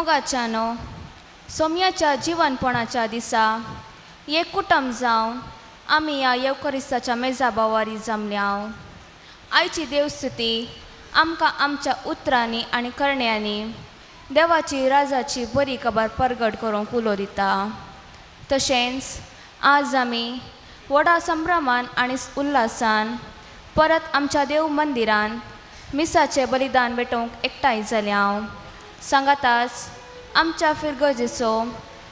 मोगाच्यानो, सोम्याच्या जिवनपणाच्या दिसा एक कुटुंब जावन आमी ह्या येवकरिस्ताच्या मेजा बावारी जमल्या. आयची देवस्तुती आमकां आमच्या उतरांनी आनी करण्यांनी देवाची राजाची बरी खबर परगट करूंक उलो दिता. तशेंच आज आमी व्हडा संभ्रमान आनी उल्हासान परत आमच्या देव मंदिरान मिसाचें बलिदान भेटोवंक एकठांय जाल्या. सांगाताच आमच्या फिरगजेचो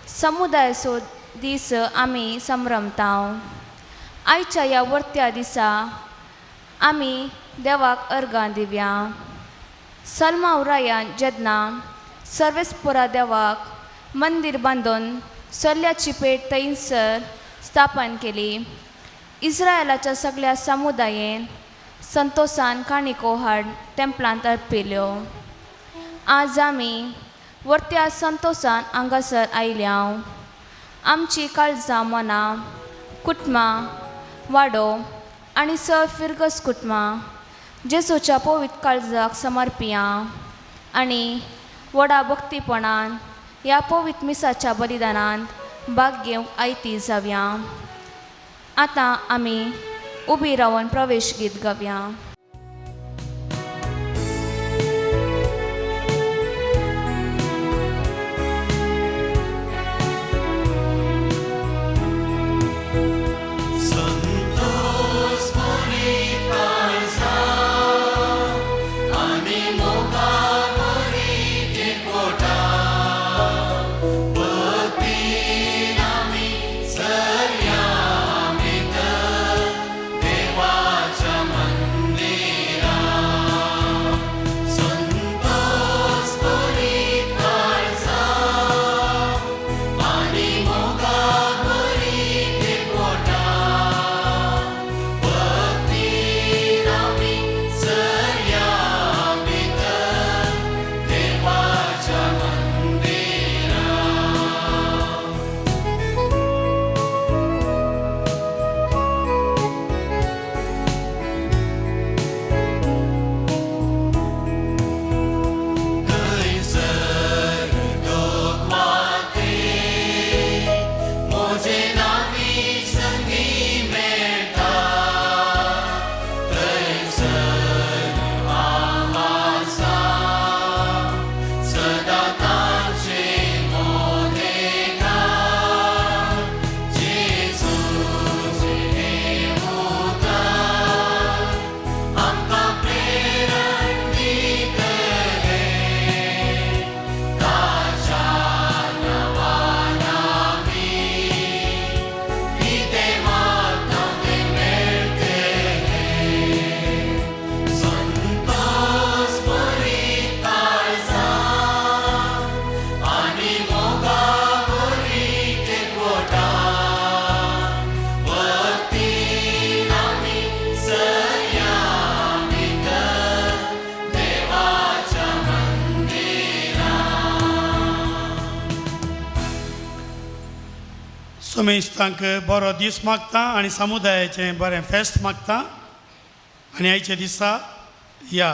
समुदायाचो दीस आमी संभ्रमता. आयच्या ह्या वर्त्या दिसा आमी देवाक अर्गां दिवया. सलमाव रायान जेन्ना सर्वेस्पोरा देवाक मंदीर बांदून सल्ल्याची पेट थंयसर स्थापन केली, इस्रायलाच्या सगळ्या समुदायेन संतोसान काणिको हाड टेंपलांत अर्पिल्यो. आज आमी वर्त्या संतोसान हांगासर आयल्या. आमची काळजां मनां कुटुंबां वाडो आनी सर फिरगस कुटुंबां जेजूच्या पवित्र काळजाक समर्पिया आनी व्हडा भक्तीपणान ह्या पवित्र मिसाच्या बलिदानांत भाग घेवंक आयती जावया. आतां आमी उबी रावन प्रवेश गीत गावया. सुमेस्तांक बरो दीस मागता आनी समुदायाचें बरें फेस्त मागता. आनी आयच्या दिसा ह्या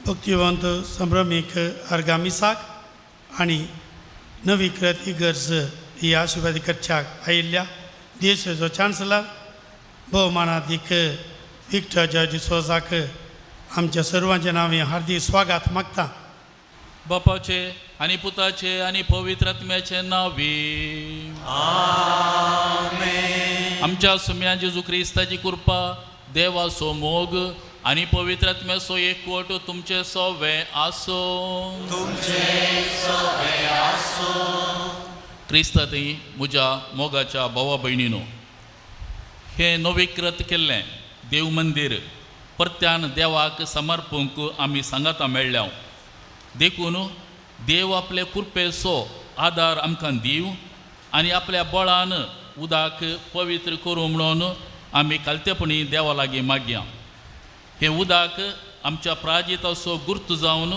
भक्तिवंत संभ्रमीक अर्गा मिसाक आनी नवीकृत इगर्ज ही आशिर्वाद करच्याक आयिल्ल्या देशाचो चान्सलर भोवमानादीक विक्टर जॉर्ज सोजाक आमच्या सर्वांच्या नांवे हार्दीक स्वागत मागता. बापाचे आनी पुताचे आनी पवित्र आत्म्याचे नांवे आमेन. आमच्या सुम्या जेजू क्रिस्ताची कृपा, देवाचो मोग आनी पवित्र आत्म्याचो एकवट तुमचे सोवे आसो. तुमचे सोवे आसो. क्रिस्तांतय म्हज्या मोगाच्या भावा भयणीनो, हें नवीकृत केल्लें देव मंदीर परत्यान देवाक समर्पूंक आमी सांगाता मेळ्ळ्या. देखून देव आपले कृपेचो आदार आमकां दिव आनी आपल्या बळान उदक पवित्र करूं म्हणून आमी कालतेपणी देवा लागीं मागया. हें उदक आमच्या प्राजिताचो गुर्त जावन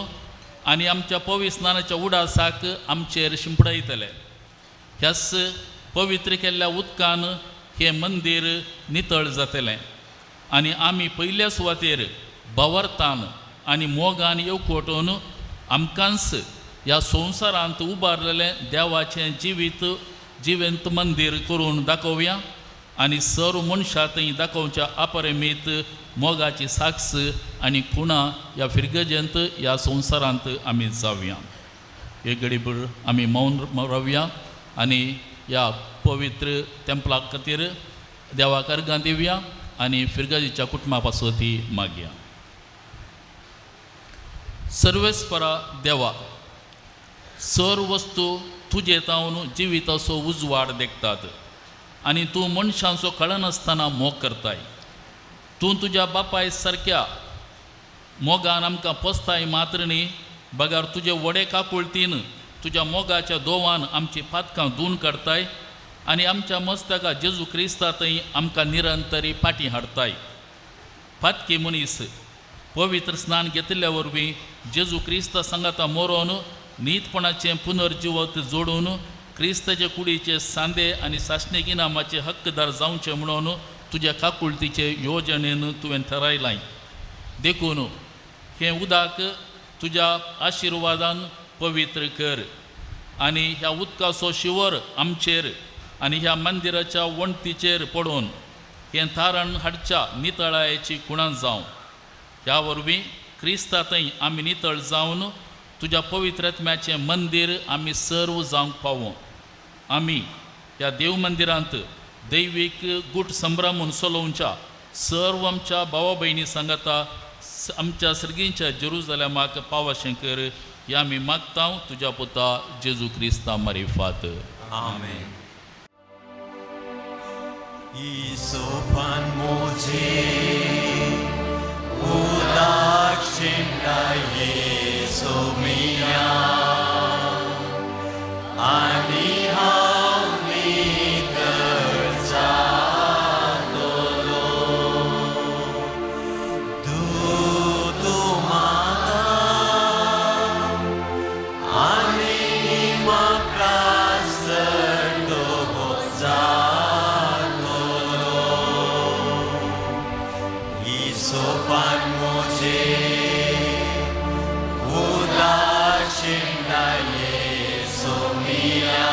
आनी आमच्या पवित्र स्नानाच्या उडासाक आमचेर शिंपडायतले. ह्याच पवित्र केल्ल्या उदकान हें मंदीर नितळ जातलें आनी आमी पयल्या सुवातेर बवरतान आनी मोगान येवकोटून आमकांच ह्या संवसारांत उबारलेलें देवाचें जिवीत जिवंत मंदीर करून दाखोवया आनी सर्व मनशां थंय दाखोवच्या अपरिमीत मोगाची साक्ष आनी खुणा ह्या फिरगजेंत ह्या संवसारांत आमी जावया. एक घडीभर आमी मौन रावया आनी ह्या पवित्र तेंपला खातीर देवाक अर्गां दिवया आनी फिरगजेच्या कुटुंबा पासत ती मागया. सर्वेस्परा देवा, सर्व वस्तू तुजे तावन जिविताचो उजवाड देखतात आनी तूं मनशांचो कळनासतना मोग करताय. तूं तुज्या बापाय सारक्या मोगान आमकां पोसताय मात्र न्ही, बगर तुजे व्हडे काकुळतीन तुज्या मोगाच्या दोवान आमची पातकां धुवन काडताय आनी आमच्या मस्तका जेजू क्रिस्ता थंय आमकां निरंतरी फाटीं हाडताय. पातकी मनीस पवित्र स्नान घेतिल्ल्या वरवीं जेजू क्रिस्ता सांगाता मोरोन नीतपणाचें पुनर्जिवत जोडून क्रिस्ताचे कुडीचे सांदे आनी सासणीक इनामाचे हक्कदार जावचे म्हणून तुज्या काकुळतीचे योजनेन तुवें थारायलां. देखून हें उदक तुज्या आशिर्वादान पवित्र कर आनी ह्या उदकाचो शिवर आमचेर आनी ह्या मंदिराच्या वण्टीचेर पडून हें थारण हाडच्या नितळायेची खुणां जावं. ह्या वरवीं क्रिस्ता थंय आमी नितळ जावन तुज्या पवित्र आत्म्याचें मंदीर आमी सर्व जावंक पावूं. आमी ह्या देव मंदिरांत दैवीक गूट संभ्रमून चलोवच्या सर्व आमच्या भावा भयणी सांगाता आमच्या सर्गींच्या जेरुजलेमाक पावशें कर ह्या आमी मागता तुज्या पुता जेजू क्रिस्ता मारिफात. आमेन. इसोफान मोजे उदाक शिंडाये सोमिया आनी हांव नितळ जातलो. दूत म्हाका आनी म्हाका सटो जातलो. इसोफान मोजे उदाक शिंडाये सोमिया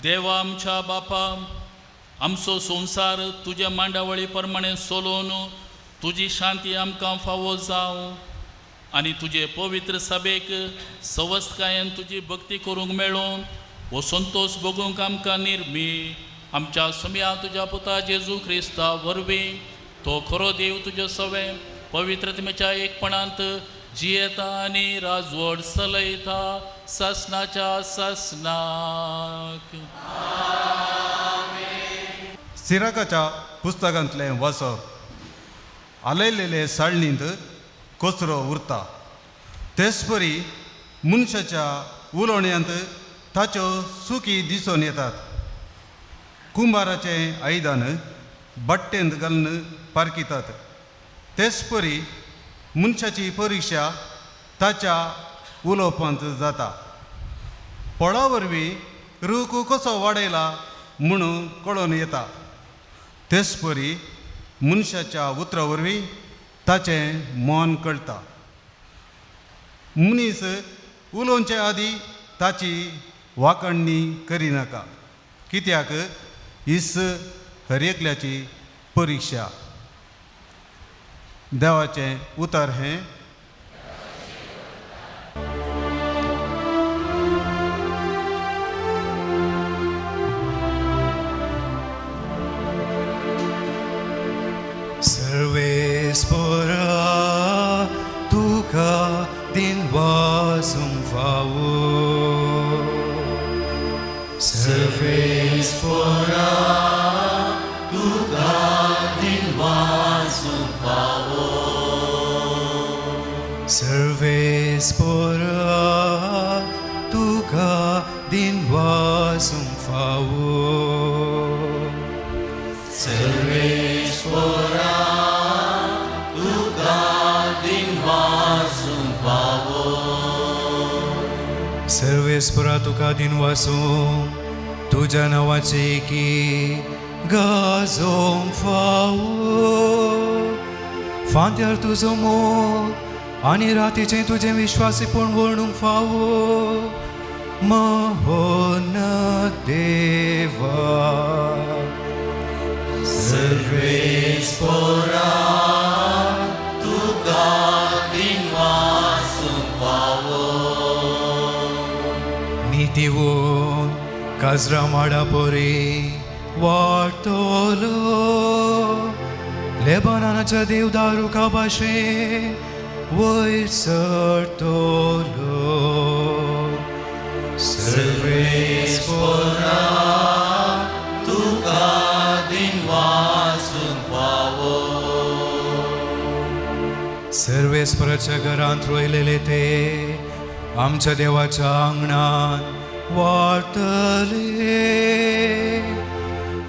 देवा आमच्या बापा, आमचो संवसार तुज्या मांडावळी प्रमाणे सोलोवन तुजी शांती आमकां फावो जावं आनी तुजे पवित्र सभेक सवस्तकायेन तुजी भक्ती करूंक मेळूं हो संतोश भोगूंक आमकां निर्मी आमच्या सुम्या तुज्या पुता जेजू क्रिस्ता वरवीं तो खरो देव तुज्यो सवें पवित्रतमेच्या एकपणांत जियेता आनी राजवट चलयता सासनाच्या सासनाक. सिराकाच्या पुस्तकांतलें वाचप. आलयलेले साळणींत कचरो उरता, तेचपरी मनशाच्या उलोवण्यांत ताच्यो चुकी दिसून येतात. कुंभाराचें आयदन बट्टेंत घालून पारखितात, तेचपरी मनशाची परिक्षा ताच्या उलोवपांत जाता. फळा वरवीं रूख कसो वाडयला म्हणून कळोन येता, तेचपरी मनशाच्या उतरा वरवीं ताचें मन कळटा. मनीस उलोवचे आदीं ताची वाकणणी करिनाका, कित्याक हीच हर एकल्याची परिक्षा. देवाचें उतर हें. सर्वेस्पोरा तुका दिनवासूंक फावो, सर्वेस्पोरा तुका दिनवासूंक फावो, सर्वेस्पोरा तुका दिनवासूंक फावो, सर्वेस्पोरा तुका दिनवासूंक फावो, सर्वेस्पोरा तुका दिनवासूंक तुज्या नांवाची की गाजोवंक फावो. फांत्यार तुजो मोग आनी रातीचें तुजें विश्वासीपण वर्णूंक फावो. महोन्नत देवा, सर्वेस्पोरा तुका दिनवासूंक फावो, नितीवून काजरा माडा परी वाडटलो, लेबनानाच्या देवदारुखा भाशेन वयर सरतलो. सर्वेस्पोरा तुका दिनवासूंक फावो, सर्वेस्पराच्या घरांत रोयलेले ते आमच्या देवाच्या आंगणान वाडटले.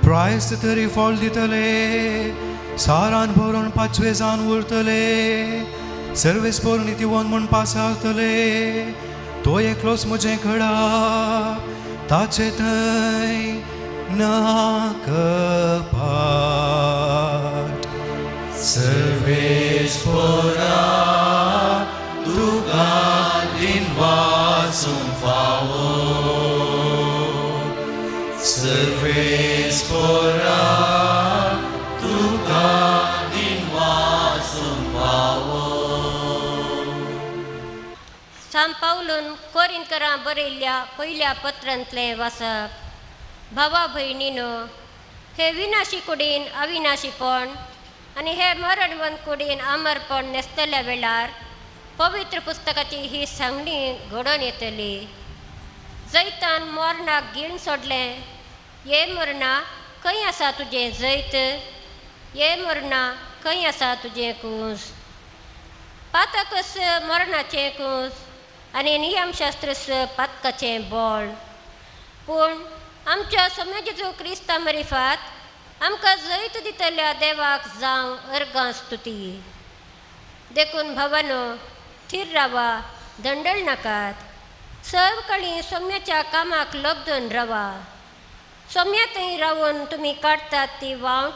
प्रायस्त तरी फळ दितले, सारान भरून पाचवेजान उरतले, सर्वेस्पोर नितीवन म्हूण पासावतले. तो एकलोच म्हजें खडा, ताचे थंय ना कपाट. सर्वेस्पोरा तुका दिनवासूंक फावो, सर्वेस्पोरा तुका दिनवासूंक फावो. सांत पावलून कोरिंतकरां बरयल्ल्या पयल्या पत्रांतलें वाचप. भावा भयणीनो, हे विनाशी कुडीन अविनाशीपण आनी हे मरणवंत कुडीन अमरपण नेसतल्या वेळार पवित्र पुस्तकाची ही सांगणी घडोवन येतली. जैतान मरणाक गिण सोडलें, ये मरणा खंय आसा तुजें जैत, ये मरणा खंय आसा तुजें कूस. पातकस मरणाचें कूस आनी नियमशास्त्रस पातकाचें बळ. पूण आमच्या सोम्या जेजू क्रिस्ता मरिफात आमकां जैत दितल्या देवाक जावं अर्गां स्तुती. देखून भावानो, थीर रावा, दंडळ नाकात, सर्व सोम्याच्या कामाक लग्न रावा. सोम्या थंय रावन तुमी काडटात ती वावट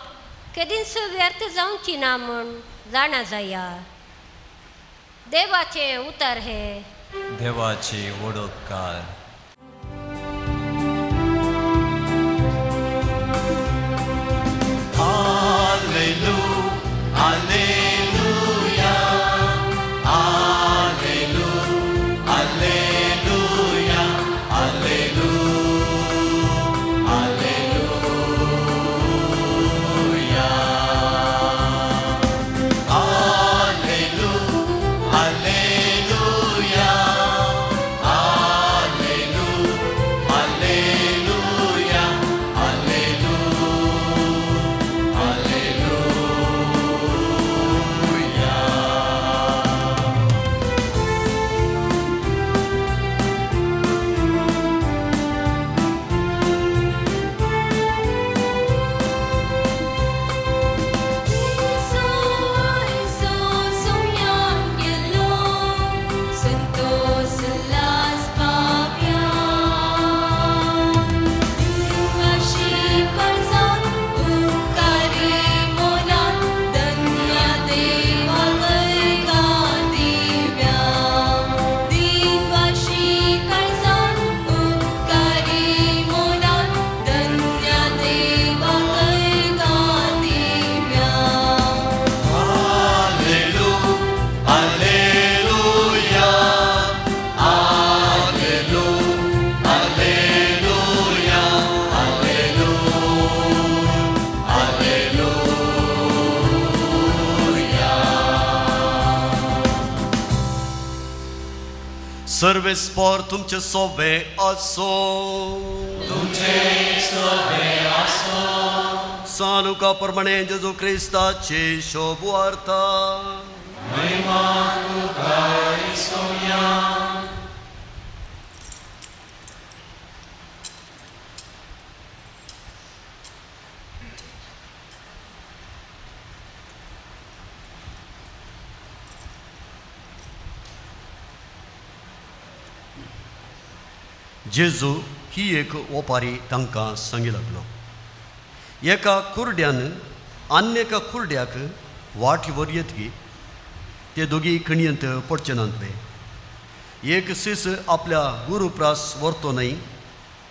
केदींच व्यर्थ जावची ना म्हूण जाणा जाया. देवाचें उतर हें. देवाची वडोपकार. सर्वेस्पर तुमचे सोबे आसो. तुमचे सोबे आसो. सानुका प्रमाणे जेजू क्रिस्ताची शोभवार्ता. महिमा तुका सोम्या. जेजू ही एक ओपारी तांकां सांगी लागलो. एका कुरड्यान आनी एका कुरड्याक वाट वर येतकी ते दोगी खणयेंत पडचे नात वे. एक सीस आपल्या गुरुप्रास व्हरतो न्हय,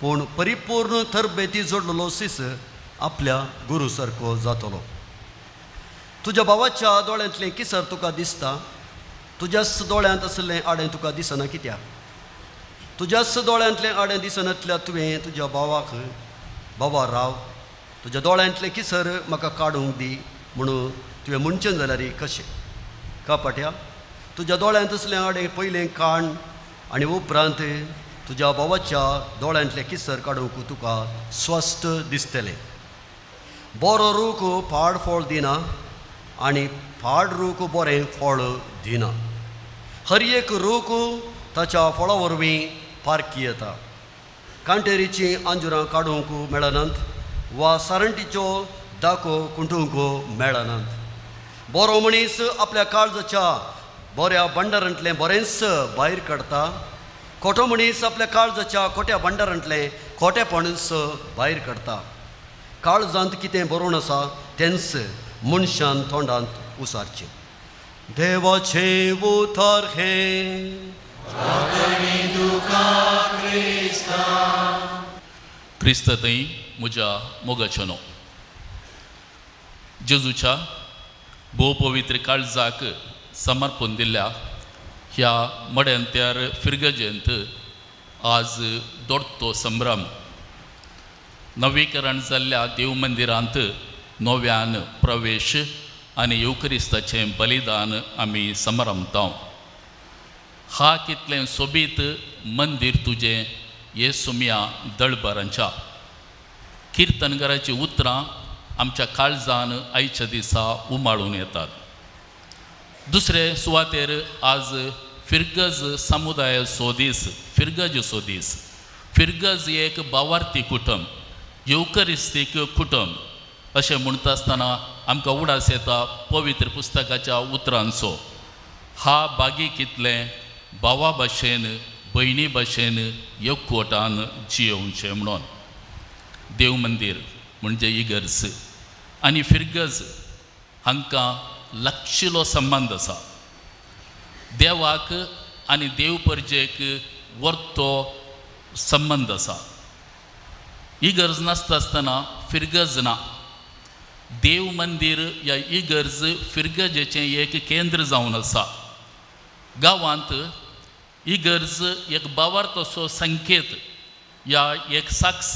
पूण परिपूर्ण तरबेती जोडलेलो सीस आपल्या गुरू सारको जातलो. तुज्या भावाच्या दोळ्यांतलें किसर तुका दिसता, तुज्याच दोळ्यांत आशिल्लें आडें तुका दिसना कित्याक? तुज्याच दोळ्यांतलें आडें दिसनातल्या तुवें तुज्या भावाक, बाबा राव, तुज्या दोळ्यांतलें किसर म्हाका काडूंक दी म्हणून तुवें म्हणचें जाल्यार कशें? कापाट्या, तुज्या दोळ्यांत आसलें आडें पयलें काण आनी उपरांत तुज्या भावाच्या दोळ्यांतलें किसर काडूंक तुका स्वस्थ दिसतलें. बरो रूख पाड फळ दिना आनी पाड रूख बरें फळ दिना. हर एक रूख ताच्या फळा वरवीं पारखी येता. कांटेरीचीं आंजुरां काडूंक मेळनात वा सारंटीच्यो दाको कुंटूंक मेळनात. बरो मनीस आपल्या काळजाच्या बऱ्या भांडारांतलें बरेंच भायर काडटा. खोटो मनीस आपल्या काळजाच्या खोट्या भांडारांतलें खोटेपणच भायर काडटा. काळजांत कितें बरोवन आसा तेंच मनशान तोंडांत उसारचें. देवाचें उतर हें. क्रिस्त थंय म्हज्या मोगाचें न्हू जेजूच्या भोव पवित्र काळजाक समर्पण दिल्ल्या ह्या मड्यांत्यार फिरगजेंत आज दोडतो संभ्रम. नवीकरण जाल्ल्या देव मंदिरांत नव्यान प्रवेश आनी येवक्रिस्ताचें बलिदान आमी समरमता. हा कितलें सोबीत मंदीर तुजें हे सुमया दळबरांच्या किर्तनगराचीं उतरां आमच्या काळजान आयच्या दिसा उमाळून येतात. दुसरे सुवातेर आज फिरगज समुदायाचो दीस, फिरगजचो दीस. फिरगज एक बावार्थी कुटुंब, येवकरिस्तीक कुटुंब अशें म्हणटा आसतना आमकां उडास येता पवित्र पुस्तकाच्या उतरांचो. हा बागी कितलें भावा भाशेन भयणी भाशेन एकवटान जियोवचें म्हणून. देव मंदीर म्हणजे इगर्ज आनी फिरगज हांकां लागशिलो संबंद आसा. देवाक आनी देव परजेक वर्तो संबंद आसा. इगर्ज नासता आसतना फिरगज ना. देव मंदीर ह्या इगर्ज फिरगजेचें एक केंद्र जावन आसा. गांवांत इगर्ज एक बावार्थाचो संकेत या एक साक्ष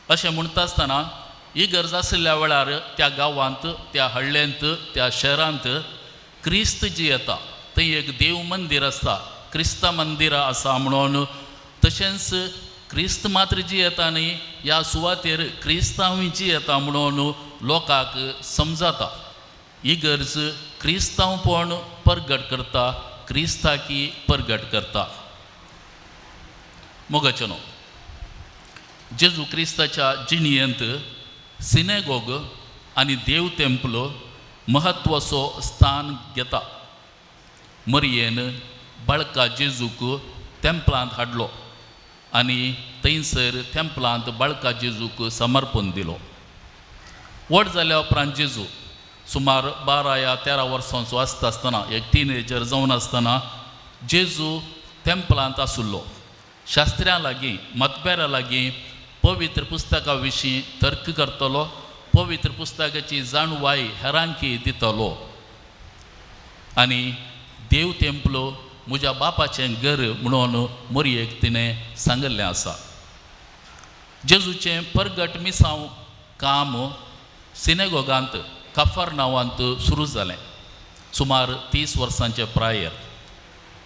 अशें म्हणटा आसतना इगर्ज आशिल्ल्या वेळार त्या गांवांत, त्या हळ्ळेंत, त्या शहरांत क्रिस्त जी येता थंय एक देव मंदीर आसता, क्रिस्ता मंदिरां आसा म्हणून. तशेंच क्रिस्त मात्र जी येता न्ही, ह्या सुवातेर क्रिस्तांव जी येता म्हणून लोकांक समजाता. इगर्ज क्रिस्तांवपण परगट करता, क्रिस्ताकी परगट करता. मोगाचें न्हू जेजू क्रिस्ताच्या जिणयेंत सिनेगोग आनी देव तेंपल म्हत्वाचो स्थान घेता. मरयेन बाळका जेजूक तेंपलांत हाडलो आनी थंयसर तेंपलांत बाळका जेजूक समर्पण दिलो. व्हड जाल्या उपरांत जेजू सुमार 12 या 13 वर्सांचो आसता आसतना, एक टिनेजर जावन आसतना जेजू तेंपलांत आशिल्लो. शास्त्र्यां लागीं, मतबेरा लागीं पवित्र पुस्तका विशीं तर्क करतलो, पवित्र पुस्तकाची जाणवाय हेरांकी दितलो. आनी देव तेंपलो म्हज्या बापाचें घर म्हणून मोरयेक तिणें सांगिल्लें आसा. जेजूचें परगट मिसांव काम सिनेगोगांत काफर नांवांत सुरू जालें सुमार 30 वर्सांचे प्रायेर.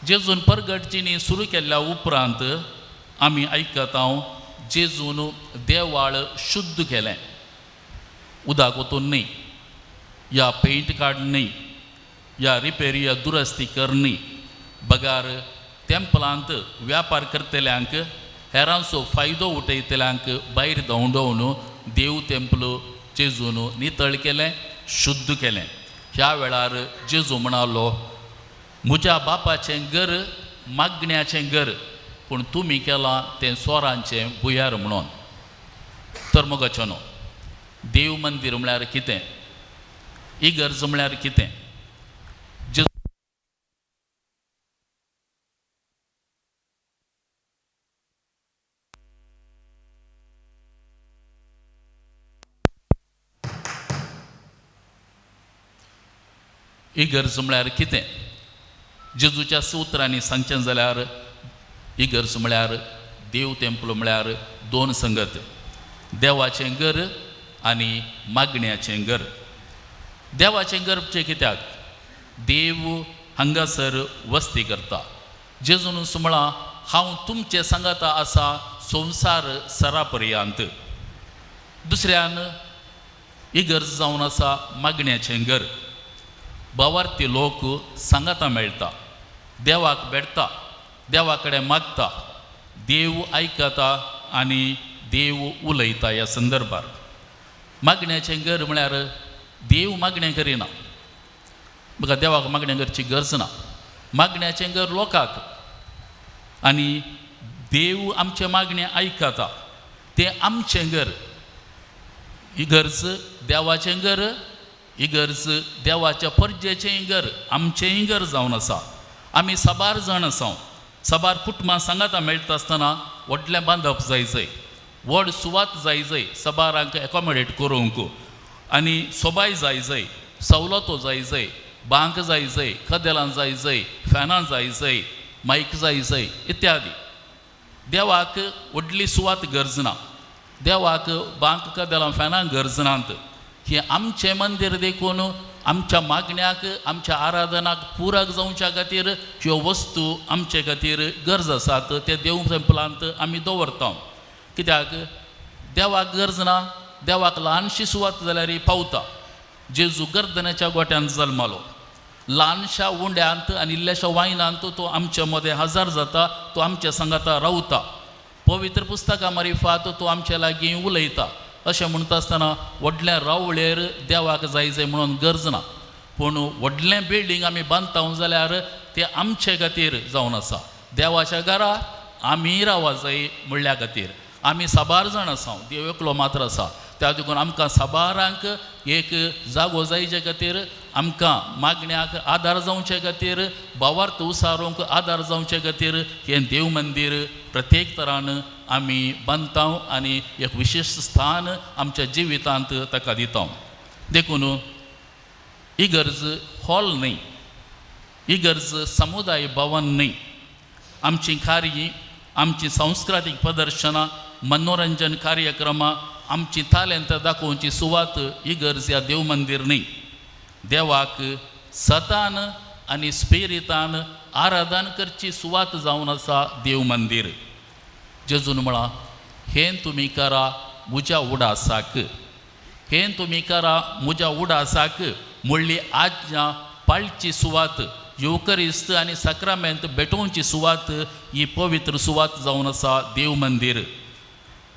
जेजून परगट जिणी सुरू केल्ल्या उपरांत आमी आयकता जेजून देवाळ शुद्ध केलें, उदक वतून न्हय, या पेंट काड न्हय, या रिपेरी या दुरस्ती कर न्हय, बगार तेंपलांत व्यापार करतल्यांक हेरांचो फायदो उठयतल्यांक भायर धांवडोवन देव तेंपल जेजून नितळ केलें, शुद्ध केलें. ह्या वेळार जेजू म्हणालो, म्हज्या बापाचें घर मागण्याचें घर, पूण तुमी केलां तें चोरांचें भुंयार म्हणून. तर मोगाचो न्हू, देव मंदीर म्हळ्यार कितें, इगर्ज म्हळ्यार कितें? इगर्ज म्हळ्यार कितें? जेजूच्या उतरांनी सांगचें जाल्यार इगर्ज म्हळ्यार देव तेंपलो म्हळ्यार दोन संगत, देवाचें घर आनी मागण्याचें घर. देवाचें घर कित्याक? देव हांगासर वस्ती करता. जेजून म्हळां, हांव तुमचे सांगाता आसा संवसार सरा पर्यंत. दुसऱ्यान इगर्ज जावन आसा मागण्याचें घर. भावार्थी लोक सांगाता मेळटा, देवाक भेटता, देवा कडेन मागता, देव आयकता आनी देव उलयता. ह्या संदर्भार मागण्याचें घर म्हळ्यार देव मागणें करिना, म्हाका देवाक मागणें करची गरज ना. मागण्याचें घर लोकांक आनी देव आमचें मागणें आयकता, तें आमचें घर. इगर्ज देवाचें घर, इगर्ज देवाच्या परजेचेंय घर, आमचेंय घर जावन आसा. आमी साबार जाण आसा, साबार कुटुंबां सांगाता मेळटा आसतना व्हडलें बांदप जाय जंय, व्हड सुवात जाय जंय साबारांक एकोमोडेट करूंक, आनी सोबाय जाय जंय, सवलतो जाय जंय, बांक जाय जंय, कदेलां जाय जंय, फॅनां जाय जंय, मायक जाय जंय, इत्यादी. देवाक व्हडली सुवात गरज ना, देवाक बांक कदेलां फॅनां गरज नात. की आमचें मंदीर देखून आमच्या मागण्याक आमच्या आराधनाक पुरक जावच्या खातीर ह्यो वस्तू आमचे खातीर गरज आसात, ते देव तेंपलांत आमी दवरता. कित्याक देवाक गरज ना, देवाक ल्हानशी सुवात जाल्यार पावता. जेजू गर्दनेच्या गोट्यांत जल्मालो, ल्हानशा उंड्यांत आनी इल्ल्याशा वायनांत तो आमच्या मदें हजर जाता, तो आमच्या सांगाता रावता. पवित्र पुस्तकां मारिफात तो आमच्या लागीं उलयता. अशें म्हणटा आसतना व्हडल्या रावळेर देवाक जाय जाय म्हणून गरज ना, पूण व्हडलें बिल्डींग आमी बांदता जाल्यार तें आमचे खातीर जावन आसा. देवाच्या घरा आमी रावा जाय म्हणल्या खातीर आमी साबार जाण आसा, देव एकलो मात्र आसा. त्या देखून आमकां साबारांक एक जागो जायचे खातीर, आमकां मागण्याक आदार जावचे खातीर, भावार्थ उसारूंक आदार जावचे खातीर हें देव मंदीर प्रत्येक तरान आमी बांदता आनी एक विशेश स्थान आमच्या जिवितांत ताका दिता. देखून इगर्ज हॉल न्हय, इगर्ज समुदाय भवन न्हय. आमचीं कार्य, आमचीं सांस्कृतीक प्रदर्शनां, मनोरंजन कार्यक्रमां, आमची तालेंत दाखोवची सुवात इगर्ज ह्या देव मंदीर न्हय. देवाक सतान आनी स्पिरितान आराधन करची सुवात जावन आसा देव मंदीर. जेजून म्हळां, हें तुमी करा म्हज्या उडासाक, हें तुमी करा म्हज्या उडासाक म्हणली आज्ञा पाळची सुवात, येवकरिस्त आनी साक्रामेंत भेटोवची सुवात ही पवित्र सुवात जावन आसा देव मंदीर.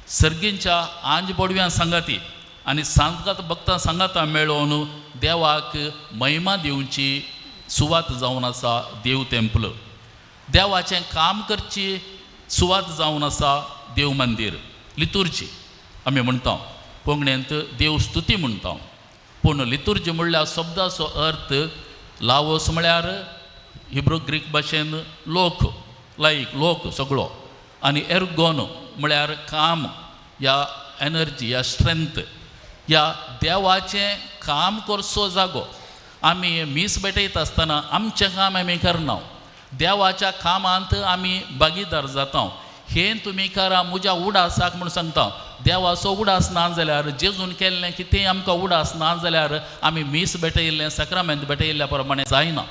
सर्गींच्या आंज बोडव्यां सांगाती आनी सांगात भक्तां सांगाता मेळोवन देवाक महिमा दिवची सुवात जावन आसा देव तेंपल. देवाचें काम करची सुवात जावन आसा देव मंदीर. लितुर्जी आमी म्हणटा, कोंकणींत देव स्तुती म्हणटा, पूण लितुर्जी म्हणल्यार शब्दाचो अर्थ लावोस म्हळ्यार हिब्रू ग्रीक भाशेन लोक, लायक लोक सगळो, आनी एर्गोन म्हळ्यार काम या एनर्जी या स्ट्रेंथ या देवाचें काम करचो जागो. आमी मीस भेटयता आसतना आमचें काम आमी करना, देवाच्या कामांत आमी भागीदार जाता. हें तुमी करा म्हज्या उडासाक म्हूण सांगता. देवाचो उडास ना जाल्यार, जेजून केल्लें कितेंय आमकां उडास ना जाल्यार आमी मीस भेटयिल्लें, साक्रामेंत भेटयिल्ल्या प्रमाणें जायना.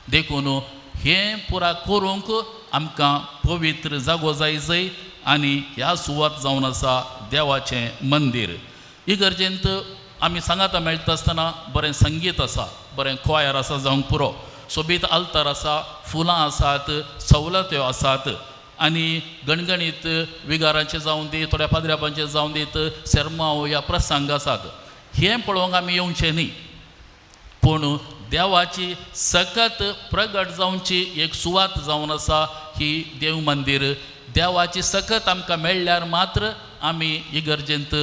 देखून हें पुरा करूंक आमकां पवित्र जागो जाय जय आनी ह्या सुवात जावन आसा देवाचें मंदीर. इगर्जेंत आमी सांगाता मेळटा आसतना बरें संगीत आसा, बरें क्वायर आसा जावंक पुरो, सोबीत आल्तार आसा, फुलां आसात, सवलत्यो आसात आनी गणगणीत विगारांचे जावं दी, थोड्या पाद्र्यापांचे जावं दीत सेर्मांव ह्या प्रसंग आसात. हें पळोवंक आमी येवचें न्ही, पूण देवाची सकत प्रगट जावची एक सुवात जावन आसा ही देव मंदीर. देवाची सकत आमकां मेळ्ळ्यार मात्र आमी इगर्जेंत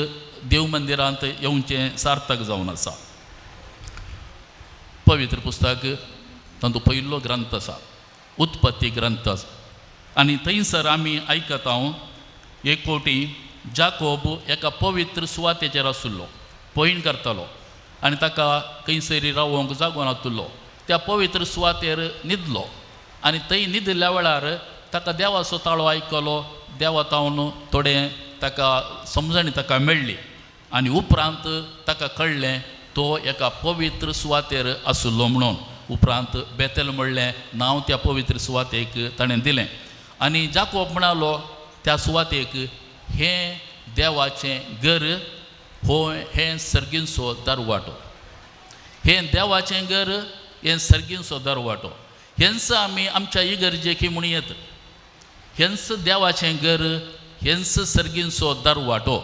देव मंदिरांत येवचें सार्थक जावन आसा. पवित्र पुस्तक तांचो पयलो ग्रंथ आसा, उत्पत्ती ग्रंथ आसा आनी थंयसर आमी आयकता एक फावटी जाकोब एका पवित्र सुवातेचेर आशिल्लो, पयण करतालो आनी ताका खंयसरी रावोंक जागो नातुल्लो. त्या पवित्र सुवातेर न्हिदलो आनी थंय न्हिदिल्ल्या वेळार ताका देवाचो ताळो आयकलो. देवा तावन थोडें ताका समजणी ताका मेळ्ळी आनी उपरांत ताका कळ्ळें तो एका पवित्र सुवातेर आशिल्लो म्हणून. उपरांत बेतेल म्हणलें नांव त्या पवित्र सुवातेक ताणें दिलें आनी जाकोब म्हणालो त्या सुवातेक, हें देवाचें घर, हो हें सर्गींचो दरवाटो, हें देवाचें घर, हें सर्गींचो दरवाटो. हेंच आमी आमच्या इगर्जेक म्हणयेत, हेंच देवाचें घर, हेंच सर्गींचो दरवाटो,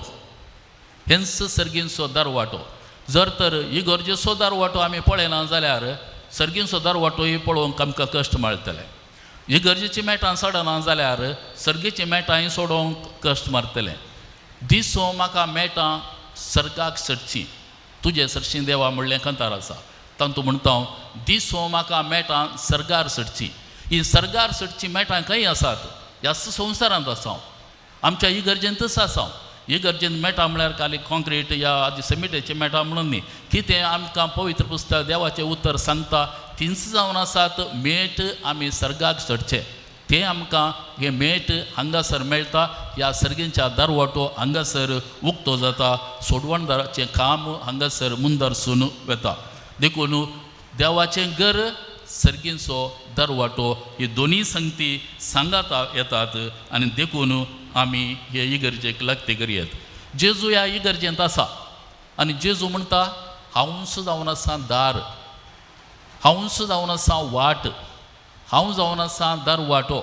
हेंच सर्गींचो दरवाटो. जर तर इगर्जेचो दरवाटो आमी पळयना जाल्यार सर्गींचो दरवाटोय पळोवंक आमकां कश्ट मेळटले. इगर्जेची मेटां सोडना जाल्यार सर्गीची मेटांय सोडोवंक कश्ट मारतले. दिसो म्हाका मेटां सर्गाक सटची तुजे सरशी देवा म्हणलें कंतार आसा, तांतू म्हणटा हांव दिसो म्हाका मेटां सर्गार सटची. ही सर्गार सटची मेटां खंय आसात? ह्याच संवसारांत आसा हांव, आमच्या इगर्जेंतच आसा हांव. इगर्जेंत मेटां म्हळ्यार खाली कॉन्क्रीट या आदी सिमेंटाची मेटां म्हणून न्ही, कितें आमकां पवित्र पुस्तक देवाचें उतर सांगता तींच जावन आसात मेट आमी सर्गाक सटचे. तें आमकां हें मेट हांगासर मेळटा, ह्या सर्गींच्या दरवाटो हांगासर उक्तो जाता, सोडवणदाराचें काम हांगासर मुंदरसून वता. देखून देवाचें घर, सर्गींचो दरवाटो ही दोनूय संगती सांगाता येतात आनी देखून आमी हे इगर्जेक लागते करयेत. जेजू ह्या इगर्जेंत आसा आनी जेजू म्हणटा हांवूच जावन आसा दार, हांवूच जावन आसा वाट, हांव जावन आसा दरवाटो.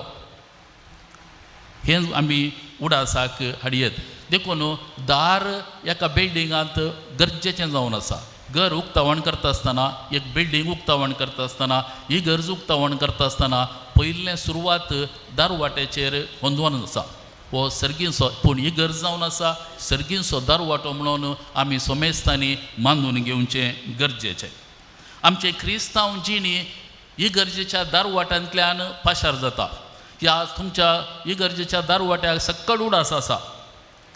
हें आमी उडासाक हाडयेत. देखून दार एका बिल्डिंगांत गरजेचें जावन आसा. घर उक्तावण करता आसतना, एक बिल्डींग उक्तावण करता आसतना, ही गरज उक्तावण करता आसतना पयलें सुरवात दारवाट्याचेर होंदवन आसा हो सर्गींचो. पूण ही गरज जावन आसा सर्गींचो दरवाटो म्हणून आमी सोमेस्तांनी मानून घेवचें गरजेचें. आमचें क्रिस्तांव जिणी इगर्जेच्या दारवाट्यांतल्यान पाशार जाता. ह्या तुमच्या इगर्जेच्या दारवाट्याक सक्कड उडास आसा,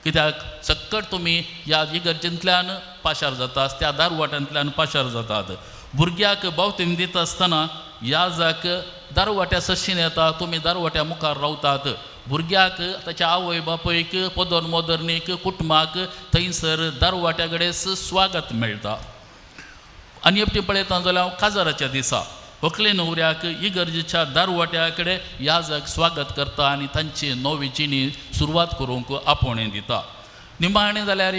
कित्याक सक्कड तुमी ह्या इगर्जेंतल्यान पाशार जातात, त्या दारवाट्यांतल्यान पाशार जातात. भुरग्याक बावतीम दिता आसतना ह्या जाक दारवाट्या सशीन येता, तुमी दारवाट्या मुखार रावतात. भुरग्याक ताच्या आवय बापूयक, पदर मोदरणीक, कुटुंबाक थंयसर दारवाट्या कडेन स्वागत मेळटा. आनी एकटी पळयता जाल्यार हांव काजाराच्या दिसा व्हंकले न्हवऱ्याक इगर्जेच्या दारवाट्या कडेन ह्या जाक स्वागत करता आनी तांची नवी जिणी सुरवात करूंक आपोवणें दिता. निमाणें जाल्यार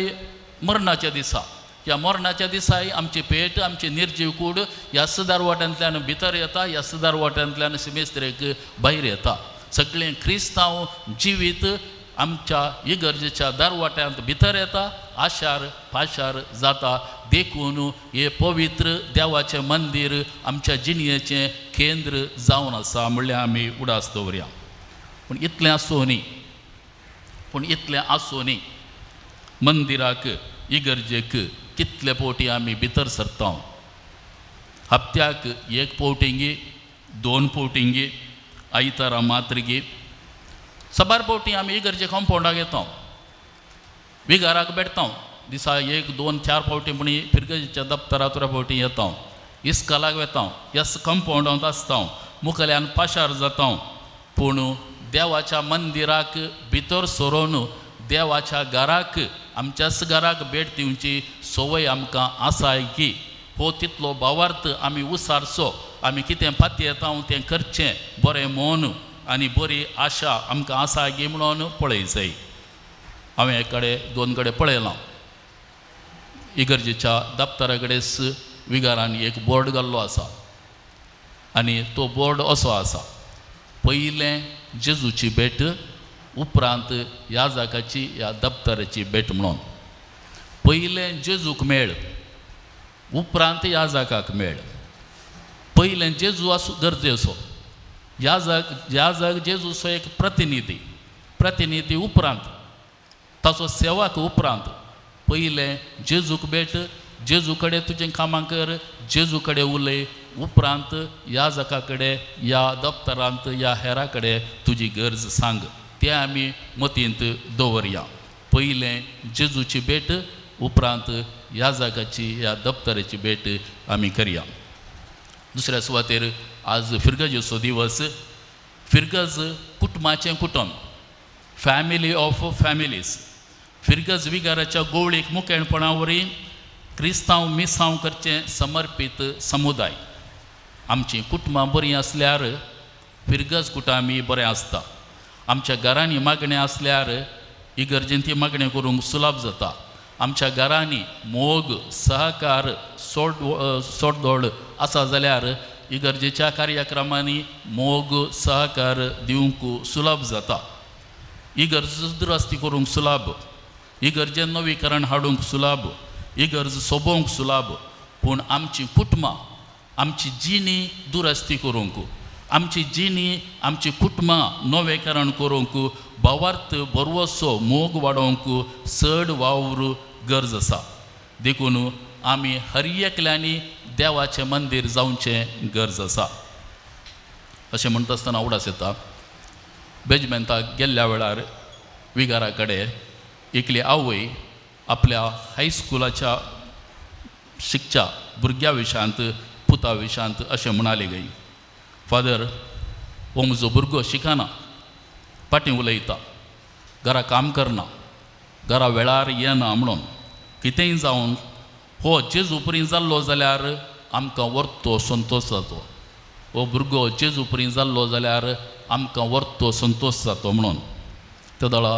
मरणाच्या दिसा, ह्या मरणाच्या दिसाय आमची पेट, आमची निर्जीव कूड ह्याच दारवाट्यांतल्यान भितर येता, ह्याच दारवाट्यांतल्यान सिमेस्त्रेक भायर येता. सगळें क्रिस्तांव जिवीत आमच्या इगर्जेच्या दारवाट्यांत भितर येता, आशार पाशार जाता. देखून हें पवित्र देवाचें मंदीर आमच्या जिणयेचें केंद्र जावन आसा म्हणल्यार आमी उडास दवरया. पूण इतलें आसूं न्ही, पूण इतलें आसूं न्ही, मंदिराक इगर्जेक कितले फावटी आमी भितर सरता? हप्त्याक एक फावटींगी, दोन फावटींगी, आयतारा मात्रगी, साबार फावटी आमी इगर्जे कंपावंडाक येता, विगाराक भेटता. दिसा 1 2 4 फावटी म्हणी फिरगजेच्या दप्तरा तुरा फावटी येता, इस्कॉलाक वेता, ह्याच कंपावंडांत आसता, मुखाल्यान पाशार जाता. पूण देवाच्या मंदिराक भितर सरोन देवाच्या घराक, आमच्याच घराक भेट दिवची संवय आमकां आसाय की हो तितलो भावार्थ आमी उसारचो. आमी कितें पातयेता तें करचें बरें मन आनी बरी आशा आमकां आसा गी म्हणून पळय जाय. हांवें एक कडेन दोन कडेन पळयलां, इगर्जेच्या दप्तरा कडेच विगारान एक बोर्ड घाल्लो आसा आनी तो बोर्ड असो आसा, पयलें जेजूची भेट, उपरांत ह्या जागाची ह्या दप्तराची भेट म्हणून. पयलें जेजूक मेळ, उपरांत ह्या जागाक मेळ. पयलें जेजू आसूं गरजेचो, ह्या जाग जेजूचो एक प्रतिनिधी, प्रतिनिधी उपरांत ताचो सेवाक उपरांत पयलें जेजूक भेट, जेजू कडेन तुजें कामां कर, जेजू कडेन उलय, उपरांत ह्या जाका कडेन ह्या दप्तरांत ह्या हेरा कडेन तुजी गरज सांग. तें आमी मतींत दवरया. पयलें जेजूची भेट, उपरांत ह्या जागाची ह्या दप्तराची भेट आमी करया. दुसऱ्या सुवातेर आज फिरगजेचो दिवस. फिरगज कुटुंबाचें कुटुंब, फॅमिली ऑफ फॅमिलीज. फिरगज विगाराच्या गोवळीक मुखेलपणा वरवीं क्रिस्तांव मिसांव करचें समर्पीत समुदाय. आमचीं कुटुंबां बरीं आसल्यार फिरगज कुटुंबी बरें आसता. आमच्या घरांनी मागणें आसल्यार इगर्जेन ती मागणें करूंक सुलभ जाता. आमच्या घरांनी मोग, सहकार, सोडदोड आसा जाल्यार इगर्जेच्या कार्यक्रमांनी मोग, सहकार दिवंक सुलभ जाता. इगर्ज दुरस्ती करूंक सुलभ, इगर्जेन नवीकरण हाडूंक सुलभ, इगर्ज सोबोवंक सुलभ. पूण आमची कुटुंबां, आमची जिणी दुरस्ती करूंक, आमची जिणी, आमची कुटुंबां नवेकरण करूंक, भावार्थ बरवसो मोग वाडोवंक चड वावर गरज आसा. देखून आमी हर एकल्यांनी देवाचें मंदीर जावचें गरज आसा. अशें म्हणटा आसतना उडास येता, बेजमेंताक गेल्ल्या वेळार विगारा कडेन एकली आवय आपल्या हायस्कुलाच्या शिकच्या भुरग्या विशयांत, पुता विशयांत अशें म्हणाले गई, फादर हो म्हजो भुरगो शिकना, फाटीं उलयता, घरा काम करना, घरा वेळार येना म्हणून कितेंय जावन हो जेजू परी जाल्लो जाल्यार आमकां वर्तो संतोश जातो, हो भुरगो जेजू परी जाल्लो जाल्यार आमकां वर्तो संतोश जातो म्हणून. तेदळा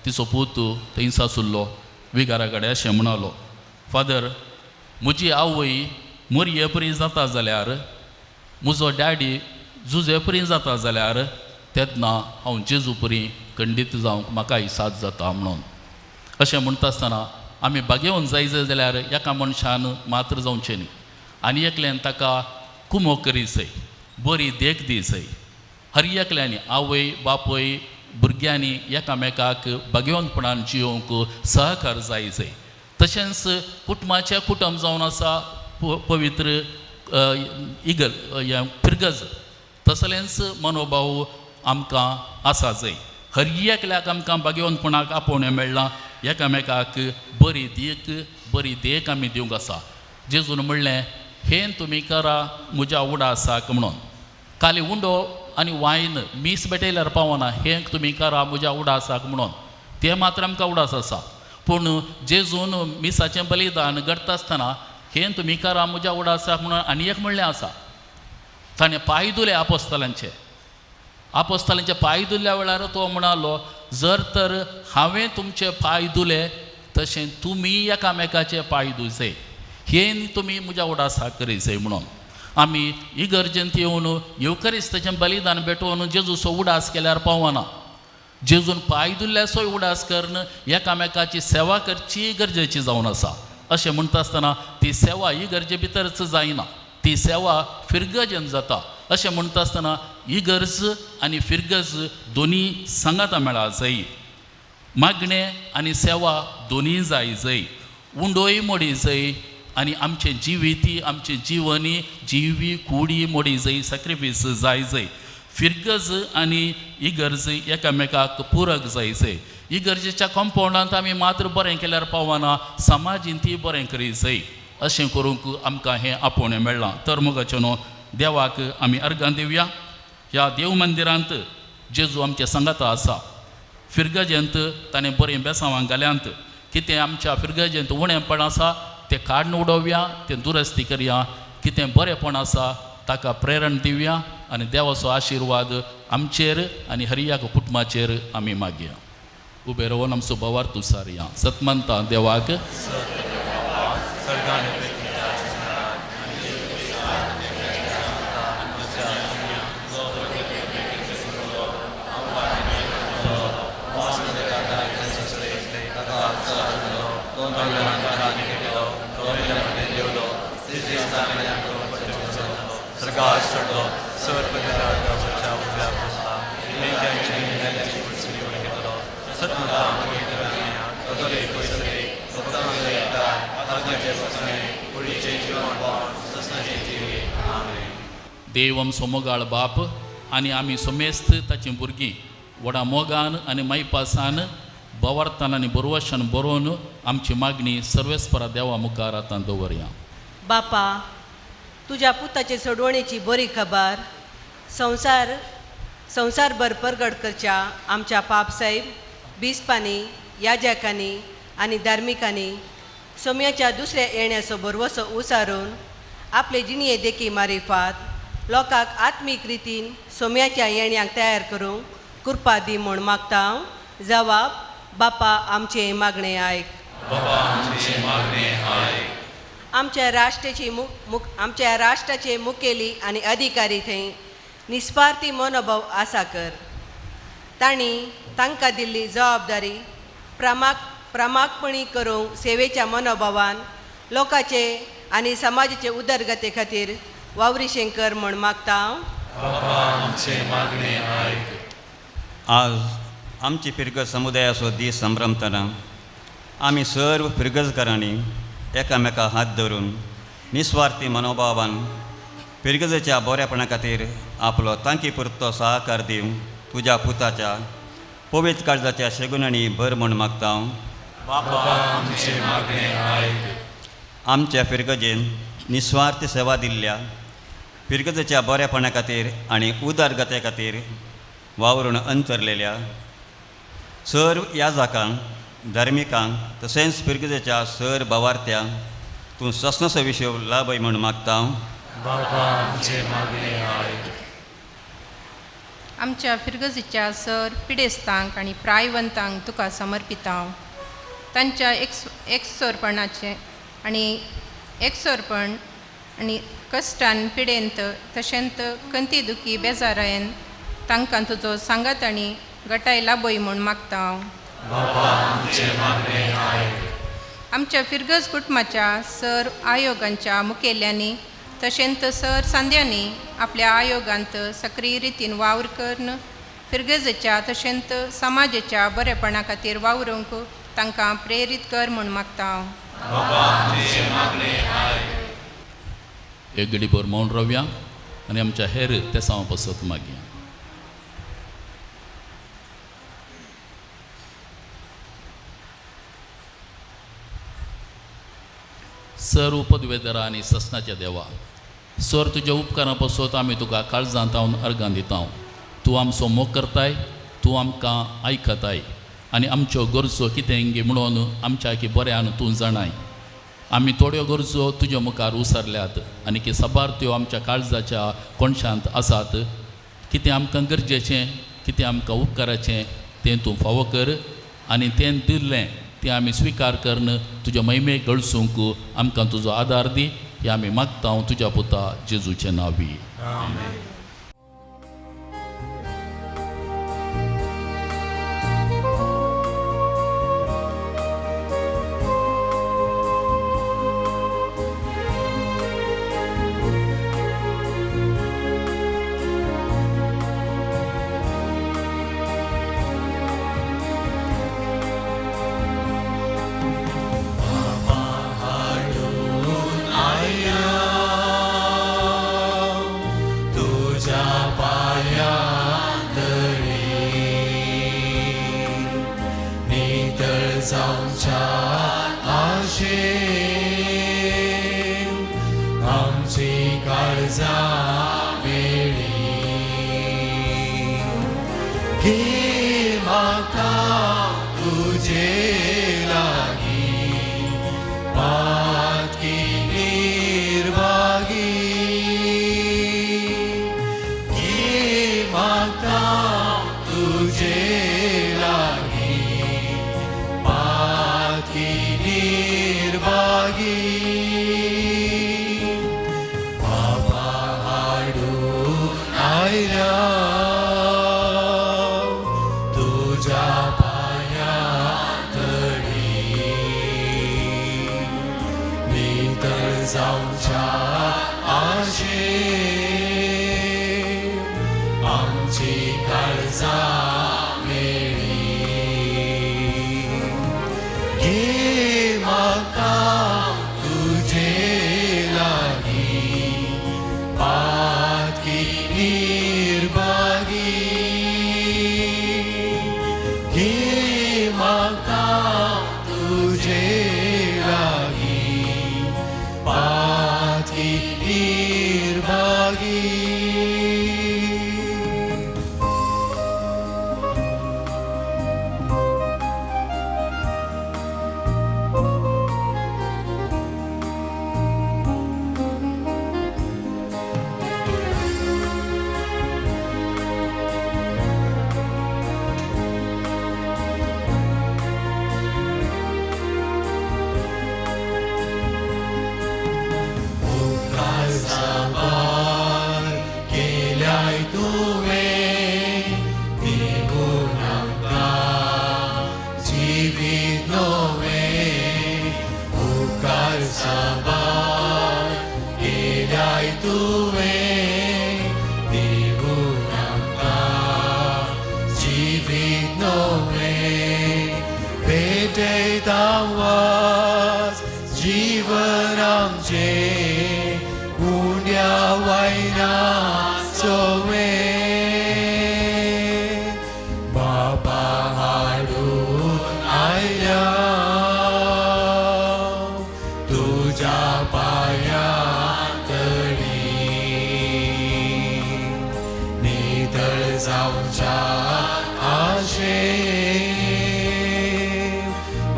तिचो पूत थंयच आसुल्लो विगारा कडेन अशें म्हणालो, फादर म्हजी आवय मोरये परी जाता जाल्यार, म्हजो डॅडी जुजे परी जाता जाल्यार तेन्ना हांव जेजू परी खंडीत जावंक म्हाकाय साथ जाता म्हणून. अशें म्हणटा आसतना आमी बागेवन जायज जाल्यार एका मनशान मात्र जावचें न्ही, आनी एकल्यान ताका कुमो करी जाय, बरी देख दी जाय. हर एकल्यांनी आवय बापूय भुरग्यांनी एकामेकाक बागेवनपणान जियोवंक सहकार जाय जाय. तशेंच कुटुंबाचें कुटुंब जावन आसा पवित्र इगल फिरगज, तसलेंच मनोभाव आमकां आसा जाय. हर एकल्याक आमकां बागेवनपणाक आपोवणें मेळ्ळां, एकामेकाक बरी देख, बरी देख आमी दिवंक आसा. जेजून म्हणलें, हें तुमी करा म्हज्या उडासाक म्हणून. काली उंडो आनी वायन मीस भेटयल्यार पावना, हें तुमी करा म्हज्या उडासाक म्हणून, तें मात्र आमकां उडास आसा. पूण जेजून मिसाचें बलिदान घडटा आसतना हें तुमी करा म्हज्या उडासाक म्हणून आनी एक म्हणलें आसा. ताणें पांय धुले आपोस्तलांचे, आपोस्तलांचे पांय धुल्ल्या वेळार तो म्हणालो, जर तर हांवें तुमचे पांय धुले तशें तुमी एकामेकाचे पांय धुचे, हें तुमी म्हज्या उडासाक करी जाय म्हणून. आमी इगर्जेंत येवन येवकरिस्ताचें बलिदान भेटोवन जेजूचो उडास केल्यार पावना. जेजून पांय धुल्ल्याचोय उडास करून एकामेकाची सेवा करची गरजेची जावन आसा. अशें म्हणटा आसतना ती सेवा इगर्जे भितरच जायना, ती सेवा फिरगजेन जाता. अशें म्हणटा आसतना इगर्ज आनी फिरगज दोनी सांगाता मेळा जाय, मागणें आनी सेवा दोनी जाय जाय, उंडोय मोडी जाय आनी आमचें जिविती, आमचें जिवनी जिवी कुडी मोडी जाय, सॅक्रिफायस जाय जाय. फिरगज आनी इगर्ज एकामेकाक पुरक जाय जाय. इगर्जेच्या कंपावंडांत आमी मात्र बरें केल्यार पावना, समाजीन ती बरें करी जाय. अशें करूंक आमकां हें आपोवणें मेळ्ळां. तर मोगाचें न्हू देवाक आमी अर्गां दिवया. ह्या देव मंदिरांत जेजू आमचे सांगाता आसा. फिरगजेंत ताणें बरीं बेसांवां घाल्यांत. कितें आमच्या फिरगजेंत उणेपण आसा तें काडून उडोवया, तें दुरस्ती करया. कितें बरेंपण आसा ताका प्रेरण दिवया आनी देवाचो आशिर्वाद आमचेर आनी हरियाक कुटुंबाचेर आमी मागया. उबे रावन आमचो भावार्थ उसारया. सतमंता देवाक देव आमचो मोगाळ बाप आनी आमी समेस्त ताचीं भुरगीं व्हडा मोगान आनी मायपासान भावार्थान आनी बरवशान बरोवन आमची मागणी सर्वेस्परा देवा मुखार आतां दवरया. बापा, तुज्या पुताचे सोडवणेची बरी खबर संवसारभर परगट करच्या आमच्या पापसाहेब बिस्पांनी, याजकांनी आनी धार्मिकांनी सोम्याच्या दुसऱ्या येण्याचो भरवसो उसारून आपले जिणये देखी मारिफात लोकांक आत्मीक रितीन सोम्याच्या येण्याक तयार करूंक कृपा दी म्हूण मागता. जवाब बापा आमचें मागणें आयक. आमच्या राष्ट्राचे मुखेली आनी अधिकारी थंय निस्वार्थी मनोभाव आसा कर. तांणी तांकां दिल्ली जबाबदारी प्रामाणीकपणी करूंक सेवेच्या मनोभावान लोकांचे आनी समाजाचे उदरगते खातीर वावरिशें कर म्हूण मागता. आज आमची फिरगज समुदायाचो दीस संभ्रमतना आमी सर्व फिरगजकारांनी एकामेका हात धरून निस्वार्थी मनोभावान फिरगजेच्या बऱ्यापणा खातीर आपलो तांकी पुरतो सहकार दिवन तुज्या पुताच्या पवित्र काळजाच्या शेगुणांनी भर म्हूण मागता. आमच्या फिरगजेन निस्वार्थी सेवा दिल्ल्या फिरगजेच्या बऱ्यापणा खातीर आनी उदरगते खातीर वावरून अंतरलेल्या सर्व याजकांक, धार्मिकांक तशेंच फिरगजेच्या सर भावार्थ्यांक तूं ससनाचो विशय लाभय म्हूण मागता. आमच्या फिरगजेच्या सर पिडेस्तांक आनी प्रायवंतांक तुका समर्पिता. तांच्या एकसोरपणाचें आनी एकसोरपण आनी कश्टान पिडेंत तशेंच कंती दुखी बेजारायन तांकां तुजो सांगात आनी गटाय लाभय म्हूण मागता. आमच्या फिरगज कुटुंबाच्या सर आयोगांच्या मुखेल्यांनी तशेंच सर सांद्यांनी आपल्या आयोगांत सक्रीय रितीन वावर करून फिरगजेच्या तशेंच समाजाच्या बरेपणा खातीर वावरूंक तांकां प्रेरीत कर म्हूण मागता. एक घडीभर मौन रावया आनी आमच्या हेर तेसांव पासत मागया. सर उपद्वेदरा आनी ससनाच्या देवा, सर तुज्या उपकारां पासत आमी तुका काळजांत हांव अर्गां दिता. तूं आमचो मोग करताय, तूं आमकां आयकताय आनी आमच्यो गरजो कितें गे म्हणून आमच्या की बऱ्यान तूं जाणाय. आमी थोड्यो गरजो तुज्या मुखार उसरल्यात आनी की साबार त्यो आमच्या काळजाच्या कोणशांत आसात. कितें आमकां गरजेचें, कितें आमकां उपकाराचें तें तूं फावो कर आनी तें दिल्लें तें आमी स्विकार करून तुज्या महिमेक गळसूंक आमकां तुजो आदार दी. हें आमी मागता तुज्या पुता जेजूचें नांवी. निर्भागी। आयल्या तुज्या पांया तडी नितळ जावच्या आशेन आमची काळजां मेळ्ळी. घे म्हाका तुजे लागीं पातकी निर्भागी. घे म्हाका तुजे लागीं पातकी निर्भागी. उपकार साबार केल्याय तुवें दिवन आमकां जिवीत नवें. उपकार साबार केल्याय तुवें दिवन आमकां जिवीत नवें. भेटयता वास जीवन आमचें उंड्या वायना सोवें. बाबा हाडून आयल्या तुज्या पांया तडी नितळ जावच्या आशेन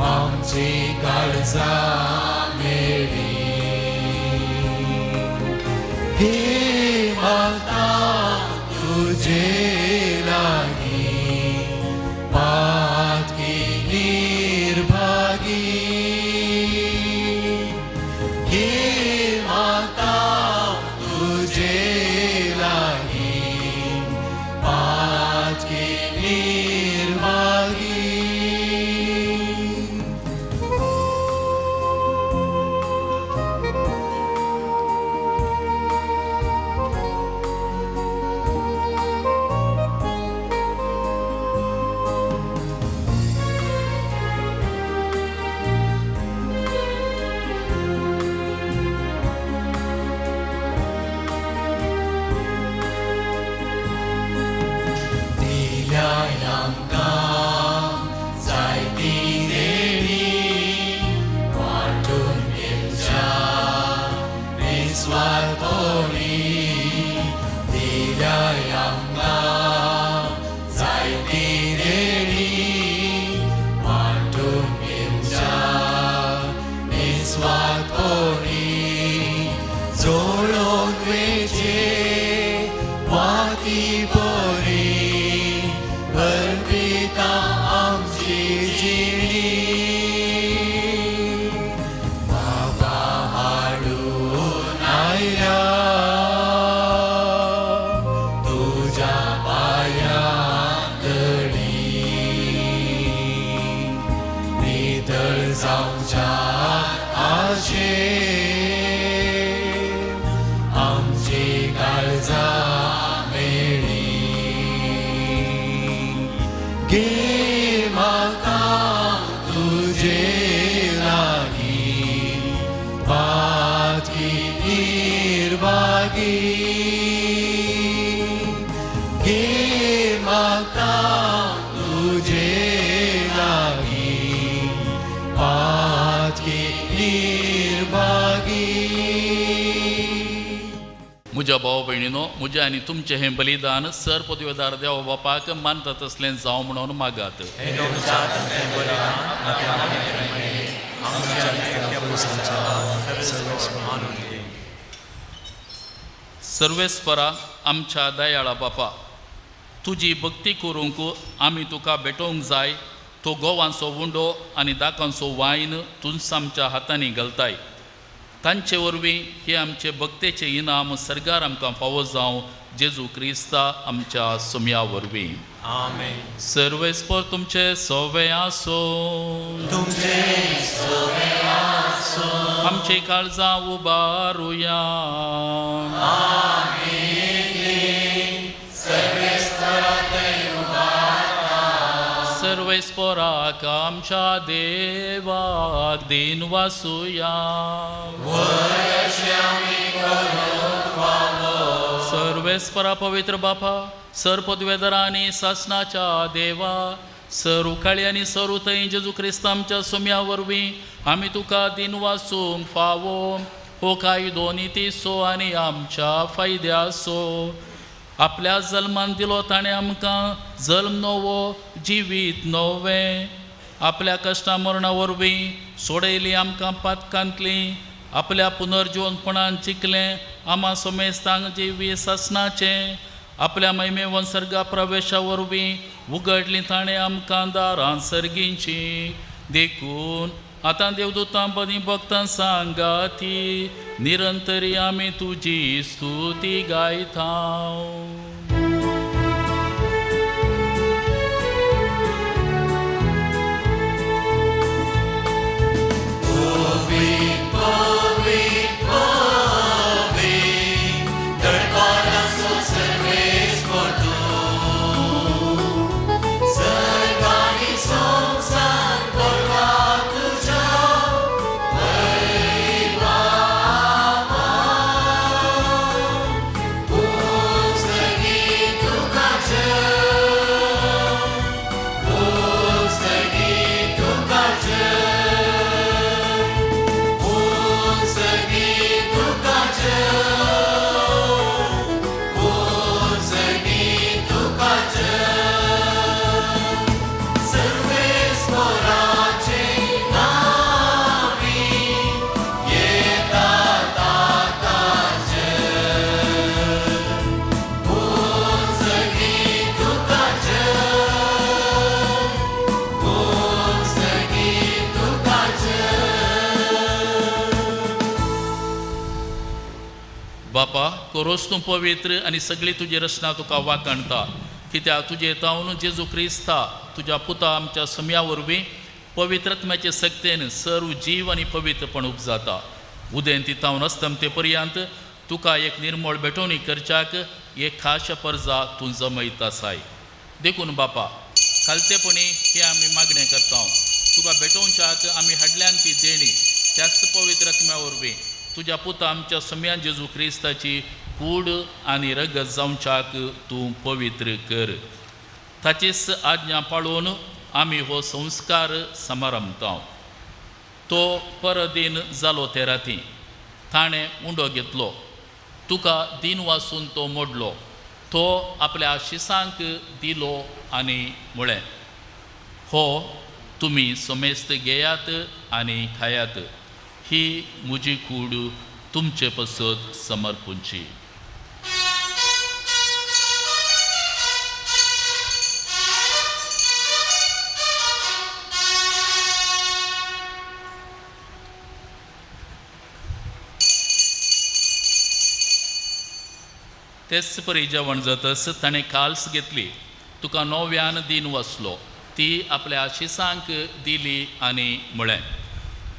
आमची काळजां मेळ्ळी. घे म्हाका तुजे लागीं पातकी निर्भागी. घे म्हाका तुजे लागीं पातकी निर्भागी. दिल्याय आमकां जायती देणी वांटून घेवच्या निस्वार्थपणी. दिल्याय आमकां जायती देणी वांटून घेवच्या निस्वार्थपणी. जोडून वेचे वाती परी अर्पिता आमची जिणी. बाबा हाडून आयल्या तुज्या पांया तडी नितळ जावच्या आशेन आमची काळजां मेळ्ळी. घे म्हाका तुजे लागीं पातकी निर्भागी. घे म्हाका तुजे लागीं पातकी निर्भागी. म्हज्या भाव भयणीनो, म्हजें आनी तुमचें हें बलिदान सर पदवेदार देवा बापाक मानता तसलें जावं म्हणून मागात. सर्वेस्परा आमच्या दयाळा बापा, तुजी भक्ती करूंक आमी तुका भेटोवंक जाय तो गोवांचो उंडो आनी दाकांचो वायन तूंच आमच्या हातांनी घालताय. तांचे वरवीं हे आमचे भक्तेचे इनाम सर्गार आमकां फावो जावं जेजू क्रिस्ता आमच्या सुम्या वरवीं. आमेन. सर्वेस्पर तुमचे सोवे आसो. तुमचे सोवे आसो. आमचे काळजां उबारुया. सर्वेस्पराक आमच्या देवाक दिन वासुया. सर्वेस्परा पवित्र बापा, सर पदवेदरांनी सासनाच्या देवा, सर उकाळी आनी सर उतय जेजू क्रिस्त आमच्या सुम्या वरवीं आमी तुका दिन वासूंक फावो हो कायदो नितीचो आनी आमच्या फायद्याचो. आपल्या जल्मान दिलो ताणें आमकां जल्म नवो, जिवीत नवें. आपल्या कश्टा मरणा वरवीं सोडयली आमकां पातकांतली. आपल्या पुनर्जिवनपणान जिखलें आमा सोमेस्तांक जिवी सासनाचें. आपल्या महिमेवन सर्गा प्रवेशा वरवीं उगडलीं ताणें आमकां दारां सर्गींची. देखून आतां देवदूतां बरी भक्तां सांगाती निरंतरी आमी तुजी स्तुती गायता. बापा, कोरोस तूं पवित्र आनी सगळी तुजी रचना तुका वाखाणता. कित्याक तुजे तावन जेजू क्रिस्ता तुज्या पुता आमच्या सुम्या वरवीं पवित्रत्म्याचे सक्तेन सर्व जीव आनी पवित्रपण उपजाता. उदेंती तावन अस्तमते पर्यंत तुका एक निर्मळ भेटवणी करच्याक एक खास परजा तूं जमयत आसाय. देखून बापा, खालतेपणी हे आमी मागणें करता. तुका भेटोवच्याक आमी हाडल्यान ती देणी त्याच पवित्रत्म्या वरवीं तुज्या पुता आमच्या सुम्यान जेजू क्रिस्ताची कूड आनी रगत जावच्याक तूं पवित्र कर. ताचीच आज्ञा पाळून आमी हो संस्कार समारंभता. तो परदीन जालो ते राती ताणें उंडो घेतलो, तुका दिन वासून तो मोडलो, तो आपल्या शिसांक दिलो आनी म्हळें, हो तुमी समेस्त घेयात आनी खायात, ही म्हजी कूड तुमचे पसत समर्पूंची. तेच परी जेवण जातस ताणें काल्स घेतली, तुका नव्यान दिन वसलो, ती आपल्या शिसांक दिली आनी म्हळें,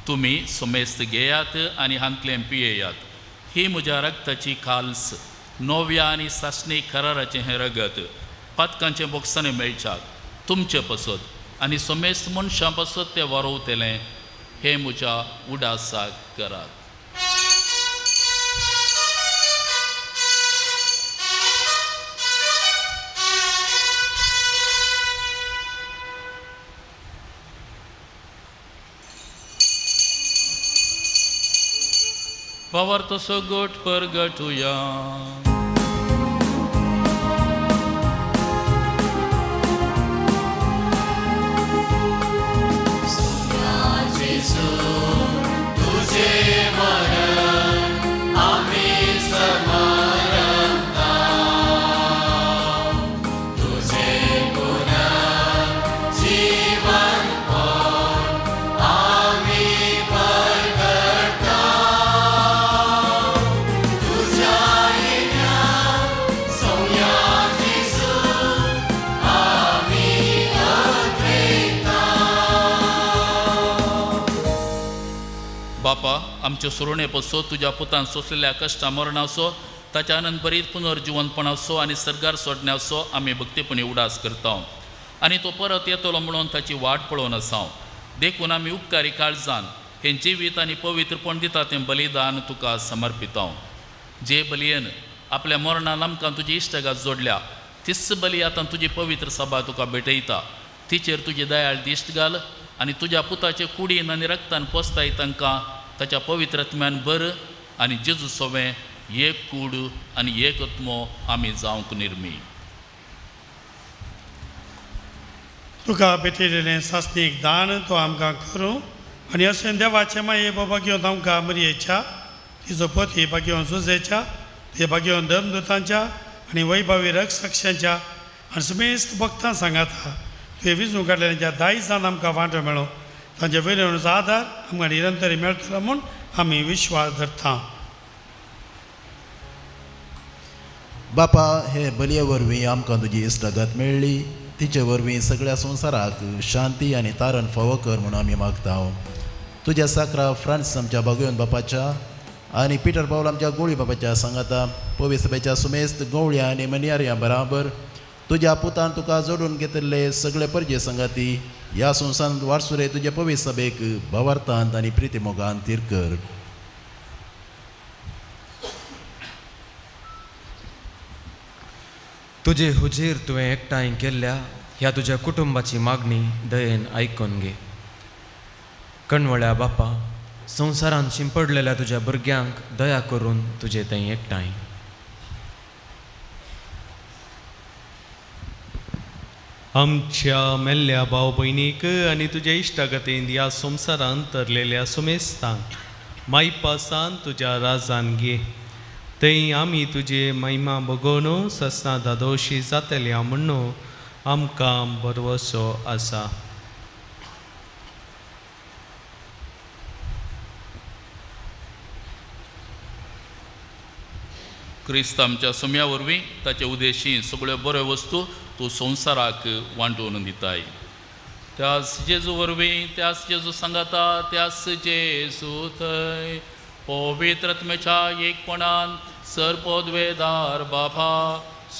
तुमी समेस्त घेयात आनी हांतलें पियेयात, ही म्हज्या रगताची काल्स, नव्या आनी सासणी कराराचें हें रगत, पातकांचें बोगसाणें मेळच्याक तुमचे पसत आनी समेस्त मनशां पसत तें वारोवतलें, हें म्हज्या उडासाक करात. पवार तसो गोट परगटुया. तुझे मरण आम्ही समारंभता, तुझे पुनर्जीवन पण आम्ही परगटता. बापा आमचे सुरणे पसो तुज्या पुतान सोंसलेल्या कश्टा मरणाचो ताच्या आनंद भरीत पुनर्जिवनपणाचो आनी सर्गार सोडण्याचो आमी भक्तीपणी उडास करता आनी तो परत येतलो म्हणून ताची वाट पळोवन आसा. देखून आमी उपकारी काळजान हें जिवीत आनी पवित्रपण दिता तें बलिदान तुका समर्पिता. जे बलयेन आपल्या मरणान आमकां तुजी इश्टगात जोडल्या तीच बली आतां तुजी पवित्र सभा तुका भेटयता. तिचेर तुजी दयाळ दिश्ट घाल आनी तुज्या पुताचे कुडीन आनी रक्तान पोसताय तांकां ताच्या पवित्र आत्म्यान बर आनी जेजू सोवें एक कूड आनी एक आत्मो आमी जावंक निर्मी. तुका भेटयलेलें सासणीक दान तो आमकां करूं आनी अशें देवाचें माये बाबा घेवन आमकां मरयेच्या तिजो पती बागेवन जुजेच्या ते बागेवन धर्मदूतांच्या आनी वैभावी रक्षांच्या आनी समेस्त भक्तां सांगाता तुवें विजून काडलेल्या दायजान आमकां वांटो मेळो तांच्या वयल्यानचो आदार आमकां निरंतर मेळटलो म्हूण आमी विश्वास धरता. बापा हे बलये वरवीं आमकां तुजी इश्टागत मेळ्ळी तिचे वरवीं सगळ्या संवसाराक शांती आनी तारण फावो कर म्हूण आमी मागता. तुज्या साकरा फ्रांस आमच्या बागयोन बापाच्या आनी पिटर पावल आमच्या गोळी बापाच्या सांगाता पवित्र सभेच्या सुमेस्त गवळ्या आनी मनियारयां बराबर तुज्या पुतान तुका जोडून घेतिल्ले सगळे परजे सांगाती ह्या संवसारांत वारसुरे तुज्या पवित्र सभेक भावार्थांत आनी प्रितीमोगान थीर कर. तुजे हुजीर तुवें एकठांय केल्ल्या ह्या तुज्या कुटुंबाची मागणी दयेन आयकून घे. कणवळ्या बापा संवसारांत शिंपडलेल्या तुज्या भुरग्यांक दया करून तुजे थंय एकठांय. आमच्या मेल्ल्या भाव भयणीक आनी तुज्या इश्टागतीन ह्या संवसारांत तरलेल्या सुमेस्तांक मायपासान तुज्या राजान घे. थंय आमी तुजे महिमा बगोवन ससना दादोशी जातल्या म्हणून आमकां भरवसो आसा. क्रिस्त आमच्या सुम्या वरवीं ताचे उद्देशी सगळ्यो बऱ्यो वस्तू तूं संवसाराक वांटून दिताय. त्याच जेजू वरवीं त्याच जेजू सांगाता त्याच जेजू थंय पवित्र आत्म्याच्या एकपणान सर्पोद्वेदार बापा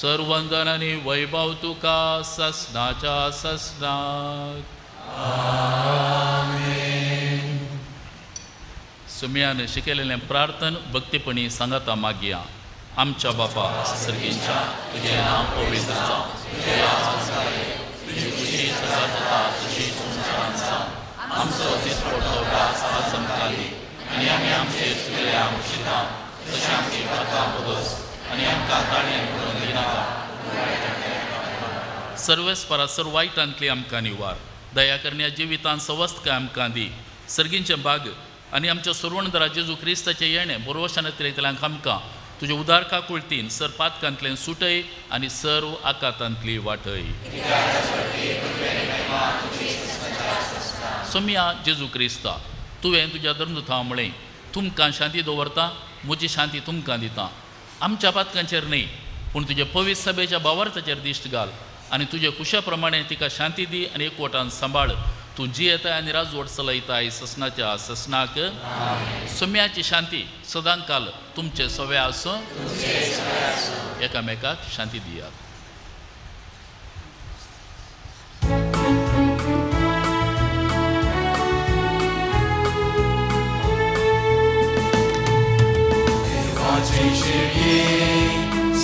सर्वंदन आनी वैभव तुका ससनाच्या ससनाक. सुम्यान शिकयलेलें प्रार्थन भक्तीपणी सांगाता मागया. आमच्या बापा सर्गींच्या तुजें नांव पवित्र जावं, तुजें तुजी खुशी सदा जाता तशी संवसारांत जावं. आमचो दिसपडटो घास आज आमकां दी आनी आमी आमचे चुकल्या मुशिता तशें आमची पात्रां बगस आनी आमकां ताळयेन करून दिनाका. सर्वेस्परा सर्व वायटांतली आमकां निवार दया करण्या जिवितांत सवस्तकाय आमकां दी. सर्गींचें भाग आनी आमच्या सुरवणदरा जेजू क्रिस्ताचें येणें बरोवशान त्रेतल्यांक आमकां तुजे उदार काकुळतीन सर पातकांतल्यान सुटय आनी सर्व आकातांतली वाटय. सोम्या जेजू क्रिस्ता तुवें तुज्या धर्मदुतां म्हळें तुमकां शांती दवरता म्हजी शांती तुमकां दिता. आमच्या पातकांचेर न्हय पूण तुजे पवित्र सभेच्या भावार्थाचेर दिश्ट घाल आनी तुजे कुशा प्रमाणे तिका शांती दी आनी एकवटान सांबाळ. तूं जियेताय आनी राजवट चलयताय ससनाच्या ससनाक. सोम्याची शांती सदांकाल तुमचे सवे आसूं. एकामेकाक शांती दियात.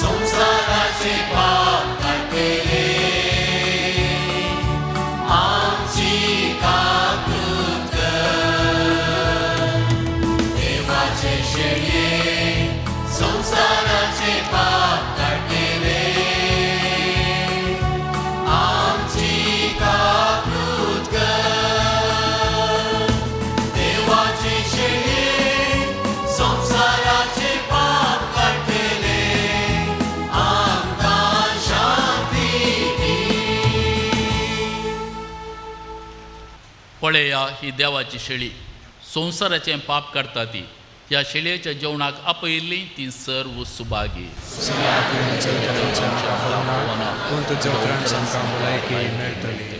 संसाराचे पाप काडटले आमची काकूत कर. देवाचे शेळये संसाराचे पाप काडटले आमची काकूत कर. देवाचे शेळये संसाराचे पाप काडटले आमकां शांती दी. पळया ही देवाची शेळी संवसाराचें पाप काडटा ती. ह्या शेळयेच्या जेवणाक आपयिल्ली ती सर्व सुभागी. पूण तुज्या उपरांत आमकां भलायकी मेळटली.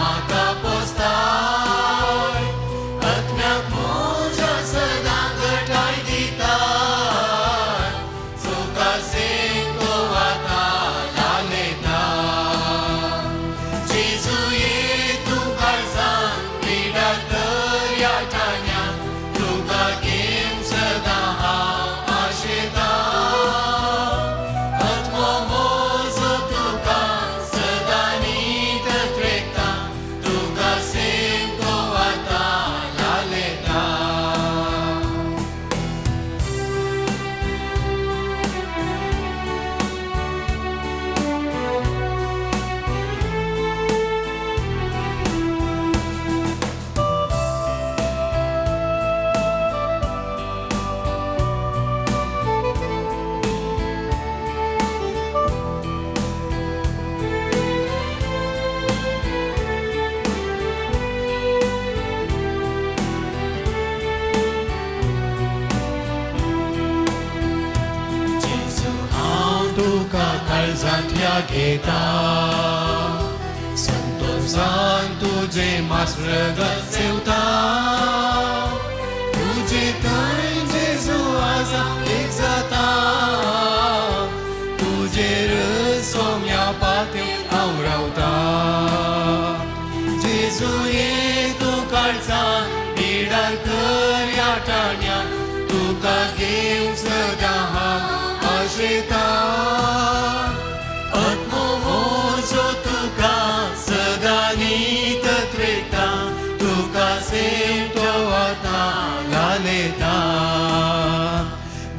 म्हाका पोसताय आत्म्याक म्हज्या सदां घटाय दिताय सुखासेन तो आतां लालयता जेजू ये तूं काळजान पिडा दर्या ठाण्या तुका घेवन सदां हांव आशेतां आत्मो म्हजो तुका सदां नीत त्रेकता तुका सेम तो आतां लालयता. जेजू हांव तुका काळजांतल्या घेता संतोषान तुजें मास्रगत सेवता तुजे थंय जेजू आसा एक जाता तुजेर सोम्या पात्यो हांव रावता जेजू ये तूं काळजान पिडार कर ह्या ठाण्या तुका घेवन सदां हांव आशेतां आत्मो म्हजो तुका सदां नीत त्रेकता तुका सेम तो आतां लालयता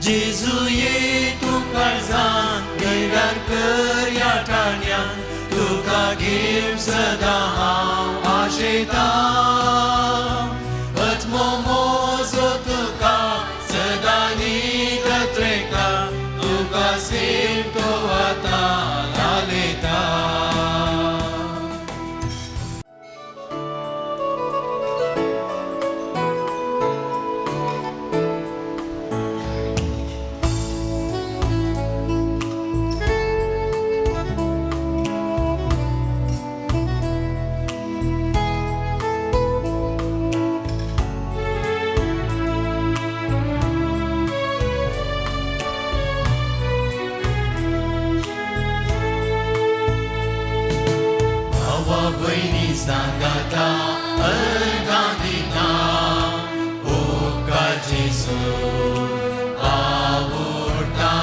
जेजू ये तूं काळजान पिडार कर ह्या ठाण्या तुका घेवन सदां हांव आशेतां आत्मो म्हजो तुका सदां नीत त्रेकता तुका सेम तो आतां लालयता. भावा भयणी सांगाता अर्गां दिता उपकार जेजू आवडटा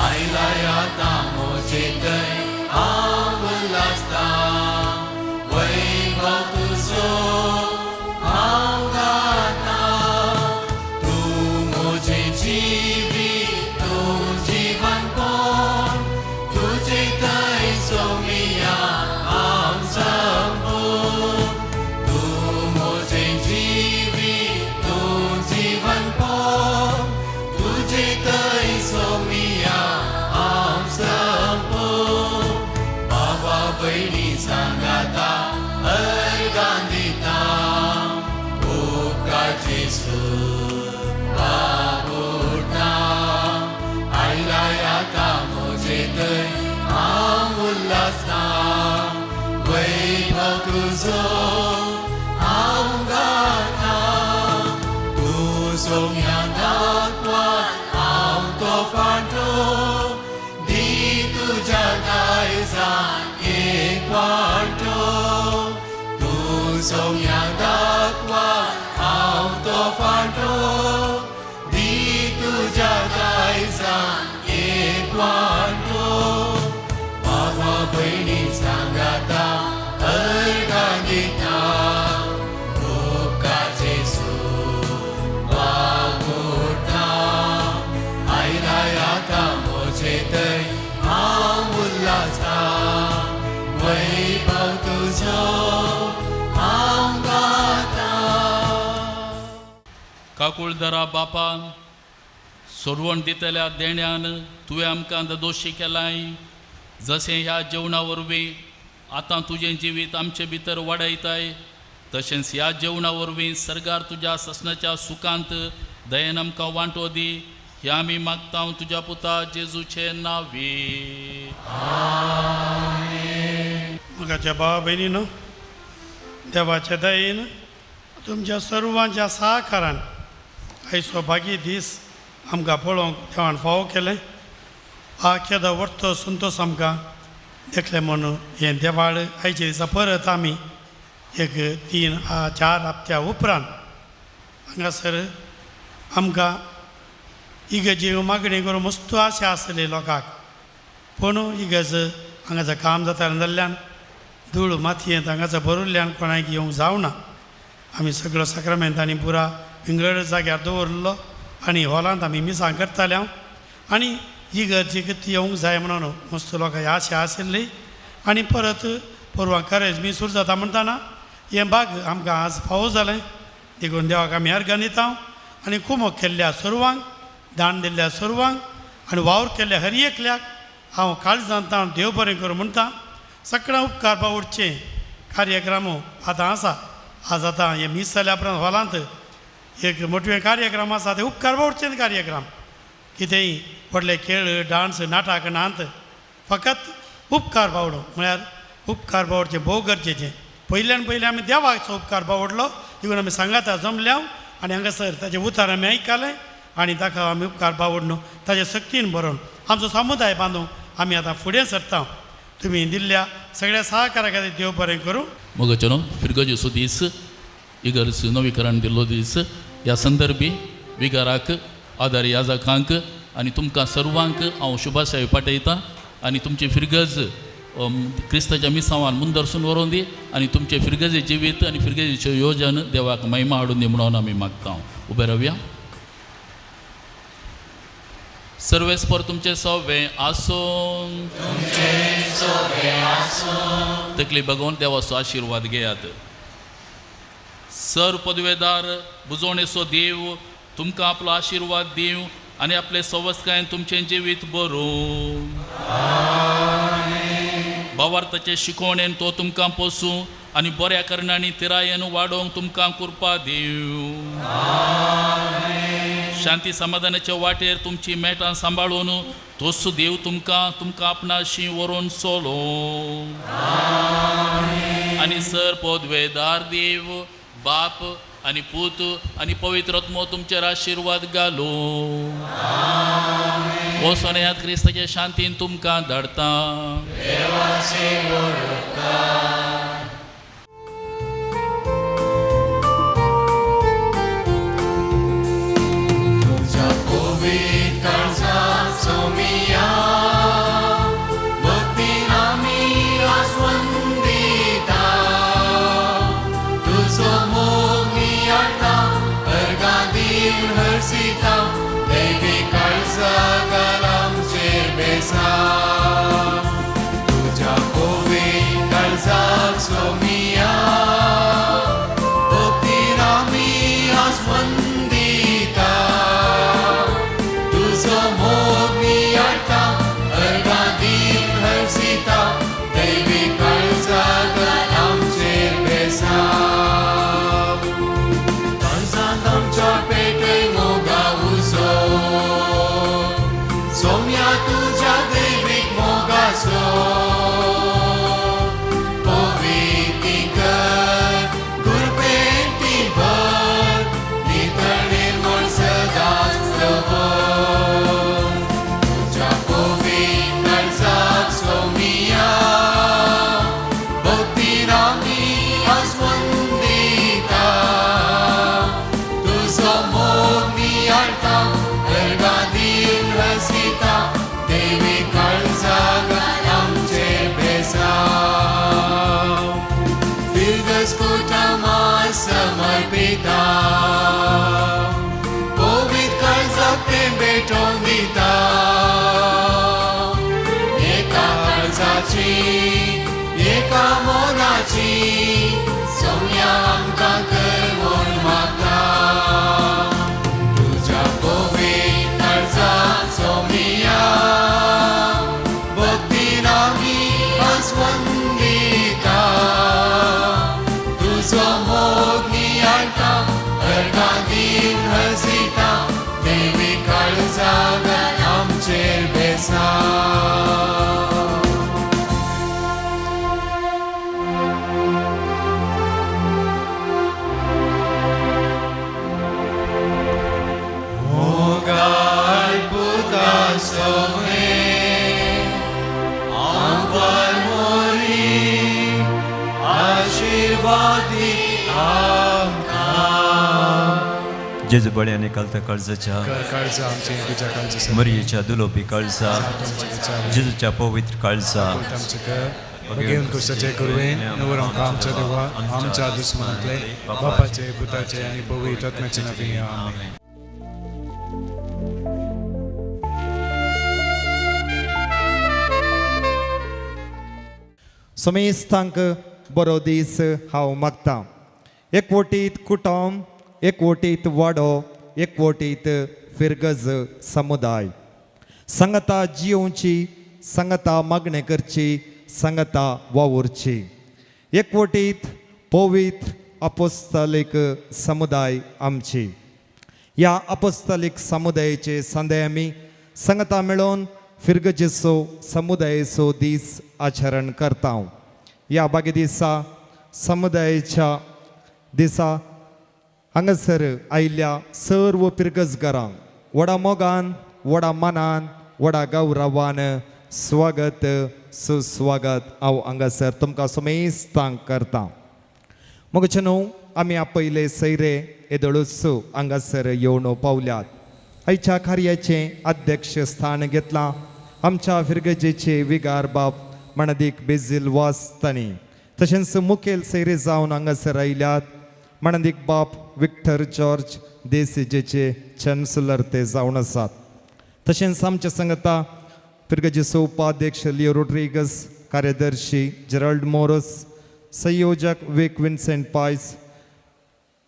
आयलाय आतां म्हजे थंय हांव उल्हासता वैभव तुजो हांव गाता तूं म्हजें जिवीत तूं जिवनपण तुजे थंय सोमिया हांव संपूर्ण तूं म्हजें जिवीत तूं जिवनपण तुजे थंय सोमिया हांव संपूर्ण बाबा भयणी सांगाता अर्गां दिता उपकार जेजू बाबुरता आयलाय आतां म्हजे थंय हांव उल्हासता वैभव तुजो हांव गाता तूं सोम्या दाखवा हांव तो फांटो दी तुज्या दायजान एक वांटो तूं सोम्या दाखवा हांव तो फांटो दी तुज्या दायजान एक वांटो बाबा भयणी सांगाता अर्गां दिता उपकार जेजू वावुरता आयलाय आतां म्हजे थंय हांव उल्हासता वैभव तुजो हांव गाता. काकुळदरा बापा सोडवण दितल्या देण्यान तुवें आमकां दोशी केलाय जशें ह्या जेवणा वरवीं आतां तुजें जिवीत आमचे भितर वाडयताय तशेंच ह्या जेवणा वरवीं सर्गार तुज्या ससनाच्या सुखांत दयेन आमकां वांटो दी ह्या आमी मागता तुज्या पुता जेजूचे नांवी. मोगाच्या भावा भयणीनो, देवाच्या दयेन तुमच्या सर्वांच्या सहकारान आयचो भागी दीस आमकां पळोवंक देवान फावो केलें. आ केदो व्हडतो संतोश आमकां देखलें म्हणून हें देवाळ आयच्या दिसा परत आमी एक 3 4 हप्त्या उपरांत हांगासर आमकां इगर्जी मागणी करून मस्त आशा आसली लोकांक, पूण इगर्ज हांगाचो काम जाता जाल्ल्यान धूळ मातयेंत हांगाचो भरिल्ल्यान कोणाक येवंक जावना. आमी सगळो साक्रामेंतांनी पुरा विंगड जाग्यार दवरलो आनी हॉलांत आमी मिसां करताले हांव आनी इगर्जीक ती येवंक जाय म्हणून मस्त लोकांक आशा आशिल्ली. आनी परत परवां करेज मी सुरू जाता म्हणटाना हें भाग आमकां आज फावो जालें देखून देवाक आमी अर्गां दिता आनी कुमोक केल्ल्या सर्वांक, दान दिल्ल्या सर्वांक आनी वावर केल्ल्या हर एकल्याक हांव काळजांत हांव देव बरें करूं म्हणटा. सगळ्या उपकार पावडचे कार्यक्रम आतां आसा. आज आतां हें मीस जाल्या उपरांत हॉलांत एक मोटवें कार्यक्रम आसा, ते उपकार पावडचे कार्यक्रम कितेंय व्हडले खेळ डांस नाटक नात, फकत उपकार पावडो म्हळ्यार उपकार पावडचें भोव गरजेचें. पयल्यान पयलीं आमी देवाचो उपकार पावडलो देखून आमी सांगाता जमल्या आनी हांगासर ताचें उतार आमी आयकलें आनी ताका आमी उपकार पावडनो ताचे सक्तीन बरोवन आमचो समुदाय बांदूंक आमी आतां फुडें सरता. तुमी दिल्ल्या सगळ्या सहकारा खातीर देव बरें करूं. मोगाचेनो फिरगजेचो दीस, इगर्ज नवीकरण दिल्लो दीस, ह्या संदर्भी विगाराक आदार याजकांक आनी तुमकां सर्वांक हांव शुभाशय पाठयतां आनी तुमची फिरगज क्रिस्ताच्या मिसांवान मुंदरसून व्हरोन दी आनी तुमचें फिरगजे जिवीत आनी फिरगजेचें योजन देवाक महिमा हाडून दी म्हणून आमी मागता. उबे रावया. सर्वेस्पर तुमचें सवे आसूं, तकली बगोवन देवाचो आशिर्वाद घेयात. सर पदवेदार बुजवणेचो देव तुमकां आपलो आशिर्वाद दिवं आनी आपले सवस्कायेन तुमचें जिवीत बरोवं. भावार्थाचे शिकवणेन तो तुमकां पोसूं आनी बऱ्या करणांनी तिरायेन वाडोवंक तुमकां कृपा दिवं. शांती समाधानाच्या वाटेर तुमची मेटां सांबाळून तोच देव तुमकां तुमकां आपणाशी व्हरून चलोवं. आनी सर पदवेदार देव बाप आनी पूत आनी पवित्र आत्मो तुमचेर आशिर्वाद घालूं. वचोन ह्या क्रिस्ताच्या शांतीन तुमकां धाडटा. तुझ्या पवित्र काळजाक सोमिया भक्तीन आमी आसवंदिता, तुजो मोग नियाळटा अर्गां दिवन हरसिता, दैवी काळजाक आमचेर बेसा. काळजांत आमच्या पेटय मोगा उजो सोम्या तुझ्या दैवीक मोगाचो, पवित्री कर कृपेन ती भर, नितळ निर्मळ सदांच दवर. तुझ्या पवित्र काळजाक सोमिया भक्तीन आमी आसवंदिता, तुजो मोग नियाळटा अर्गां दिवन हरसिता, देवी काळजाक आमचेर बेसा. फिरगज कुटुंबा समर्पिता, पवित्र काळजाक तें भेटोवन दिता, एका काळजाची एका मनाची सोम्या आमकां कर म्हूण मागता. तुझ्या पवित्र काळजाक सोमिया भक्तीन आमी आसवंदिता, तुजो मोग नियाळटा अर्गां दिवन हरसिता, देवी काळजाक आमचेर बेसा. देवा दी आमकां. जेजू बळ्याने कलता काळजाच्या काळजा आमचे तुझ्या काळजा मरियेच्या दुलोपी काळजा जेजूच्या पवित्र काळजा बघेवन कुसाचे करुवेन नवरांक आमच्या देवा आमच्या दुस्मनांतले बापाचे पुताचे आनी पवित्र आत्म्याचे नांवान आमेन. समेस्तांक बरो दीस हांव मागतां. एकवटीत कुटुंब, एकवटीत वाडो, एकवटीत फिरगज समुदाय सांगता जियोवची, सांगता मागणें करची, सांगता वावुरची. एकवटीत पवित्र अपोस्तलीक समुदाय आमची. ह्या अपोस्तलीक समुदायाचे संदे आमी सांगता मेळोवन फिरगजेचो समुदायेचो दीस आचरण करता. ह्या बागे दिसा समुदायाच्या दिसा हांगासर आयिल्ल्या सर्व फिरगजगारांक व्हडा मोगान, व्हडा मनान, व्हडा गौरवान स्वागत सुस्वागत हांव हांगासर तुमकां समेस्तांक करता. मगचे न्हू आमी आपयले सैरे येदोळूच हांगासर येवन पावल्यात. आयच्या कार्याचें अध्यक्ष स्थान घेतलां आमच्या फिरगजेचे विगार बाब मणदीक बेजील वास्तानी, तशेंच मुखेल सैरे जावन हांगासर आयल्यात मणदीक बाप विक्टर जॉर्ज देसीजेचे चॅन्सलर ते जावन आसात. तशेंच आमच्या सांगता फिरगजेचो उपाध्यक्ष लिओ रोड्रिगस, कार्यदर्शी जेराल्ड मोरस, संयोजक विक विन्सेंट पायस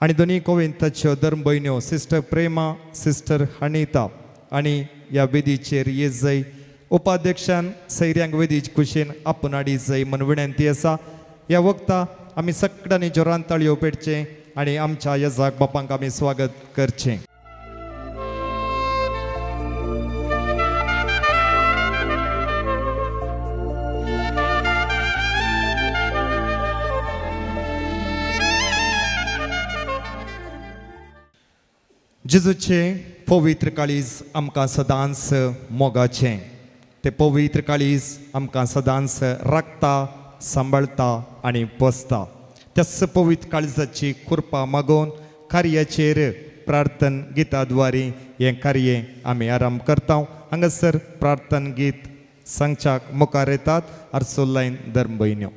आनी दोनी कोविंताच्यो धर्मभयण्यो सिस्टर प्रेमा, सिस्टर हनिता आनी ह्या वेदीचेर ये जाय. उपाध्यक्षान सैऱ्यांक वेदी कुशीन आपूण हाडी जाय म्हूण विनंती आसा. ह्या वखता आमी सगळ्यांनी जोरान ताळयो पेटचें आनी आमच्या येजाक बापांक आमी स्वागत करचें. जेजूचें पवित्र काळीज आमकां सदांच मोगाचें. तें पवित्र काळीज आमकां सदांच राखता, सांबाळता आनी पोसता. त्याच पवित्र काळजाची कृपा मागून कार्याचेर प्रार्थन गिता द्वारे हें कार्य आमी आरंभ करता. हांगासर प्रार्थन गीत सांगच्याक मुखार येतात आर्सोलायन धर्मभयण्यो.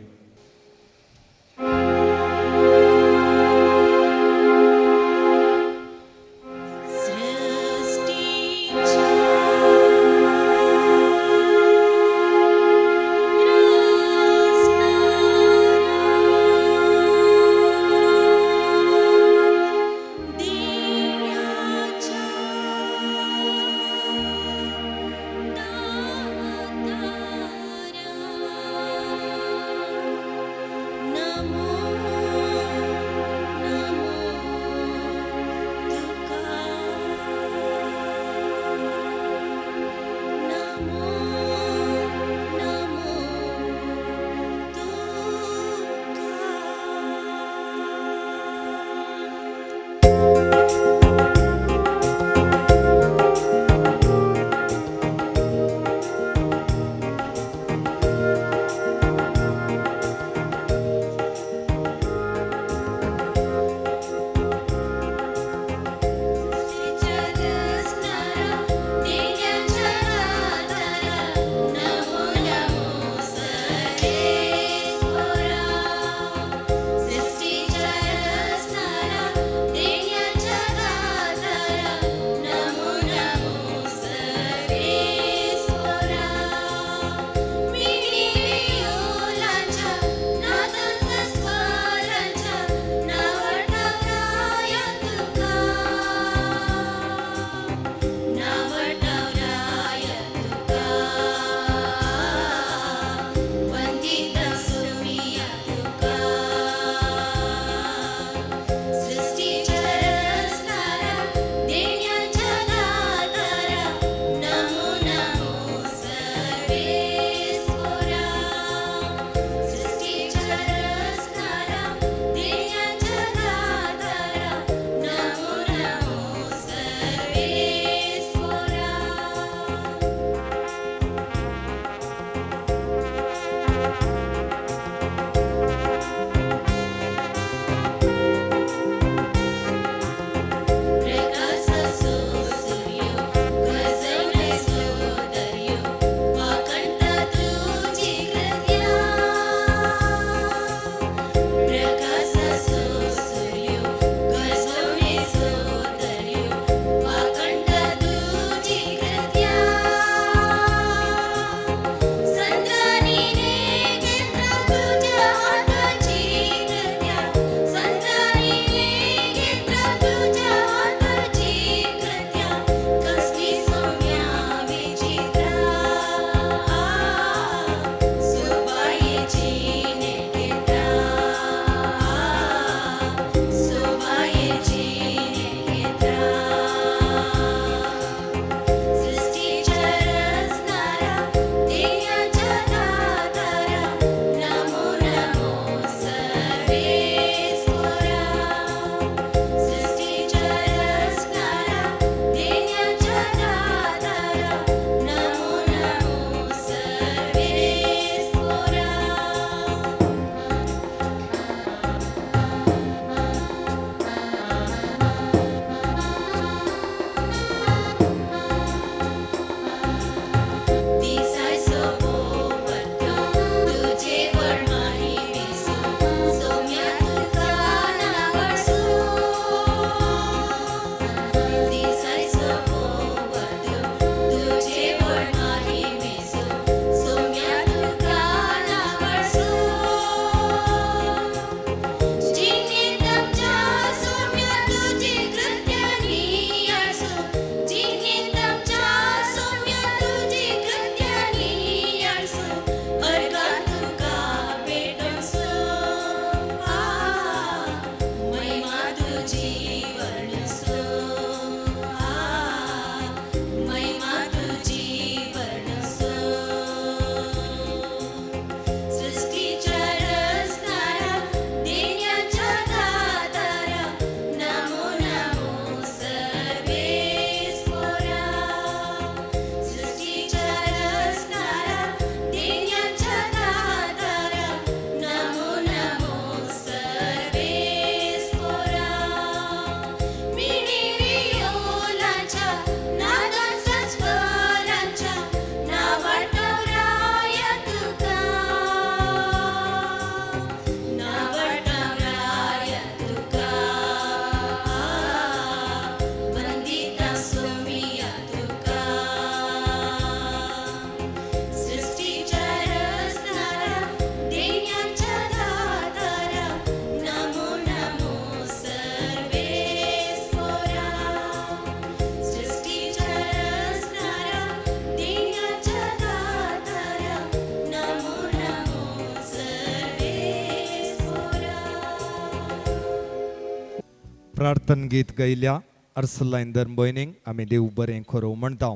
प्रार्थन गीत गायल्या अर्सुलायन धर्मभयणींक आमी देव बरें खरो म्हणटा.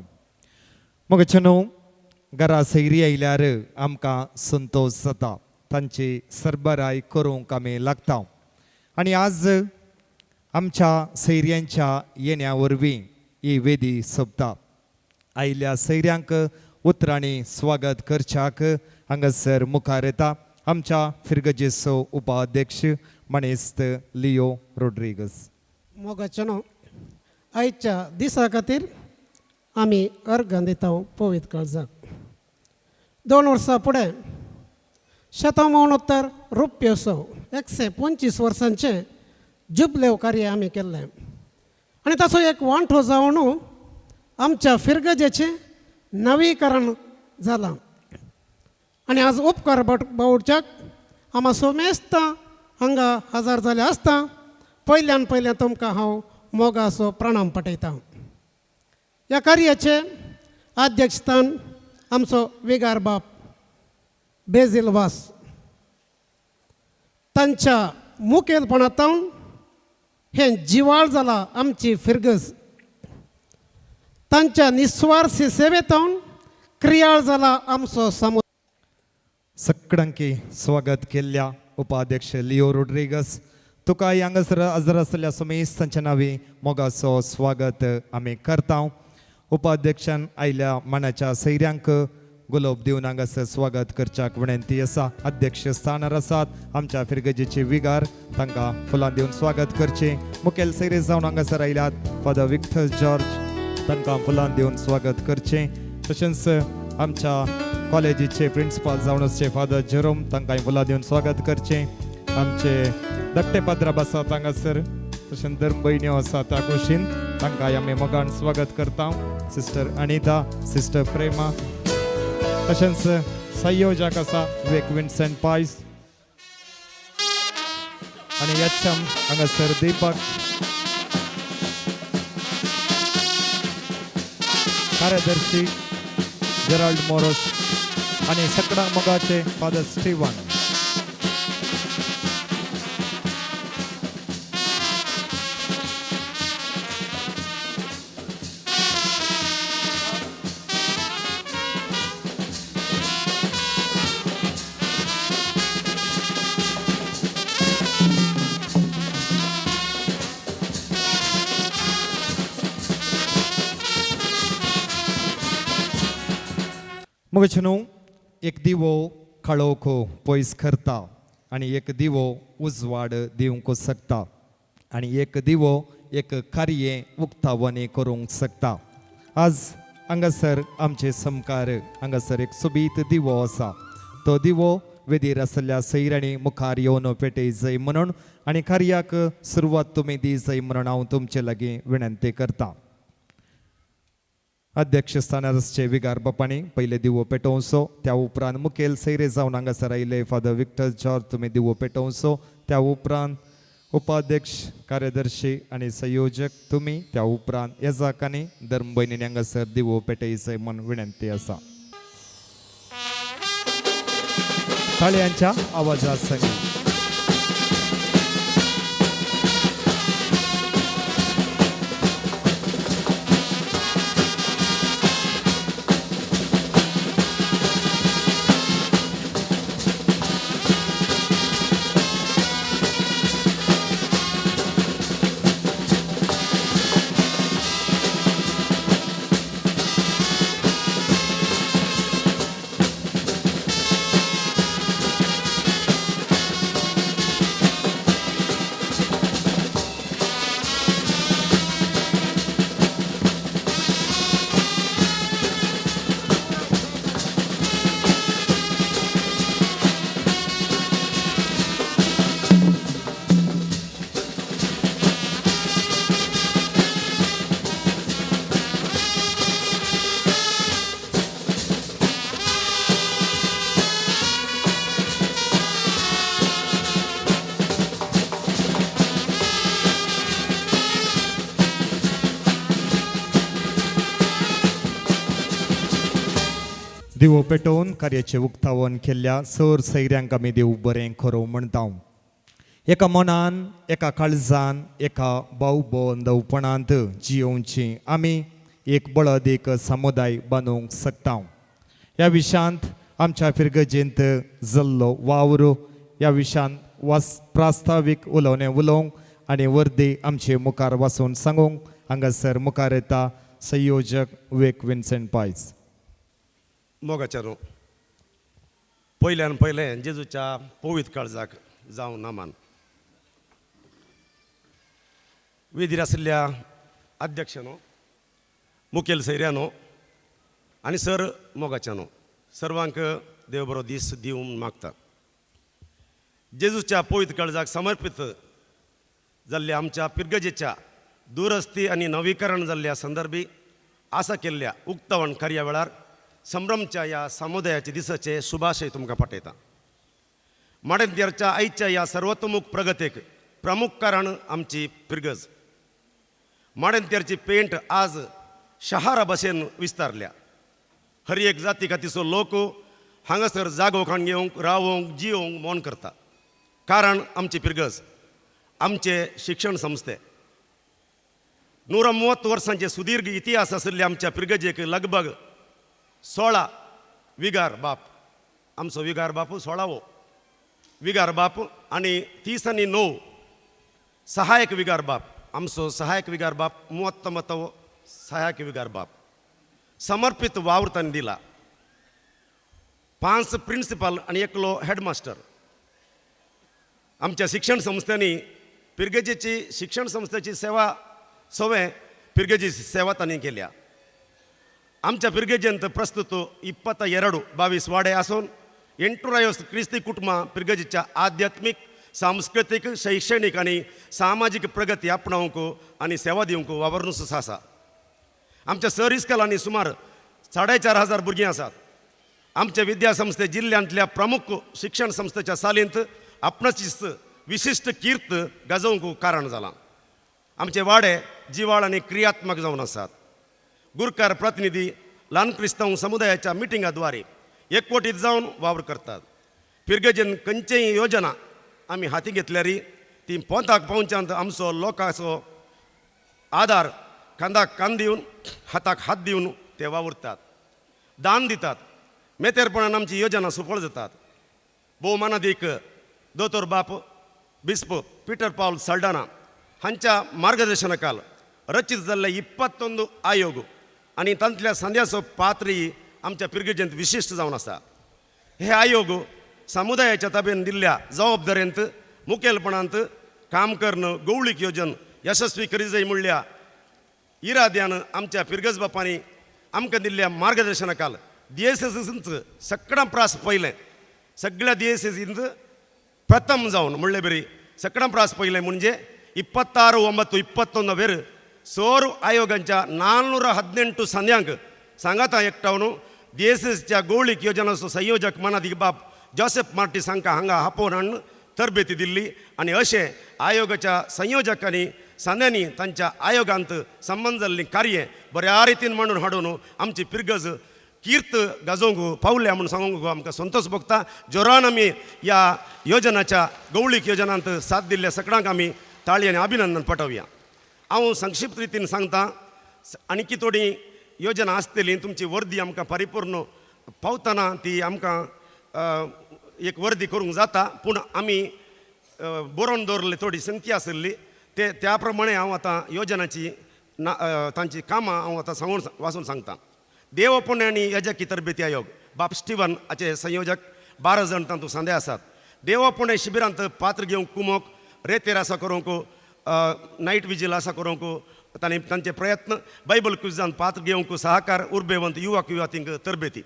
मग न्हू घरा सैरी आयल्यार आमकां संतोश जाता, तांची सरबराय करूंक आमी लागता. आनी आज आमच्या सैऱ्यांच्या येण्या वरवीं ही वेदी सोबता. आयिल्ल्या सैऱ्यांक उतरांनी स्वागत करच्याक हांगासर मुखार येता आमच्या फिरगजेचो उपाध्यक्ष मानेस्त लियो रोड्रिगस. मोगाचें न्हू आयच्या दिसा खातीर आमी अर्गां दिता पवित्र काळजाक. 2 वर्सां फुडें 169 रुप्योत्सव 125 वर्सांचें जुबलेव कार्य आमी केल्लें आनी ताचो एक वांटो जावन आमच्या फिरगजेचें नवीकरण जालां. आनी आज उपकार बावडच्याक आमा सोमेस्तां हांगा हजर जाले आसता पयल्यान पयल्यान तुमकां हांव मोगाचो प्रणाम पाठयतां. ह्या कार्याचें अध्यक्षस्थान आमचो विगार बाप बेजील वास तांच्या मुखेलपणांत हें जिवाळ जाला आमची फिरगज. तांच्या निस्वार्थ सेवेंत क्रियाळ जाला आमचो समुदाय. सगळ्यांकी स्वागत केल्ल्या उपाध्यक्ष लियो रोड्रिगस तुका हांगासर हजर आसलेल्या समेस्त तांच्या नांवी मोगाचो स्वागत आमी करता. उपाध्यक्षान आयल्या मानाच्या सैऱ्यांक गुलोब दिवन हांगासर स्वागत करच्याक विनंती आसा. अध्यक्ष स्थानार आसात आमच्या फिरगजेचे विगार, तांकां फुलां दिवन स्वागत करचें. मुखेल सैरे जावन हांगासर आयल्यात फादर विक्टर जॉर्ज, तांकां फुलां दिवन स्वागत करचें. तशेंच आमच्या कॉलेजीचे प्रिंसिपाल जावन आसचे फादर जेरोम, तांकां फुलां दिवन स्वागत करचें. आमचे धाकटे पाद्राब आसात हांगासर, तशेंच धर्म भयण्यो आसात त्या कुशीन, तांकां आमी मोगान स्वागत करता. सिस्टर अनिता, सिस्टर प्रेमा, तशेंच संयोजक आसा विवेक विन्सेंट पायस आनी यच्छम हांगासर दीपक, कार्यदर्शी जेराल्ड मोरोस आनी सगळ्या मोगाचे फादर स्टीवन. मग न्हू एक दिवो काळोख पयस करता आनी एक दिवो उजवाड दिवंक शकता आनी एक दिवो एक कार्य उक्तावणी करूंक शकता. आज हांगासर आमचे समकार हांगासर एक सोबीत दिवो आसा. तो दिवो वेदीर आसल्या सैरांनी मुखार येवन पेटय जाय म्हणून आनी कार्याक सुरवात तुमी दी जाय म्हणून हांव तुमचे लागीं विनंती करता. अध्यक्षस्थानार आसचे विगार बापांनी पयले दिवो पेटोवचो, त्या उपरांत मुखेल सैरे जावन हांगासर आयिल्ले फादर विक्टर जॉर्ज तुमी दिवो पेटोवचो, त्या उपरांत उपाध्यक्ष कार्यदर्शी आनी संयोजक तुमी, त्या उपरांत येजाक आनी धर्म भयणींनी हांगासर दिवो पेटयचो म्हूण विनंती आसा. ताळयांच्या आवाजा संगीत. दिवो पेटोवन कार्याचें उक्तावण केल्ल्या सर सैऱ्यांक आमी देव बरें खरो म्हणटा. एका मनान, एका काळजान, एका भावबंदवपणांत जियोवची आमी एक बळद एक समुदाय बांदूंक शकता. ह्या विशयांत आमच्या फिरगजेंत जल्लो वावर ह्या विशयांत प्रास्तावीक उलोवणें उलोवंक आनी वर्दी आमचे मुखार वाचून सांगूंक हांगासर मुखार येता संयोजक विवेक विन्सेंट पायस. मोगाच्यानो, पयल्यान पयलें जेजूच्या पवित्र काळजाक जावं नामान. वेदीर आशिल्ल्या अध्यक्षानो, मुखेल सैऱ्यानो आनी सर मोगाच्यानो, सर्वांक देव बरो दीस दिवंक मागता. जेजूच्या पवित्र काळजाक समर्पीत जाल्ल्या आमच्या पिरगजेच्या दुरस्ती आनी नवीकरण जाल्ल्या संदर्भी आसा केल्ल्या उक्तावण कार्या वेळार संभ्रमच्या ह्या समुदायाच्या दिसाचे शुभाशय तुमकां पाठयता. माडेंतेरच्या आयच्या ह्या सर्वतोमुख प्रगतीक प्रमुख कारण आमची पिरगज. माडेंतेरची पेंट आज शहारा भशेन विस्तारल्या. हर एक जाती खातीचो लोक हांगासर जागो खाण घेवंक, रावोंक, जियोवंक मन करता. कारण आमची पिरगज, आमचे शिक्षण संस्थे. 130 वर्सांचे सुदीर्घ इतिहास आशिल्ले आमच्या पिरगजेक लगभग 16 विगार बाप, आमचो विगार बाप 16वो विगार बाप आनी 39 सहायक विगार बाप, आमचो सहायक विगार बाप 39वो सहायक विगार बाप समर्पीत वावर तांणी दिला. 5 प्रिंसिपल आनी एकलो हेडमास्टर. आमच्या शिक्षण संस्थांनी पिरगजेची शिक्षण संस्थेची सेवा सवे पिरगजेची सेवा तांणी केल्या. आमच्या पिरगजेंत प्रस्तुत 22 22 वाडे आसून 850 क्रिस्ती कुटुंबां पिरगजेच्या आध्यात्मीक, सांस्कृतीक, शैक्षणीक आनी सामाजीक प्रगती आपणावंक आनी सेवा दिवंक वावरून आसा. आमच्या सर इस्कलांनी सुमार 4500 भुरगीं आसात. आमच्या विद्यासंस्थे जिल्ल्यांतल्या प्रमुख शिक्षण संस्थेच्या सालींत आपणाचीच विशिश्ट कीर्त गाजोवंक कारण जालां. आमचे वाडे जिवाळ आनी क्रियात्मक जावन आसात. गुरकार प्रतिनिधी ल्हान क्रिस्तांव समुदायाच्या मिटिंगाद्वारे एकवटीत जावन वावर करतात. पिरगजेन खंयचेय योजना आमी हाती घेतल्यार ती पोंताक पावच्यात आमचो लोकांचो आदार खांदाक कान दिवन, हाताक हात दिवन ते वावुरतात, दान दितात. मेतेरपणान आमची योजना सुफळ जातात. भोवमानादीक दोतोर बाप बिस्प पीटर पावल सल्डाना हांच्या मार्गदर्शनाखाल रचित जाल्ले 21 आयोग आनी तांतल्या संद्याचो पात्रय आमच्या पिरगजेंत विशिश्ट जावन आसा. हे आयोग समुदायाच्या ताब्यान दिल्ल्या जबाबदारेंत मुखेलपणांत काम करून गवळीक योजन यशस्वी करी जाय म्हणल्या इराद्यान आमच्या पिरगज बापांनी आमकां दिल्ल्या मार्गदर्शनाखाल डीएसएसींत सगळ्यां प्रास पयलें, सगळ्या डीएसएसींत प्रथम जावन म्हणले बरी सगळ्यां प्रास पयलें म्हणजे 26/9/21 वेर सोर आयोगांच्या 418 संद्यांक सांगाता एकठावन डीएसएसच्या गवळीक योजनाचो संयोजक मानादीक बाब जोसेफ मार्टीस हांकां हांगा आपोवन हाडून तरबेती दिल्ली आनी अशें आयोगाच्या संयोजकांनी सांद्यांनी तांच्या आयोगांत संबंद जाल्लीं कार्य बऱ्या रितीन मांडून हाडून आमची पिरगज कीर्त गाजोवंक पावल्या म्हूण सांगूंक आमकां संतोश भोगता. जोरान आमी ह्या योजनाच्या गवळीक योजनांत साथ दिल्ल्या सगळ्यांक आमी ताळी आनी अभिनंदन पाठोवया. हांव संक्षिप्त रितीन सांगता, आनी थोडी योजना आसतली तुमची वर्दी आमकां परिपूर्ण पावतना ती आमकां एक वर्दी करूंक जाता, पूण आमी बरोवन दवरले थोडी संख्या आशिल्ली ते त्या प्रमाणे हांव आतां योजनाची ना तांची कामां हांव आतां सांगून वाचून सांगता. देवपण आनी यजकी तरबेती आयोग बाप स्टिवन हाचे संयोजक 12 जाण तातूंत सांदे आसात. देवपुणे शिबिरांत पात्र घेवंक कुमोक रेतेर आसा करूंक, नायट विजील आसा करूंक तांणी तांचे प्रयत्न, बायबल क्विजान पात्र घेवंक सहकार, उर्बेवंत युवक युवतींक तरबेती.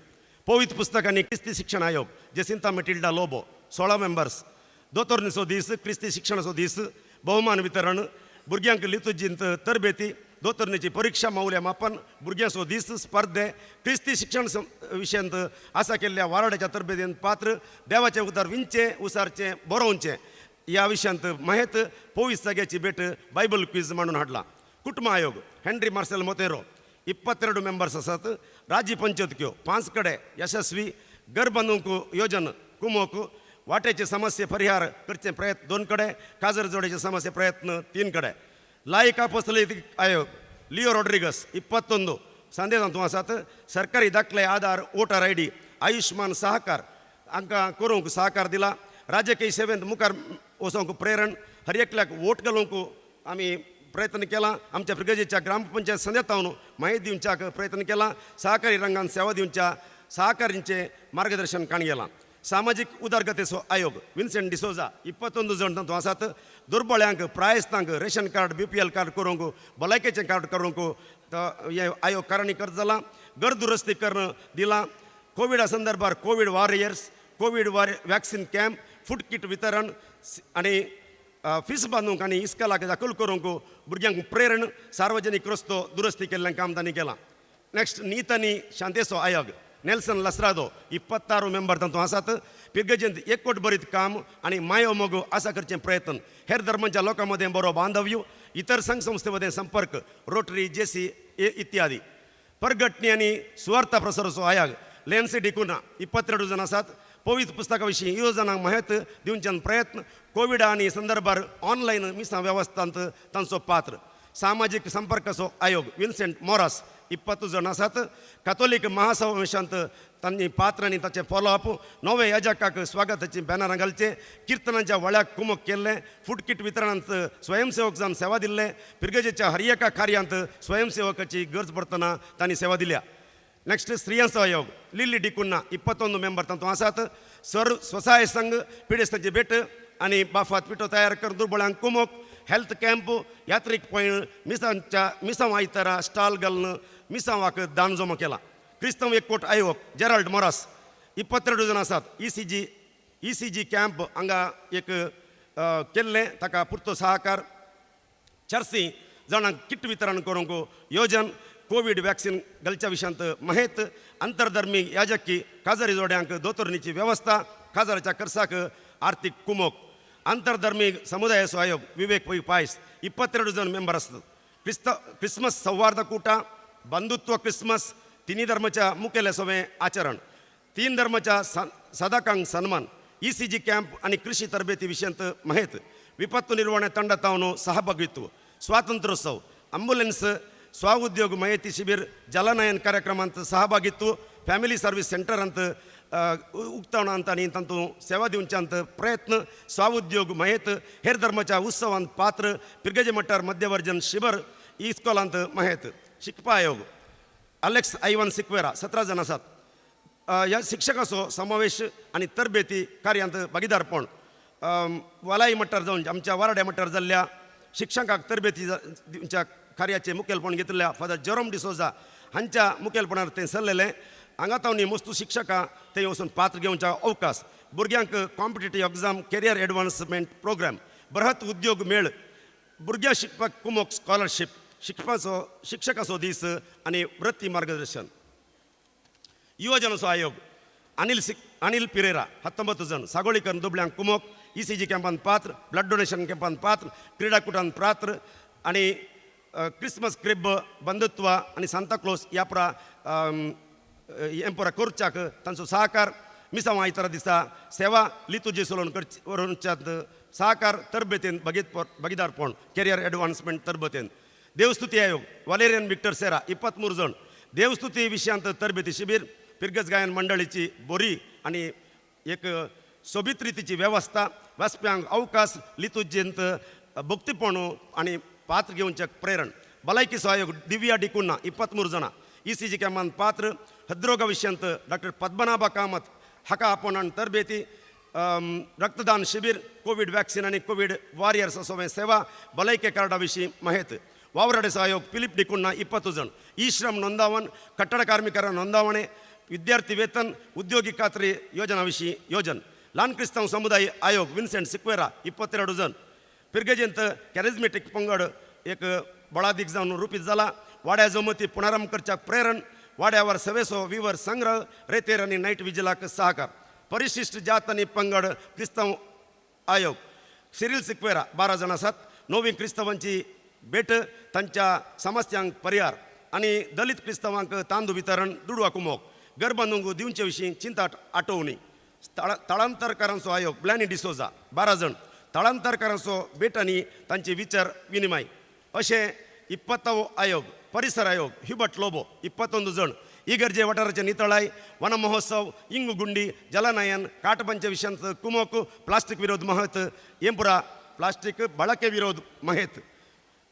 पवित्र पुस्तक आनी क्रिस्ती शिक्षण आयोग जेसिंता मेटिल्डा लोबो 16 मेंबर्स, दोतोर्नीचो दीस, क्रिस्ती शिक्षणाचो दीस, बहुमान वितरण, भुरग्यांक लितुजींत तरबेती, दोतोर्नीची परिक्षा मौल्य मापन, भुरग्यांचो दीस, स्पर्धे, क्रिस्ती शिक्षण विशयांत आसा केल्ल्या वाराड्याच्या तरबेतींत पात्र, देवाचें उतार विंचें, उसारचें, बरोवचें ह्या विशयांत महेत पोवीस जाग्याची भेट बायबल क्वीज मांडून हाडला. कुटुंब आयोग हेनरी मार्सेल मोतेरो 22 मेंबर्स आसात. राज्य पंचायतक्यो 5 कडे यशस्वी, घर बांदूंक योजन कुमोक, वाट्याचे समस्ये परिहार करचे प्रयत्न 2 कडे, काजर जोड्याचे समस्ये प्रयत्न 3 कडे. लायक आपोस्तलीक आयोग लिओ रॉड्रिगस 21 संदेश तातूंत आसात. सरकारी दाखले, आधार, वोटर I D, Ayushman सहकार हांकां करूंक सहकार दिला. राजकीय सेवेंत मुखार वचोंक प्रेरण, हर एकल्याक वोट घालूंक आमी प्रयत्न केला. आमच्या ब्रिगेजीच्या ग्रामपंचायत संदेतावन माहिती दिवच्याक प्रयत्न केला. सहकारी रंगान सेवा दिवच्या सहकारींचें मार्गदर्शन काण गेलां. सामाजीक उदरगतेचो आयोग विन्सेंट डिसोजा 21 जण तातूंत आसात. दुर्बळ्यांक, प्रायस्तांक ration card, BPL card करूंक, भलायकेचें कार्ड करूंक हें आयोग कारणी करत जालां. घर दुरुस्ती करून दिलां. कोविडा संदर्भार Covid warriors, Covid vaccine camp, food kit वितरण आनी फीस बांदूंक आनी इस्कलाक दाखल करूंक भुरग्यांक प्रेरण, सार्वजनीक रस्तो दुरुस्ती केल्लें काम तांणी केलां. नेक्स्ट नीत आनी शांतेचो आयोग नेल्सन लसरादो 26 मेंबर तातूंत आसात. पिरगजेंत एकवट बरीत काम आनी मायो मोगो आसा करचें प्रयत्न, हेर धर्मांच्या लोकां मदें बरो बांधव्य, इतर संघ संस्थे मदें संपर्क, रोटरी, जेसी इत्यादी. परगटणी आनी सुवार्ता प्रसाराचो आयोग लेन्सी डिकुना 22 जण आसात. पवित्र पुस्तका विशीं योजनांक म्हायत दिवच्यान प्रयत्न, कोविड आनी संदर्भार ऑनलायन मिसां वेवस्थांत तांचो पात्र. सामाजीक संपर्काचो आयोग विन्सेंट मोरास 20 जण आसात. कातोलीक महासमावेशांत तांणी पात्र आनी ताचें फॉलोअप, नवे याजकाक स्वागताची बॅनरां घालचें, किर्तनाच्या वळ्याक कुमक केल्लें, फूड किट वितरणांत स्वयंसेवक जावन सेवा दिल्लें, पिरगजेच्या हर एका कार्यांत स्वयंसेवकाची गरज पडटना तांणी सेवा दिल्या. नेक्स्ट स्त्रियांचो आयोग लिल्ली डिकुन्ना 21 मेंबर तातूंत आसात. सर स्वसहाय संघ पिडेस्तांची भेट आनी बाफात पिठो तयार करून दुर्बळांक कुमक, हेल्थ कॅम्प, यात्रीक पॉयंट, मिसांच्या मिसांव आयतारा स्टॉल घालून मिसांवाक दान जमा केला. क्रिस्तांव एकवट आयोग जेराल्ड मोरास 22 जण आसात. ECG camp हांगा एक केल्लें, ताका पुरतो सहकार. 400 जाणांक किट वितरण करूंक योजन, कोवीड वॅक्सिन घालच्या विशयांत माहेत, आंतरधर्मी याजकी काजारी जोड्यांक दोतोरणीची वेवस्था, काजाराच्या खर्चाक आर्थीक कुमोक. आंतरधर्मी समुदायाचो आयोग विवेक पै पायस 22 जण मेंबर आसतात. क्रिसमस सौहार्द कूटा, बंधुत्व क्रिसमस, तिन्ही धर्माच्या मुखेल सवें आचरण, 3 धर्माच्या सदाकांक सन्मान, ECG camp आनी कृषी तरबेती विशयांत माहेत, विपत्तू निर्वहण ತಂಡತಾವನು ಸಹಭಾಗಿತ್ವ, ಸ್ವಾತಂತ್ರ್ಯೋತ್ಸವ, ಆಂಬ್ಯುಲೆನ್ಸ್, ಸ್ವ ಉದ್ಯೋಗ ಮಾಹಿತಿ ಶಿಬಿರ, ಜಲನಯನ ಕಾರ್ಯಕ್ರಮ ಅಂತ ಸಹಭಾಗಿತ್ತು, ಫ್ಯಾಮಿಲಿ ಸರ್ವಿಸ್ ಸೆಂಟರ್ ಅಂತ ಉಕ್ತಾವಣ ಅಂತ ನೀಂತಂತೂ ಸೇವಾ ದಿವಂಚ ಪ್ರಯತ್ನ, ಸ್ವ ಉದ್ಯೋಗ ಮಹೇತ್, ಹೇರ್ ಧರ್ಮಚ ಉತ್ಸವ ಅಂತ ಪಾತ್ರ, ಪಿರ್ಗಜೆ ಮಟ್ಟಾರ್ ಮಧ್ಯವರ್ಜನ್ ಶಿಬರ್ ಇಸ್ಕೋಲ್ ಅಂತ ಮಹೇತ್. ಶಿಕ್ಷಾ ಆಯೋಗ ಅಲೆಕ್ಸ್ ಐವನ್ ಸಿಕ್ವೇರಾ 17 जण आसात. ह्या शिक्षकाचो समावेश आनी तरबेती कार्यांत भागीदारपण, वालाई मट्टार जावन आमच्या वाराड्या मट्टार जाल्ल्या शिक्षकांक तरबेती दिवच्या कार्याचें मुखेलपण घेतिल्ल्या फादर जेरोम डिसोजा हांच्या मुखेलपणार तें सरलेलें. हांगा तांणी मस्तू शिक्षकां थंय वचून पात्र घेवच्या अवकाश, भुरग्यांक competitive exam, career advancement programme, बृहत उद्योग मेळ, भुरग्यां शिकपाक कुमोक स्कॉलरशीप, शिकपाचो शिक्षकाचो दीस आनी वृत्ती मार्गदर्शन. युवजनाचो आयोग अनिल पिरेरा 19 जण, सागोळीकर दुबळ्यांक कुमोक, ECG कॅम्पान पात्र, ब्लड डोनेशन कॅम्पान पात्र, क्रिडाकूटान पात्र आनी क्रिसमस क्रिब, बंधुत्व आनी सांताक्लोज ह्या पुरा हें पुरा करच्याक तांचो सहकार. मिसांव आयतारा दिसा सेवा लितुजी सोलोवन करच्यात सहकार, तरबेतीन भागीदारपण, कॅरियर एडवान्समेंट तरबेतीन. देवस्तुती आयोग वालेरियन विक्टर सेरा 23 जण, देवस्तुती विशयांत तरबेती शिबीर, पिरगज गायन मंडळीची बोरी आनी एक सोबीत रितीची वेवस्था, वाचप्यांक अवकाश, लितुजींत भक्तीपण आनी पात्र घेवचें प्रेरण. भलायकी आयोग दिव्या डिकुन्ना 23 जाणां, ECG कॅम्पान पात्र, हृदरोगा विशयांत डॉक्टर पद्मनाभा कामत हाका आपोवण तरबेती, रक्तदान शिबीर, कोवीड वॅक्सिन आनी कोवीड वॉरियर्स असो सेवा, भलायकी कार्डा विशीं माहिती. वावराडेचो आयोग फिलीप डिकुन्ना 20 जण, ई श्रम नोंदावण, कट्टड कार्मिकां नोंदावणे, विद्यार्थी वेतन, उद्योगी खात्री योजना विशीं योजन. ल्हान क्रिस्तांव समुदाय आयोग विन्सेंट सिक्वेरा 22 जण, पिरगेजेंत कॅरिज्मेटीक पंगड एक बळादीक जावन रुपीत जाला, वाड्या जमती पुनरारंभ करच्याक प्रेरण, वाड्यावर सवेसो विवर संग्रह, रेतेर आनी नायट विजिलाक सहकार. परिशिष्ट जात आनी पंगड क्रिस्तांव आयोग सिरील सिक्वेरा 12 जाण आसात, नवी क्रिस्तांवांची भेट, तांच्या समस्यांक परिहार आनी दलित क्रिस्तांवांक तांदूळ वितरण, दुडवा कुमोक, घर बांदूंक दिवचे विशीं चिंता आटोवणी. थळांतरकारांचो आयोग ब्लॅनी डिसोजा 12 जण थळांतरकारांचो भेट आनी तांचे विचार विनिमय अशें 20वो आयोग परिसर आयोग ह्युबर्ट लोबो 21 जण इगर्जे वाठाराचे नितळाय वन महोत्सव इंगुगुंडी जलनयन काटपंच विशयांत कुमोक प्लास्टीक विरोध महेत एमपुरा प्लास्टीक ಬಳಕೆ विरोध महेत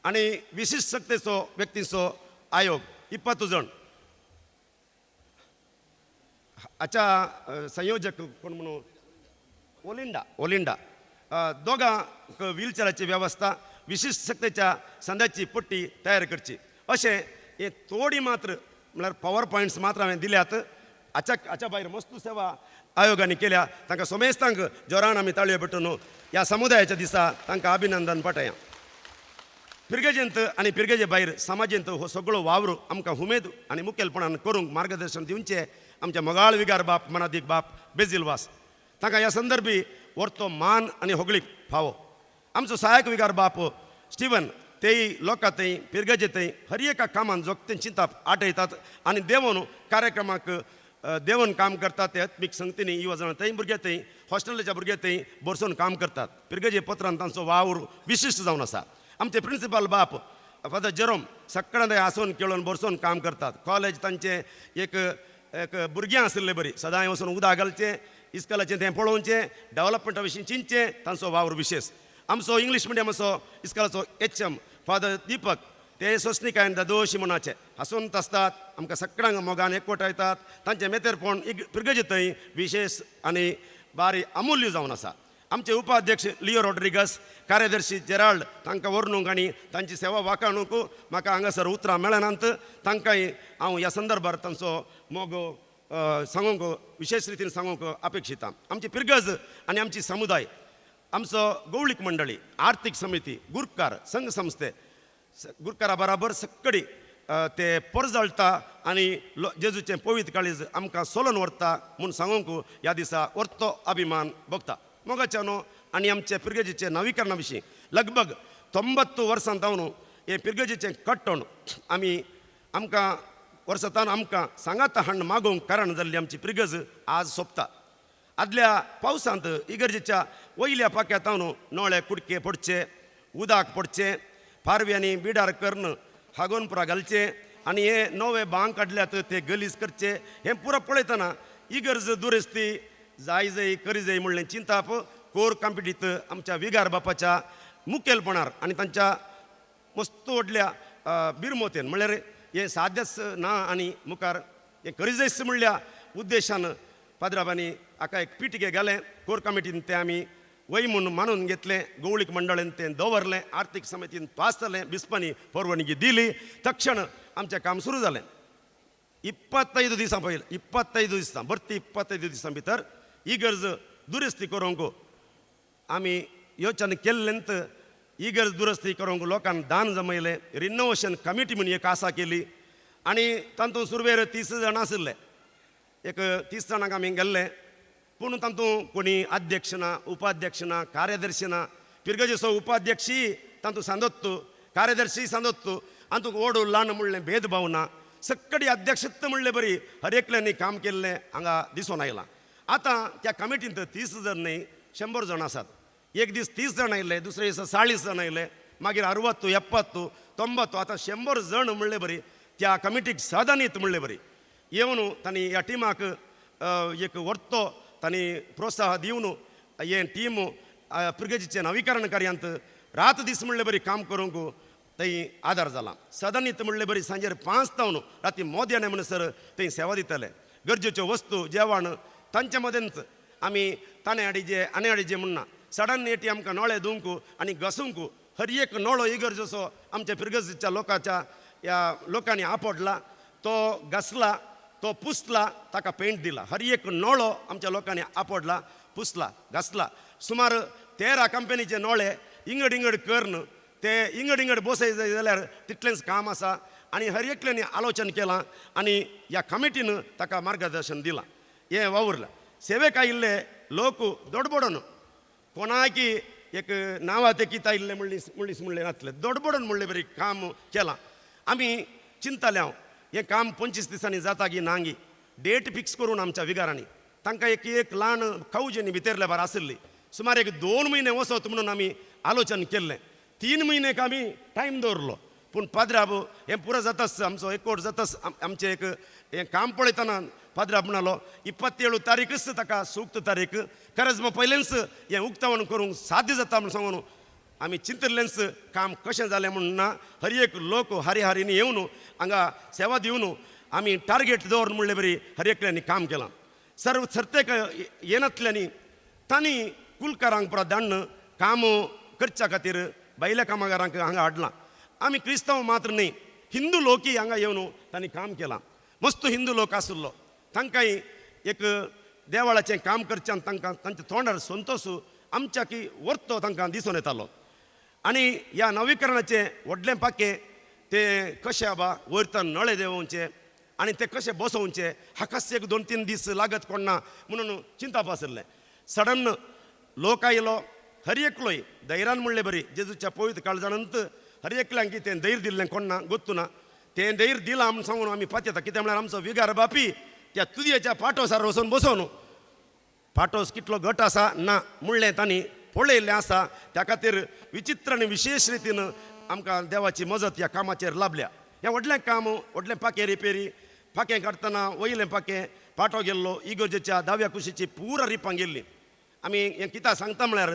आनी विशिश्ट शक्तेचो व्यक्तींचो आयोग 20 जण हाच्या संयोजक कोण म्हणून ओलिंडा ओलिंडा दोगांक व्हीलचेराची वेवस्था विशिश्ट शक्तेच्या संद्याची पट्टी तयार करची अशें हे थोडी मात्र म्हळ्यार पावर पॉयंट्स मात्र हांवें दिल्यात. हाच्या हाच्या भायर मस्तू सेवा आयोगांनी केल्या तांकां समेस्तांक जोरान आमी ताळयो पेटोवन ह्या समुदायाच्या दिसा तांकां अभिनंदन पाठया. पिरगेजेंत आनी पिरगेजे भायर समाजेंत हो सगळो वावर आमकां उमेद आनी मुखेलपणान करूंक मार्गदर्शन दिवचें आमच्या मोगाळ विगार बाप मनादीक बाप बेजील वास तांकां ह्या संदर्भी वर्तो मान आनी होगळीक फावो. आमचो सहायक विगार बाप स्टिवन तेय लोकां थंय पिरगेजे थंय हर एका कामान जोगतें चिंताप आटयतात आनी देवून कार्यक्रमाक देवून काम करतात. ते आत्मीक संगतींनी युवा थंय भुरगे थंय हॉस्टेलाच्या भुरगे थंय बरसून काम करतात. पिरगेजे पत्रान तांचो वावर विशिश्ट जावन आसा. आमचे प्रिंसिपल बाप फादर जेरोम सगळ्यां थंय आसून खेळून बरसून काम करतात. कॉलेज तांचें एक एक भुरग्यां आशिल्ले बरी सदांय वचून उदक घालचें इस्कॉलाचें तें पळोवचें डेवलपमेंटा विशीं चिंतचें तांचो वावर विशेश. आमचो इंग्लीश मिडियमाचो इस्कॉलाचो एच.एम. फादर दीपक ते सोंसणीकायेन दादोशी मनाचे हांसून आसतात आमकां सगळ्यांक मोगान एकवटायतात. तांचें मेतेरपण पिरगेजे थंय विशेश आनी बारी अमूल्य जावन आसा. आमचे उपाध्यक्ष लियो रॉड्रिगस कार्यदर्शी जेराल्ड तांकां वर्णूंक आनी तांची सेवा वाखाणूंक म्हाका हांगासर उतरां मेळनात. तांकांय हांव ह्या संदर्भार तांचो मोग सांगूंक विशेश रितीन सांगूंक अपेक्षिता. आमची पिरगज आनी आमची समुदाय आमचो गौळीक मंडळी आर्थीक समिती गुरकार संघ संस्थे गुरकारा बराबर सक्कडी ते परजळटा आनी जेजूचें पवित्र काळीज आमकां सोलोन व्हरता म्हूण सांगूंक ह्या दिसा वर्तो अभिमान भोगता. मोगाच्या न्हू आनी आमचे पिरगेजीचे नवीकरणा विशीं लगभग 90 वर्सां जावन हें पिरगेजीचें कट्टण आमी आमकां वर्सांतान आमकां सांगाता हाडून मागोवंक कारण जाल्ली आमची पिरगज आज सोंपता. आदल्या पावसांत इगर्जेच्या वयल्या पाक्यांत नोळे कुडके पडचे उदक पडचें पारव्यांनी बिडार करून हागोवन पुरा घालचें आनी हे नवे बांक काडल्यात ते गलीज करचे हें पुरा पळयतना इगर्ज दुरुस्ती जाय जाय करी जाय म्हणलें चिंताप कोर कमिटीत आमच्या विगार बापाच्या मुखेलपणार आनी तांच्या मस्त व्हडल्या बिरमोतेन म्हणल्यार हें साध्यच ना आनी मुखार हें करी जायच म्हणल्या उद्देशान पाद्राबांनी हाका एक पिटिके घालें. कोर कमिटीन तें आमी वय म्हूण मानून घेतलें. गौळीक मंडळान तें दवरलें. आर्थीक समितीन पास जालें. बिस्पांनी परवानगी दिली. तक्षण आमचें काम सुरू जालें. 25 दिसां पयलीं 25 दिसां भरती 25 दिसां भितर इगर्ज दुरुस्ती करूंक आमी योचन केल्लेंत. इगर्ज दुरुस्ती करूंक लोकांक दान जमयलें. रिनोवेशन कमिटी म्हूण एक आसा केली आनी तातूंत सुरवेर 30 जाण आशिल्ले. एक 30 जाणांक आमी गेल्ले पूण तातूंत कोणी अध्यक्ष ना उपाध्यक्ष ना कार्यदर्शी ना. पिरगजेचो उपाध्यक्षी तातूंत सांदोत्तू कार्यदर्शी सांदोत्तू हातूंत व्हड ल्हान म्हणलें भेदभाव ना. सक्कडी अध्यक्षत्व म्हणले बरी हर एकल्यांनी काम केल्लें हांगा दिसून आयलां. आतां त्या कमिटींत 30 जण न्हय 100 जाण आसात. एक दीस 30 जाण आयले दुसरे दीस 40 जाण आयले मागीर 60 70 90 आतां 100 जण म्हणले बरी त्या कमिटीक सदांनीत म्हणले बरी येवन तांणी ह्या टिमाक एक वर्तो तांणी प्रोत्साह दिवन हें टीम पिरगेजीचें नवीकरण कार्यांत रात दीस म्हणले बरी काम करूंक थंय आदार जाला. सदांनीत म्हणले बरी सांजेर 5 जावन राती मोद्याने म्हणसर थंय सेवा दितले. गरजेच्यो वस्तू जेवण तांचे मदेंच आमी ताणें हाडिजे आनी हाडिजे म्हणना सडन एटी आमकां नोळे दिवंक आनी घसूंक हर एक नोळो इगर्जसो आमच्या पिरगेजीच्या लोकांच्या ह्या लोकांनी आपडला तो घासला तो पुसला ताका पेंट दिला. हर एक नोळो आमच्या लोकांनी आपडला पुसला घासला. सुमार 13 कंपनीचे नोळे इंगड इंगड करून ते इंगड इंगड बसय जाय जाल्यार तितलेंच काम आसा आनी हर एकल्यांनी आलोचन केलां आनी ह्या कमिटीन ताका मार्गदर्शन दिलां. हें वावुरलां सेवेक आयिल्ले लोक दोडबोडून कोणाकी एक नांवा ते किता आयिल्ले म्हणलीस म्हणलें नासलें दोडबोडून म्हणलें बरी काम केलां. आमी चिंतताले हांव हें काम 25 दिसांनी जाता की ना गी डेट फिक्स करून आमच्या विगारांनी तांकां एक एक ल्हान कौजनी भितरल्या बार आशिल्ली. सुमार एक 2 म्हयने वचत म्हणून आमी आलोचन केल्लें. 3 म्हयनेक आमी टायम दवरलो, पूण पाद्राब हें पुरो जाताच आमचो एकवट जाताच. आमचें एक हें काम पळयतना पाद्राब म्हणालो 27 तारीखच ताका सूक्त तारीख खरेंच मग पयलेंच हें उक्तावण करूंक साध्य जाता म्हूण सांगून आमी चिंतिल्लेंच काम कशें जालें म्हूण ना. हर एक लोक हरी हरीनी येवन हांगा सेवा दिवन आमी टार्गेट दवरून म्हणले बरी हर एकल्यांनी काम केलां. सर्व सर्तेक येनातल्यांनी तांणी कुलकारांक परत धाडून काम करच्या खातीर भायल्या कामगारांक हांगा हाडलां. आमी क्रिस्तांव मात्र न्हय, हिंदू लोकय हांगा येवन तांणी काम केलां. मस्त हिंदू लोक आशिल्लो, तांकांय एक देवळाचें काम करच्यान तांकां तांच्या तोंडार संतोश आमच्या की वर्तो तांकां दिसून येतालो. आनी ह्या नवीकरणाचें व्हडलें पाकें तें कशें आबा वयरतान नळे देंवोवचें आनी ते कशें बसोवचें हाकाच एक 2-3 दीस लागत कोण ना म्हणून चिंताप आशिल्लें. सडन लोक आयलो, हर एकलोय धैर्यान म्हणले बरी जेजूच्या पवित्र काळजानंत हर एकल्यांक तें धैर्य दिल्लें कोण ना गोत्तू ना. तें धैर्य दिलां म्हूण सांगून आमी पातयेता. कितें म्हळ्यार आमचो विगार बापी त्या तुदयेच्या पाटोसार वचून बसोवन पाटोस कितलो घट आसा ना म्हणलें तांणी पळयल्लें आसा. त्या खातीर विचित्र आनी विशेश रितीन आमकां देवाची मजत ह्या कामाचेर लाभल्या. हें व्हडलें काम, व्हडलें पाकें रिपेरी, पाकें काडटना वयलें पाकें पाटो गेल्लो, इगर्जेच्या दाव्या कुशीची पुरा रिपां गेल्ली. आमी हें कित्याक सांगता म्हळ्यार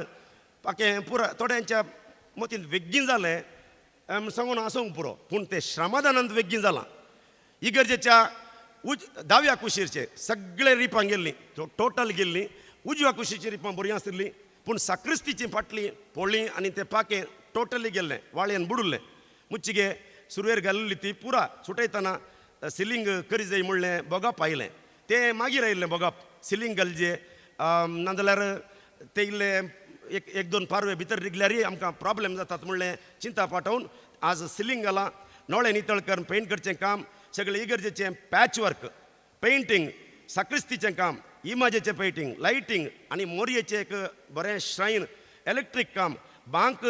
पाकें पुरा थोड्यांच्या मतींत वेगीन जालें सांगून आसूंक पुरो, पूण तें श्रमदानांत वेगीन जालां. इगर्जेच्या दाव्या कुशीरचे सगळे रिपां गेल्लीं, टोटल गेल्लीं. उजव्या कुशीची रिपां बरीं आशिल्लीं, पूण साक्रिस्तीची फाटली पोळी आनी तें पाकें टोटली गेल्लें, वाळयेन बुडुल्लें. मुच्चिगे सुरवेर घालिल्ली ती पुरा सुटयतना सिलींग करी जाय म्हणलें भोगप आयलें, तें मागीर आयिल्लें भोगप सिलींग घालचे नाजाल्यार ते इल्लें एक एक 2 पारवे भितर रिगल्यारय आमकां प्रॉब्लेम जातात म्हणलें चिंता पाठोवन आज सिलींग घालां, नळे नितळ करून पेंट करचें काम, सगळें इगर्जेचें पॅच वर्क, पेंटींग, साक्रिस्तीचें काम, इमाजेचें पेंटींग, लायटींग आनी मोरयेचें एक बरें श्रायन, इलेक्ट्रीक काम, बांक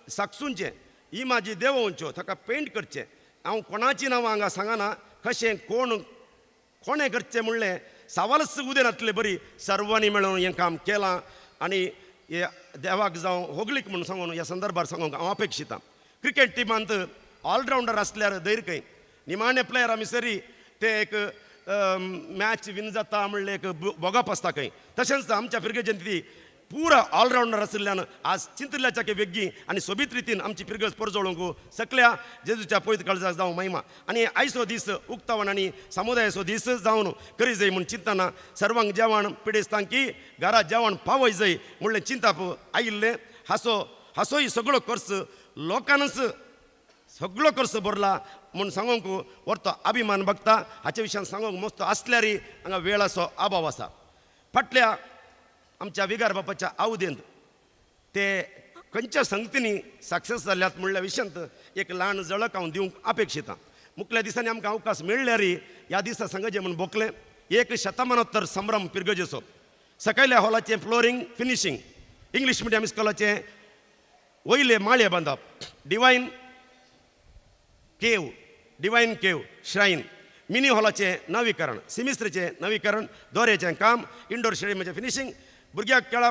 साकसूंचें, इमाजी देंवोवच्यो, ताका पेंट करचें. हांव कोणाची नांवां हांगा सांगना, कशें कोण कोणें करचें म्हणलें सवालच उदेनातले बरी सर्वांनी मेळून हें काम केलां आनी हे देवाक जावं होगलीक म्हूण सांगून ह्या संदर्भार सांगूंक हांव अपेक्षितां. क्रिकेट टिमांत ऑलरावंडर आसल्यार धैर्य खंय, निमाणे प्लेयर आमी सरी ते एक मॅच विन जाता म्हणलें एक भोगप आसता खंय. तशेंच आमच्या फिरगेजेंत ती पुरा ऑलरावंडर आशिल्ल्यान आज चिंतिल्ल्याच्या वेगीं आनी सोबीत रितीन आमची फिरगज परजळूंक सकल्या जेजूच्या पवित्र काळजाक जावं महिमा. आनी आयचो दीस उक्तावण आनी समुदायाचो दीस जावन करी जाय म्हूण चिंतना सर्वांक जेवण पिडेस्तांकी घरा जेवण पावय जाय म्हणलें चिंताप आयिल्लें. हासो हासोय सगळो खर्च लोकांनच सगळो खर्च भरला म्हूण सांगूंक व्हरतो अभिमान बघता. हाचे विशयान सांगूंक मस्त आसल्यारय हांगा वेळाचो अभाव आसा. फाटल्या आमच्या विगार बापाच्या आवदेंत ते खंयच्या संगतींनी सक्सेस जाल्यात म्हणल्या विशयांत एक ल्हान झळक हांव दिवंक अपेक्षितां. मुखल्या दिसांनी आमकां अवकाश मेळ्ळ्यारय ह्या दिसा सांगचे म्हूण भोगलें. एक शतमानोत्तर संभ्रम पिरगजेचो, सकयल्या हॉलाचें फ्लोरींग फिनिशींग, इंग्लीश मिडियम इस्कॉलाचें वयले माळे बांदप, divine cave, divine cave shrine, mini हॉलाचें नवीकरण, सिमिस्त्रीचें नवीकरण, दोऱ्याचें काम, इंडोर स्टेडियमाचें फिनिशींग, भुरग्याक खेळा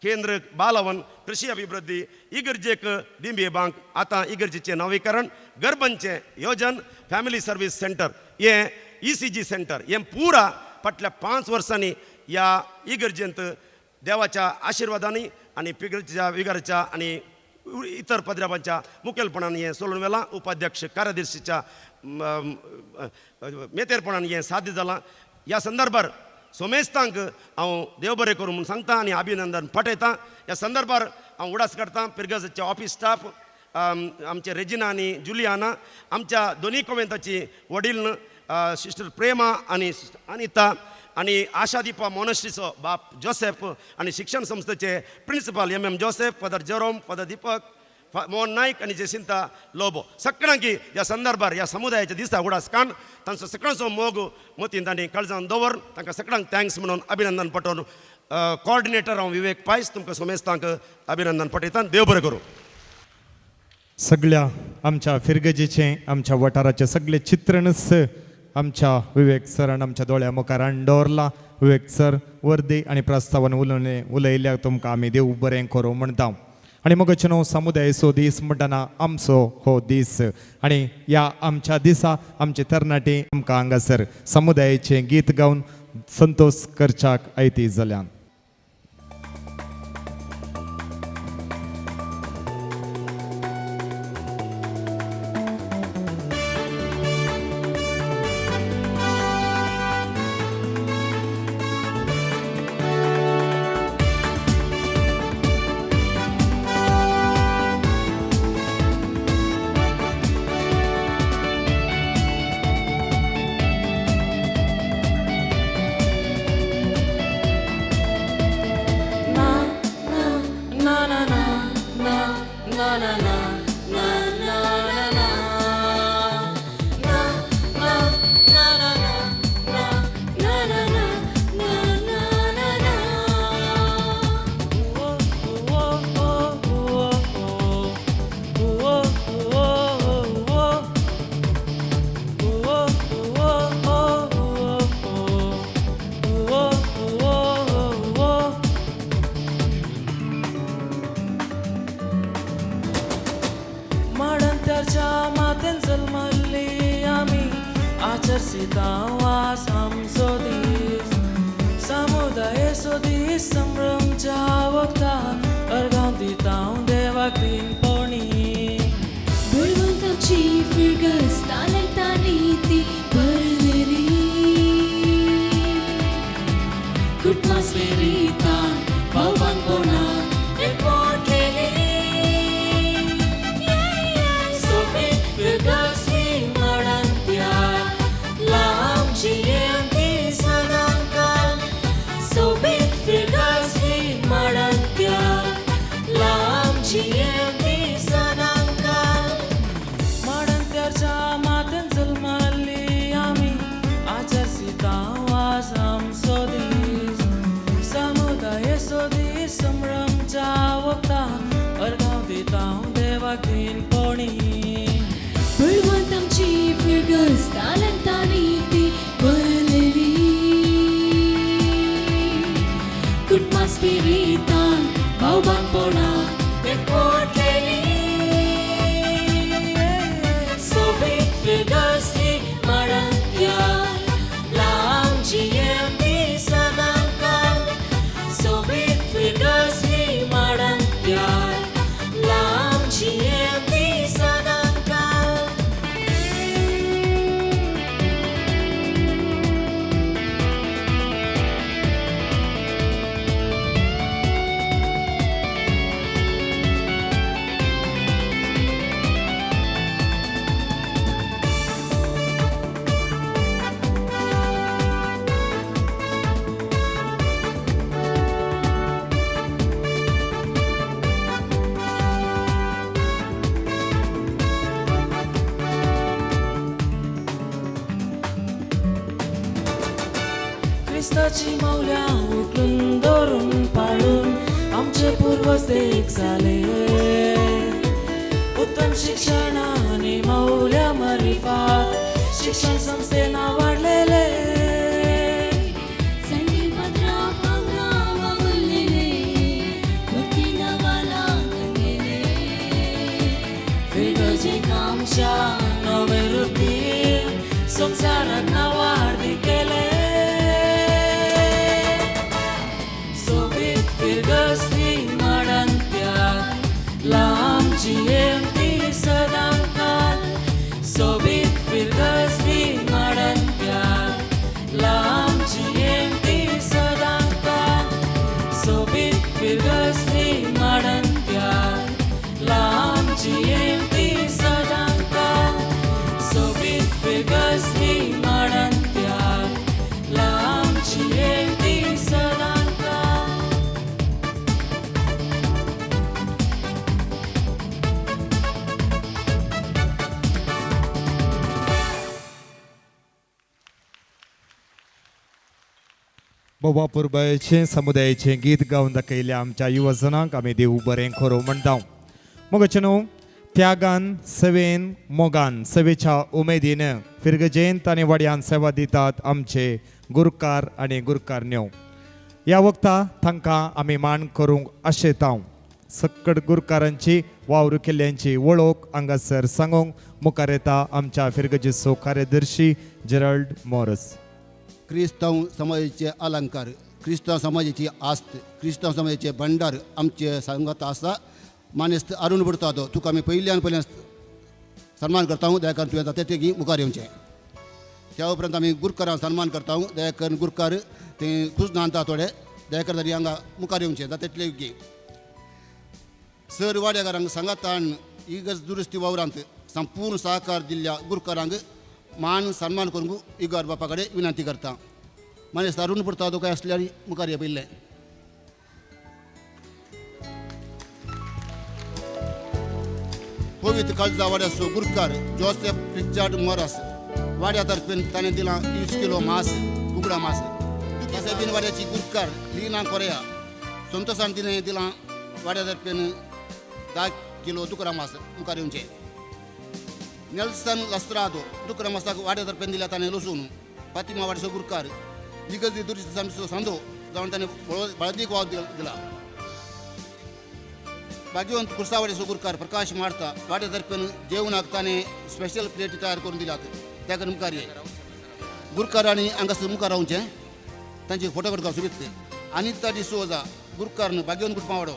केंद्र बालवन, कृषी अभिवृद्धी, इगर्जेक दिंबे बांक, आतां इगर्जेचें नवीकरण, गर्भांचें योजन, फॅमिली सर्वीस सेंटर, हें ECG centre, हें पुरा फाटल्या 5 वर्सांनी ह्या इगर्जेंत देवाच्या आशिर्वादांनी आनी पिगर्जेच्या विगाराच्या आनी इतर पद्रावांच्या मुखेलपणान हें सोडून व्हेलां. उपाध्यक्ष कार्यदर्शीच्या मेतेरपणान हें साध्य जालां. ह्या संदर्भार सोमेस्तांक हांव देव बरें करूं म्हूण सांगता आनी अभिनंदन पाठयतां. ह्या संदर्भार हांव उडास काडटा पिरगजाचे ऑफीस स्टाफ, आमचे रेजिना आनी जुलियाना, आमच्या दोनी कोवेंताची वडील सिस्टर प्रेमा आनी सिस्टर अनिता आनी आशादीपा मोनस्ट्रीचो बाप जोसेफ आनी शिक्षण संस्थेचे principal M M Joseph, father Jerome, father Deepak, Mohan Naik आनी जेसिंता लोबो सगळ्यांकी ह्या संदर्भार ह्या समुदायाच्या दिसा उडास काण तांचो सगळ्यांचो मोग मतींत आनी काळजान दवर तांकां सगळ्यांक thanks म्हणून अभिनंदन पाठोवन कॉर्डिनेटर हांव विवेक पायस तुमकां सोमेस्तांक अभिनंदन पाठयता. देव बरें करूं. सगळ्या आमच्या फिरगजेचें आमच्या वाठाराचें सगळें चित्रणच आमच्या विवेक सरान आमच्या दोळ्या मुखार हाडून दवरला. विवेक सर वर्दी आनी प्रस्तावन उलयल्या तुमकां आमी देव बरें करूं म्हणटा. आनी मगचे न्हू समुदायचो दीस म्हणटना आमचो हो दीस आनी ह्या आमच्या दिसा आमचे तरणाटे आमकां हांगासर समुदायाचें गीत गावन संतोष करच्याक आयती जाल्यान. बाबा पुरबायचें समुदायाचें गीत गावन दाखयलें आमच्या युवजनांक आमी देव बरें खरो म्हणटा. मगचे न्हू त्यागान सेवेन मोगान सेवेच्या उमेदीन फिरगजेंत आनी वाड्यान सेवा दितात आमचे गुरकार आनी गुरकारण्यो. ह्या वक्ता तांकां आमी मान करूंक आशेता. सक्कड गुरकारांची वावर केल्ल्यांची वळख हांगासर सांगूंक मुखार येता आमच्या फिरगजेचो कार्यदर्शी जेराल्ड मोरस. क्रिस्तांव समाजाचे अलंकार, क्रिस्तांव समाजाची आस्त, क्रिस्तांव समाजाचे भंडार आमचे सांगात आसा. मानेस्त अरुण बुडता तो तुका आमी पयल्यान पयल्यान सन्मान करता, दया करून तुवें जाता ते मुखार येवचें. त्या उपरांत आमी गुरकारांक सन्मान करता, दया करून गुरकार ते खूब नांदता थोडे, दया करून तांणी हांगा मुखार येवचें जाता तितले योग्य. सर वाड्याकारांक सांगातान इगर्ज दुरुस्ती वावरांत संपूर्ण सहकार दिल्ल्या गुरकारांक मान सन्मान करूंक इगर्ज बापा कडेन विनंती करता. मानेस्त अरुण पुरता तो काय आसल्यार मुखार ये पयलें. पवित्र काळजा वाड्याचो गुरकार जोसेफ रिचार्ड मोरास वाड्या तर्फेन ताणें दिलां 20 किलो मांस, कुकडां मांस. सेबीन वाड्याची गुरकार लीना कोरेया संतोषान तिणें दिलां वाड्या तर्फेन 10 किलो दुकरा मांस मुखार येवचें. नेल्सन लस्त्रादो दुकरा मासाक वाड्या तर्फेन दिल्या ताणें लसूण. फातिमा वाड्याचो गुरकार इगर्जी दुरुस्ती समितीचो सांदो जावन ताणें बळदीक वाव दिला. भाग्यवंत कुर्सावाड्याचो गुरकार प्रकाश मार्ता वाड्या तर्फेन जेवणाक ताणें स्पेशल प्लेट तयार करून दिल्यात, त्या करून मुखार ये. गुरकारांनी हांगासर मुखार रावचें, तांचे फोटो काडपाक सुबीत. अनिता डिसोजा गुरकार भाग्यवंत कुटुंबा वाडो.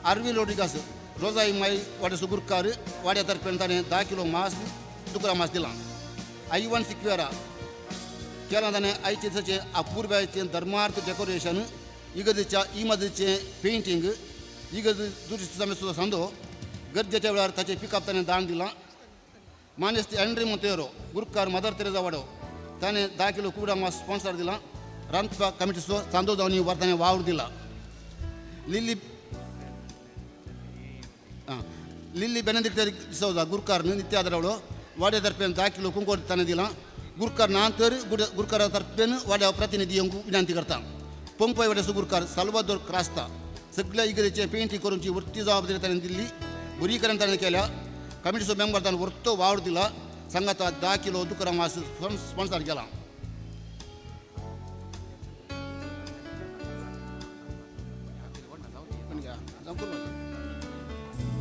आरवी रोड्रिगास रोजाई माई वाड्याचो गुरकार वाड्या तर्फेन ताणें 10 किलो मांस दुकरा मांस दिलां. आयवन सिक्वेरा केलां ताणें आयचे दिसाचें अपुरबायेचें धर्मार्थ डेकोरेशन, इगर्जेच्या इमाजीचें पेंटींग, इगर्ज दुरुस्ती समितीचो सांदो गरजेच्या वेळार ताचें पिकअप ताणें दान दिलां. मानेस्त एंड्री मोंतेरो गुरकार मदर तेरेजा वाडो ताणें 10 किलो कुकडां मांस स्पॉन्सर दिलां. रांदपा कमिटीचो सांदो जावन वर ताणें वावर दिला. लिल्ली बेनेडिक्ट डिसोजा गुरकार नित्य आदरावडो वाड्या तर्फेन 10 किलो कुंकोड ताणें दिलां. गुरकार ना तर गुरकारा तर्फेन वाड्या प्रतिनिधी येवंक विनंती करता. पंपय वाड्याचो गुरकार साल्वादोर क्रास्ता सगळ्या इगर्जेचें पेंटींग करूंची वृत्ती जबाबदारी ताणें दिल्ली, बरी करून ताणें केल्या. कमिटीचो मेंबर ताणें वरतो वावर दिला. सांगाता 10 किलो दुकरा मांस स्पॉन्सर केला.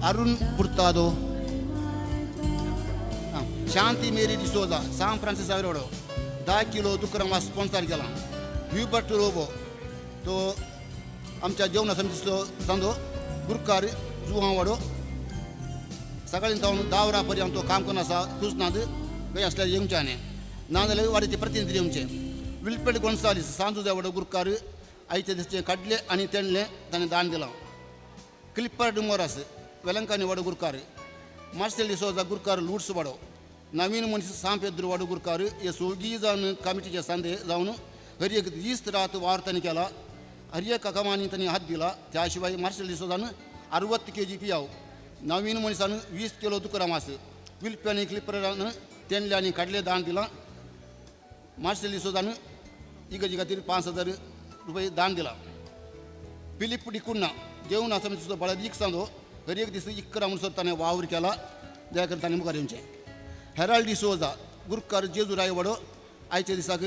अरुण पुर्तादो शांती मेरी डिसोजा सान फ्रांसिस आवरोडो 10 किलो दुकरा मांस स्पॉन्सर केला. ह्युबर्ट रोबो तो आमच्या जेवणा समितीचो सांदो गुरकार जुहां वाडो सकाळीं जावन 10 वरां पर्यंत तो काम करून आसा. कुजनाद खंय आसल्यार येवचें आनी ना जाल्यार वाड्याचे प्रतिनिधी येवचें. विल्फ्रेड गोन्सालीस सांजुजा वाडो गुरकार आयचे दिसचें काडलें आनी तेणलें ताणें दान दिलां. क्लिप्पर मोरास वेलंकानी वाडो गुरकार मार्सेल डिसोजा गुरकार लुड्स वाडो नवीन मनीस सांपेद्र वाडो गुरकार हे सोगी जावन कमिटीचे सांदे जावन हर एक दीस रात वावर तांणी केला. हर एक कामांनी तांणी हात दिला. त्या शिवाय मार्सेल डिसोजान 60 केजी पियाव, नवीन मनशान 20 किलो दुकरा मांस, विल्पी आनी क्लिपरान तेणले आनी काडले दान दिलां. मार्सेल डिसोजान इगर्जे खातीर 5000 रुपये दान दिलां. फिलीप डिकुन्ना जेवण समितीचो बळदीक सांदो हर एक दीस 11 म्हणसर ताणें वावर केला, दया करून ताणें मुखार येवचें. हेराल्ड डिसोजा गुरकार जेजुराय वाडो आयच्या दिसाक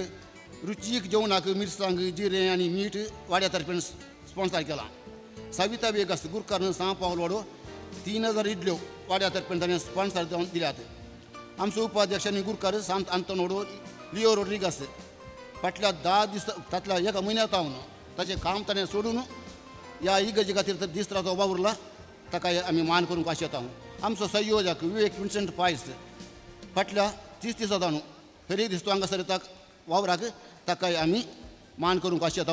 रुचीक जेवणाक मिरसांग जिरें आनी मीठ वाड्या तर्फेन स्पॉन्सर केलां. साविता वेगास गुरकार सां पावल वाडो 3000 इडल्यो वाड्या तर्फेन ताणें स्पॉन्सर दिल्यात. आमचो उपाध्यक्ष आनी गुरकार सांत आंतोन वाडो लिओ रोड्रिगास फाटल्या 10 दीस तातल्या एका म्हयन्या जावन ताचें काम ताणें सोडून ह्या इगर्जे खातीर तर दीस रात वावुरला, ताका आमी मान करूंक आशेता. आमचो संयोजक विवेक विन्सेंट पायस फाटल्या 30 दिसां जावन हर एक दीस तो हांगासर येता वावराक, ताकाय आमी मान करूंक आशेता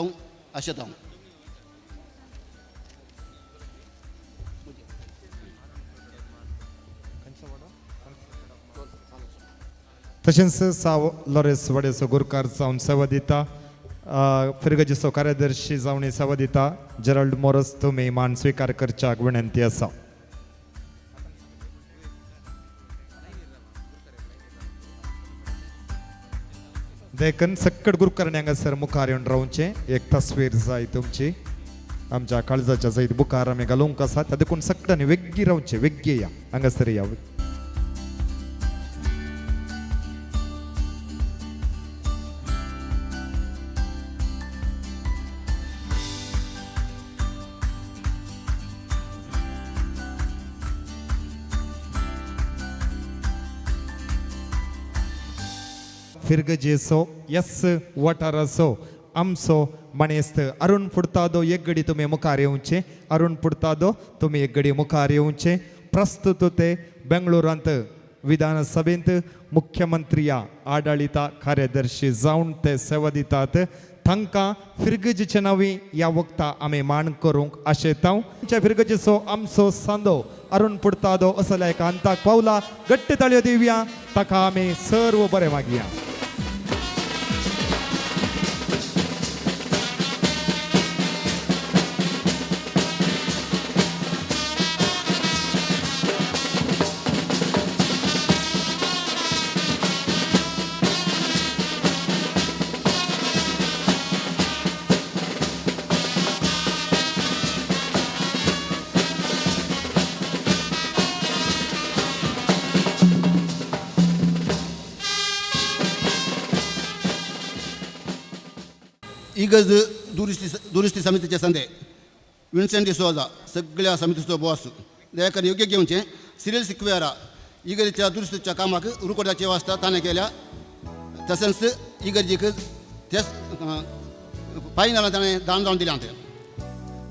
आशेता. तशेंच साव लॉरेस वाड्याचो गुरकार जावन सेवा दिता फिरगजेचो कार्यदर्शी जावन सेवा दिता जेराल्ड मोरस तुमी मान स्विकार करच्याक विनंती आसा. देखून सक्कड गुरकारणी हांगासर मुखार येवन रावचें, एक तस्वीर जाय तुमची. आमच्या काळजाच्या सयत बुकार आमी घालूंक आसा त्या देखून सगळ्यांनी वेग्गी रावचें वेग्गी या हांगासर या. फिरगजेचो यस वाठाराचो आमचो मानेस्त अरुण फुडतादो एक घडी तुमी मुखार येवचे. अरुण फुडतादो तुमी एक घडी मुखार येवचे. प्रस्तुत ते बेंगळुरांत विधानसभेंत मुख्यमंत्रिया आडळिता कार्यदर्शी जावन ते सेवा दितात. तांकां फिरगजेचे नांवी ह्या वखता आमी मान करूंक आशेता. आमच्या फिरगजेचो आमचो सांदो अरुण फुडतादो असल्या एका अंताक पावला. गट्ट ताळयो दिवया ताका आमी सर्व बरें मागया. इगर्ज दुरुस्ती समितीचे संदे विन्सेंट डिसोजा सगळ्या समितीचो बॉस दयाकर योग्य घेवचे. सिरियल सिक्वेरा इगर्जेच्या दुरुस्तीच्या कामाक रुकोडाची वेवस्था ताणें केल्या. तशेंच इगर्जीक तेच पायनाला ताणें दान जावन दिल्यात.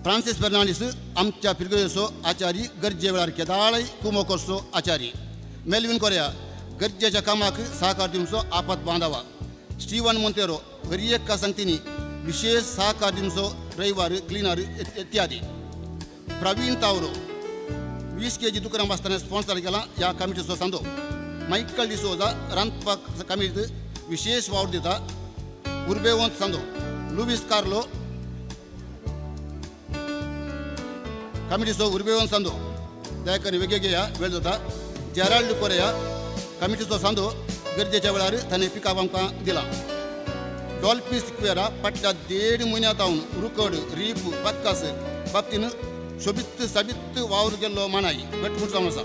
फ्रांसीस फेर्नांडीस आमच्या फिरगजेचो आचारी गरजे वेळार केदाळय कुमो करचो आचारी. मेलविन कोरिया गरजेच्या कामाक सहकार दिवचो आपत बांदावा. स्टीवन मोंतेरो हर एका संगतींनी विशेष सहकार दिवचो रविवार क्लिनर इत्यादी. प्रवीण तावरो 20 kg दुकान वाचताना स्पॉन्सर केला ह्या कमिटीचो सांदो. मायकल डिसोजा रांदपाक कमिटीत विशेष वावर दिता. उर्बेवंत सांदो. लुवीस कार्लो कमिटीचो उर्बेवंत सांदो दयाकर वेगवेगळ्या वेळ जाता. जेराल्ड कोरेया कमिटीचो सांदो गरजेच्या वेळार ताणें पिकअप आमकां दिला. डॉल्फी सिक्वेरा फाटल्या 1.5 म्हयन्या तावन रुकड रीप पक्कास बाबतीन सोबीत साबीत वावर गेल्लो मानाय घटमूट जावन आसा.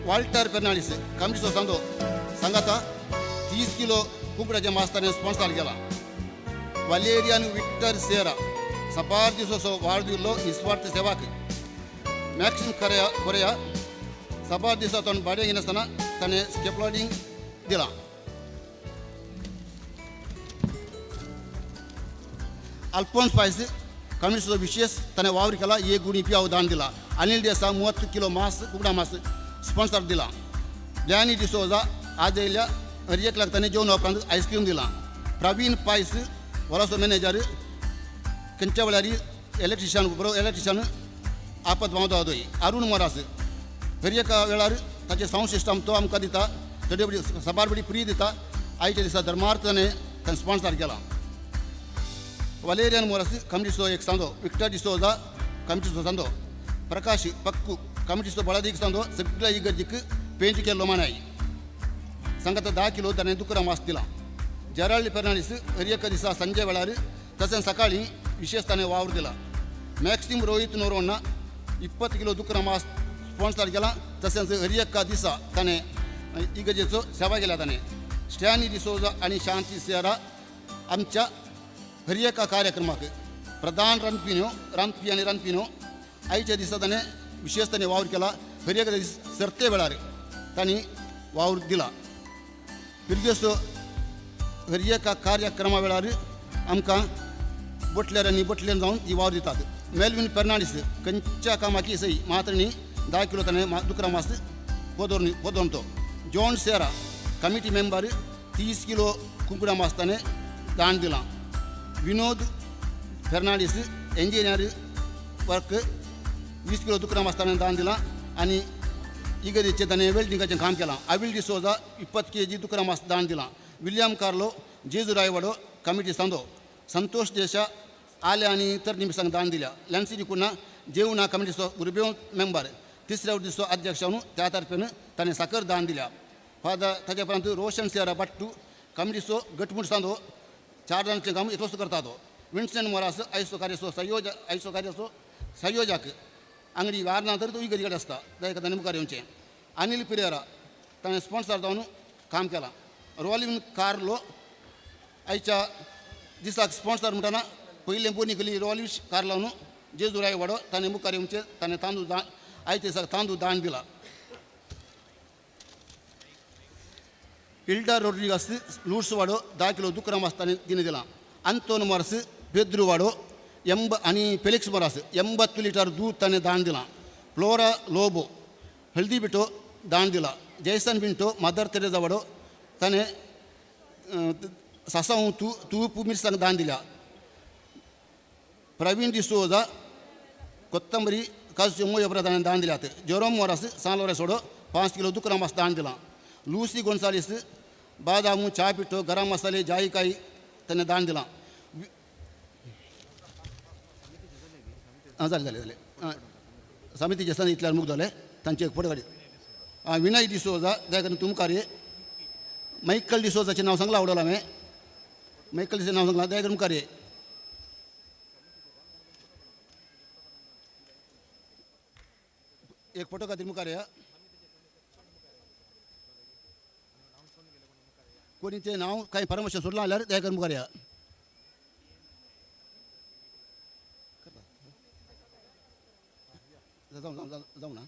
वाल्टर फेर्नांडीस कमिटीचो सांदो सांगाता 30 किलो कुकडाचें मास ताणें स्पॉन्सर केला. वालेरियन विक्टर सेरा सपार दिसो वावर दिल्लो निस्वार्थ सेवाक. मॅक्सिम कोरेया सपार दिसा तो भाडें घेनासतना ताणें स्केपलोडींग दिलां. अल्फोन्स पायस कमिटीचो विशेष ताणें वावर केला. एक गुणी पियाव दान दिला. अनिल देसा 30 किलो मास कुकडां मास स्पॉन्सर दिला. डॅनी डिसोजा आज येयल्या हर एक लाख ताणें जेवण उपरांत आयस्क्रीम दिलां. प्रवीण पायस वराचो मॅनेजर खंयच्या वेळार इलेक्ट्रिशियन बरो इलेक्ट्रिशियन आपत बांदो दोय. अरुण मोरास हर एका वेळार ताचें सावंड सिस्टम तो आमकां दिता. थोडे बडी सबार बडी फ्री दिता. आयच्या दिसा धर्मार्थ ताणें ताणें स्पॉन्सर केला. वालेरियन मोरास कमिटीचो एक सांदो. विक्टर डिसोजा कमिटीचो सांदो. प्रकाश पक्कू कमिटीचो बळादीक सांदो सगळ्या इगर्जीक पेंट केल्लो मानाय. सांगाता 10 किलो ताणें दुकरां मास दिलां. जेराल्ड फेर्नांडीस हर एका दिसा सांजे वेळार तशेंच सकाळीं विशेष ताणें वावर दिला. मॅक्सिम रोहित नोरोन्ना 20 किलो दुकरां मास स्पॉन्सर केला. तशेंच हर एका दिसा ताणें इगर्जेचो सेवा केल्या ताणें. स्टॅनी डिसोजा आनी शांती सेरा आमच्या हर एका कार्यक्रमाक प्रधान रांदपी रांदपी आनी रांदपी आयच्या दिसा ताणें विशेष ताणें वावर केला. हर एका दीस सरते वेळार तांणी वावर दिला. फिरगेचो हर एका कार्यक्रमा वेळार आमकां बोटल्यार आनी बोटल्यार जावन ती वावर दितात. मेलविन फेर्नांडीस खंयच्या कामाची सई मात्रणी 10 किलो ताणें दुकरां मास पोदोवन तो. जॉन सेरा कमिटी मेंबर 30 किलो कुकडां मास ताणें दान दिलां. विनोद फेर्नांडीस इंजिनियर वर्क 20 किलो दुकरां मास ताणें दान दिलां आनी इगर्जेचें ताणें वेल्डिंगाचें काम केलां. आविल डिसोजा 20 kg दुकरां मास दान दिलां. विलियम कार्लो जेजू रायवाडो कमिटी सांदो. संतोष देशा आले आनी तरणी मिरसांग दान दिल्या. लॅन्सी डिकुना जेवणा कमिटीचो उर्बेव मेंबर तिसऱ्या दिसो अध्यक्ष त्या तर्फेन ताणें साकर दान दिल्या. फादर ताच्या उपरांत रोशन सेरा बाट्टू कमिटीचो घटमूट सांदो 4 जाणांचें काम एकलोच करता तो. विन्सेंट मोरास आयचो कार्याचो संयोजक आयचो कार्याचो संयोजक आंगडी वारना तर तो इगर्जे कडेन आसता दया ताणें मुखार येवचें. अनिल पिरेरा ताणें स्पॉन्सर जावन काम केलां. रोलिन कार्लो आयच्या दिसाक स्पॉन्सर म्हणटना पयलें बोनी केली रोलिन कार्लो न्हू जेजुराय वाडो ताणें मुखार येवचें ताणें तांदूळ दान आयच्या दिसाक तांदूळ दान दिला. इल्डा रोड्रिगस लूर्स वाडो 10 किलो दुकरां मास ताणें दिने दिलां. अंतोन मोरास पेद्रू वाडो आनी फेलिक्स मोरास 80 लिटर दूद ताणें दान दिलां. फ्लोरा लोबो हळदी बिटो दान दिला. जयसन पिंटो मदर तेरेजा वाडो ताणें सासांव तूप मिरसांग दान दिल्या. प्रवीण डिसोजा कोत्तंबरी काजूच्यो मोयो ताणें दान दिल्यात. जेरोम मोरास सान लोरेंस वाडो 5 किलो दुकरां मास दान दिलां. लूसी गोन्सालीस बादामू च्या पिठो गरम मसाले जायकाय ताणें दान दिलां. जालें जालें जालें समितीचे आसतना इतल्यार मुख जालें तांचे एक फोटो काडी. विनय डिसोजा दया करून तुमकां मायकल डिसोजाचें नांव सांगलां आवडलां हांवें मायकल डिसोजाचें नांव सांगलां दया करून मुखार एक फोटो खातीर मुखार या. कोणीचें नांव कांय परामर्श सोडलां जाल्यार दया करून मुखार या. जावं जावं जावं ना.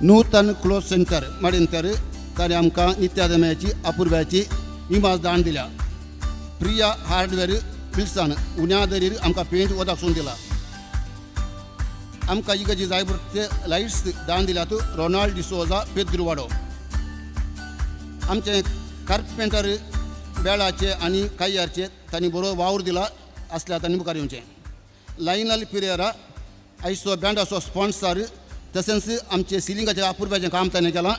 नूतन क्लोथ सेंटर मडिंतर ताणें आमकां नित्यादम्याची अपुर्ब्याची इमाज दान दिल्या. प्रिया हार्डवेअर पिल्सान उण्या दरीर आमकां पेंट वदाक सोडून दिला. आमकां इगर्जी जाय ते लायट्स दान दिल्यात रोनाल्ड डिसोजा पेद्रुवाडो. आमचे कार्पेंटर बेळाचे आनी काय्यारचे तांणी बरो वावर दिला आसल्यार तांणी मुखार येवचें. लायनल पिरेरा आयचो बँडाचो स्पॉन्सर तशेंच आमचे सिलिंगाचें अपुर्ब्याचें काम ताणें केलां.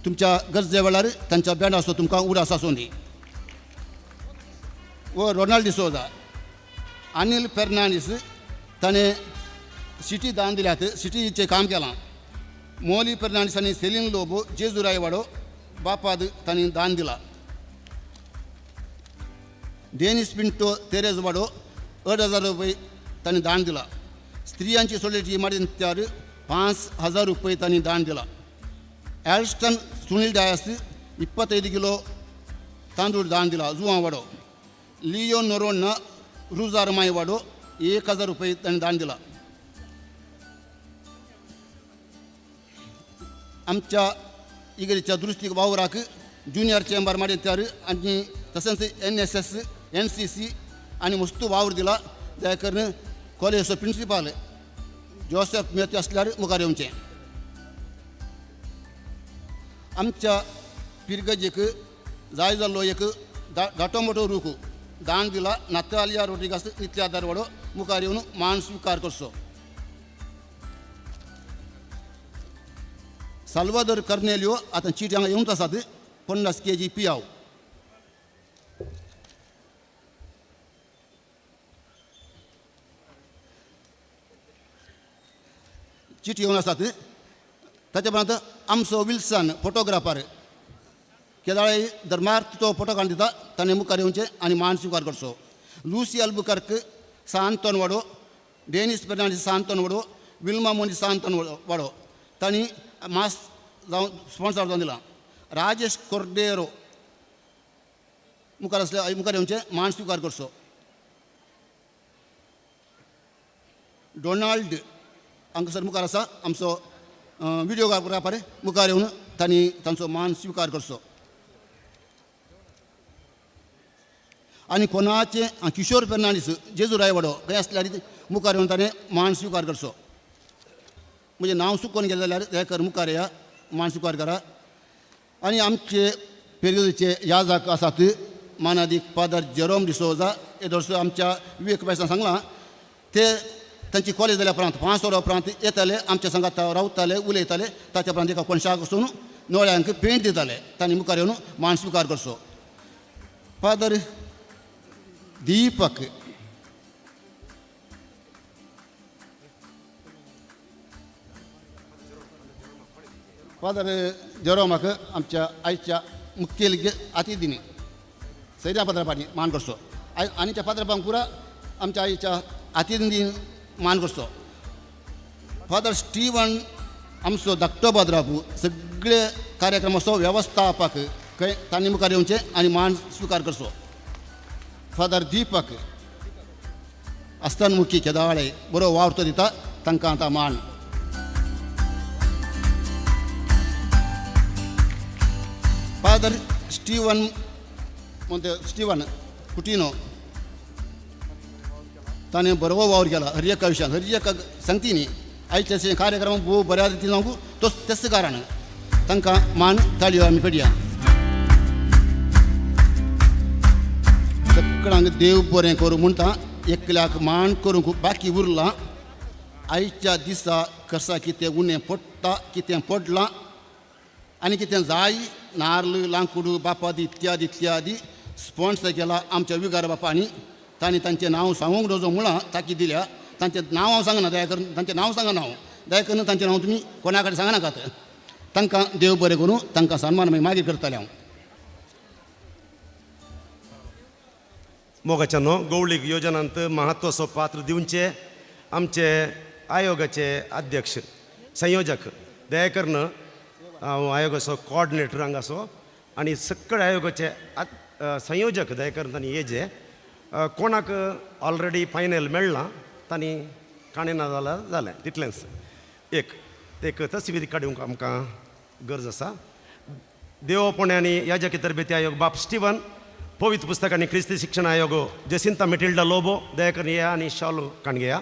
तुमच्या गरजे वेळार तांच्या बँडाचो तुमकां उडास आसूं दी. वो रोनाल्ड डिसोजा अनिल फेर्नांडीस ताणें सिटी दान दिल्यात सिटीचें काम केलां. मोली फेर्नांडीस आनी सेलीन लोबो जेजुराय वाडो बापाद तांणी दान दिला. डेनिस पिंटो तेरेज वाडो 2500 रुपये तांणी दान दिला. स्त्रियांची सोडल्याची इमारतीन तयार 5000 रुपये तांणी दान दिला. एल्स्टन सुनील डायस 25 किलो तांदूळ दान दिला जुवां वाडो. लियो नोरोन्ना रुजार माय वाडो 1000 रुपये तांणी दान दिला. आमच्या इगर्जेच्या दुरुस्तीक वावराक ज्युनियर चेंबर माडी तयार आनी तशेंच NSS NCC आनी मस्तू वावर दिला. दया करून कॉलेजीचो प्रिंसिपाल जोसेफ मेहता आसल्यार मुखार येवचें. आमच्या पिरगजेक जाय जाल्लो एक धाटो मोटो रूख दान दिला नातालिया रोड्रिगास नित्या दरवाडो मुखार येवन मान स्विकार करचो. साल्वादोर कर्नेलियो आतां चीट हांगा येवंक आसात 50 kg पियाव. चीट येवन आसात. ताच्या उपरांत आमचो विल्सन फोटोग्राफर केदाळे धर्मार्थ तो फोटो काडून दिता ताणें मुखार येवचें आनी मान स्विकार करचो. लुसी अल्बुकर्क सांतोन वाडो डेनिस फेर्नांडीस सांतोन वाडो विल्मा मोनी सांतोन वाडो तांणी मास जावन स्पॉन्सर जावन दिलां. राजेश कोर्डेरो मुखार आसले मुखार येवचें मान स्विकार करचो. डोनाल्ड हांगासर मुखार आसा आमचो व्हिडियोग्राफर मुखार येवन तांणी तांचो मान स्विकार करचो. आनी कोणाचें किशोर फेर्नांडीस जेजुराय वाडो खंय आसल्यार मुखार येवन ताणें मान स्विकार करचो. म्हणजे नांव चुकोवन गेलें जाल्यार दया मुखार या मान स्विकार करा. आनी आमचे पेरगेचे याजक आसात मानादीक फादर जेरोम डिसोजा हे दर्सो आमच्या विवेक भायसान सांगलां ते तांची कॉलेज जाल्या उपरांत 5 वरां उपरांत येताले आमच्या सांगात रावताले उलयताले. ताच्या उपरांत एका कोणशाक वचून नोळ्यांक पेंट दिताले. तांणी मुखार येवन मान स्विकार करचो. फादर दीपक फादर जेरोमाक आमच्या आयच्या मुखेल अतिथींनी सैद्या फादरापांनी मान करचो. आनी त्या फादरापांक पुरा आमच्या आयच्या अतिथींनी मान करचो. फादर स्टीवन आमचो धाकटो पाद्रापू सगळे कार्यक्रमाचो वेवस्थापक खंय तांणी मुखार येवचें आनी मान स्विकार करचो. फादर दीपक अस्तनमुखी केदावाळे बरो वावर तो दिता तांकां आतां मान. फादर स्टीवन म्हणते स्टीवन कुटिनो ताणें बरो वावर केला हर एका विशयान हर एका संगतींनी. आयचे कार्यक्रम भोव बऱ्या रितीन जावंक तो तेच कारण तांकां मान ताळयो आमी पेडया. सगळ्यांक देव बरें करूं म्हणटा एकल्याक मान करूंक बाकी उरलां. आयच्या दिसा कसा कितें उणें पडटा कितें पडलां आनी कितें जाय नार्ल लांकूड बापादी इत्यादी इत्यादी स्पॉन्सर केला आमच्या विगार बापांनी. तांणी तांचें नांव सांगूंक नजो म्हळां ताकी दिल्या. तांचें नांव हांव सांगना दया करून तांचें नांव सांगना हांव दया करून तांचें नांव तुमी कोणा कडेन सांगनाकात. तांकां देव बरें करूं तांकां सन्मान मागीर मागीर करतलें हांव. मोगाच्या न्हू गौळीक योजनांत महत्वाचो पात्र दिवचे आमचे आयोगाचे अध्यक्ष संयोजक दया करून हांव आयोगाचो कोऑर्डिनेटर हांगासो आनी सगळे आयोगाचे संयोजक दया करून तांणी येजे कोणाक ऑलरेडी फायनल मेळ्ळां तांणी काणें ना जाल्यार जालें तितलेंच. एक एक तसवीर काडूंक आमकां गरज आसा. देवपणे आनी याजकी तरबेती आयोग बाप स्टीवन पवित्र पुस्तक आनी क्रिस्ती शिक्षण आयोग जेसिंता मेटिल्डा लोबो दया करून येया आनी शालू काणगेया.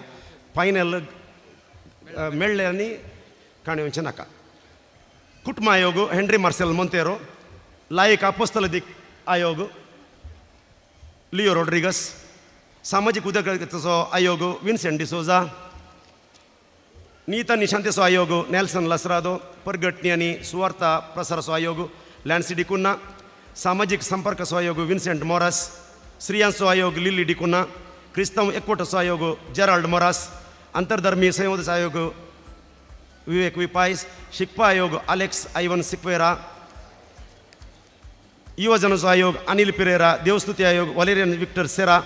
फायनल मेळ्ळें आनी काणें येवचें नाका. कुटुंब आयोग हेनरी मार्सेल मोंतेरो लायक आपोस्तलदीक आयोग लियो रोड्रिगस सामाजीक उदरगतीचो आयोग विन्सेंट डिसोजा नीता निशांतेचो आयोग नेल्सन लसरादो परगटणी आनी सुवार्ता प्रसाराचो आयोग लॅन्सी डिकुन्ना सामाजीक संपर्काचो आयोग विन्सेंट मोरास स्त्रियांचो आयोग लिली डिकुन्ना क्रिस्तांव एकवटाचो आयोग जेराल्ड मोरास आंतरधर्मीय संवादाचो आयोग विवेक विपायस शिकपा आयोग आलेक्स आयवन सिक्वेरा युवजनाचो आयोग अनिल पिरेरा देवस्तुती आयोग वलेरियन विक्टर सेरा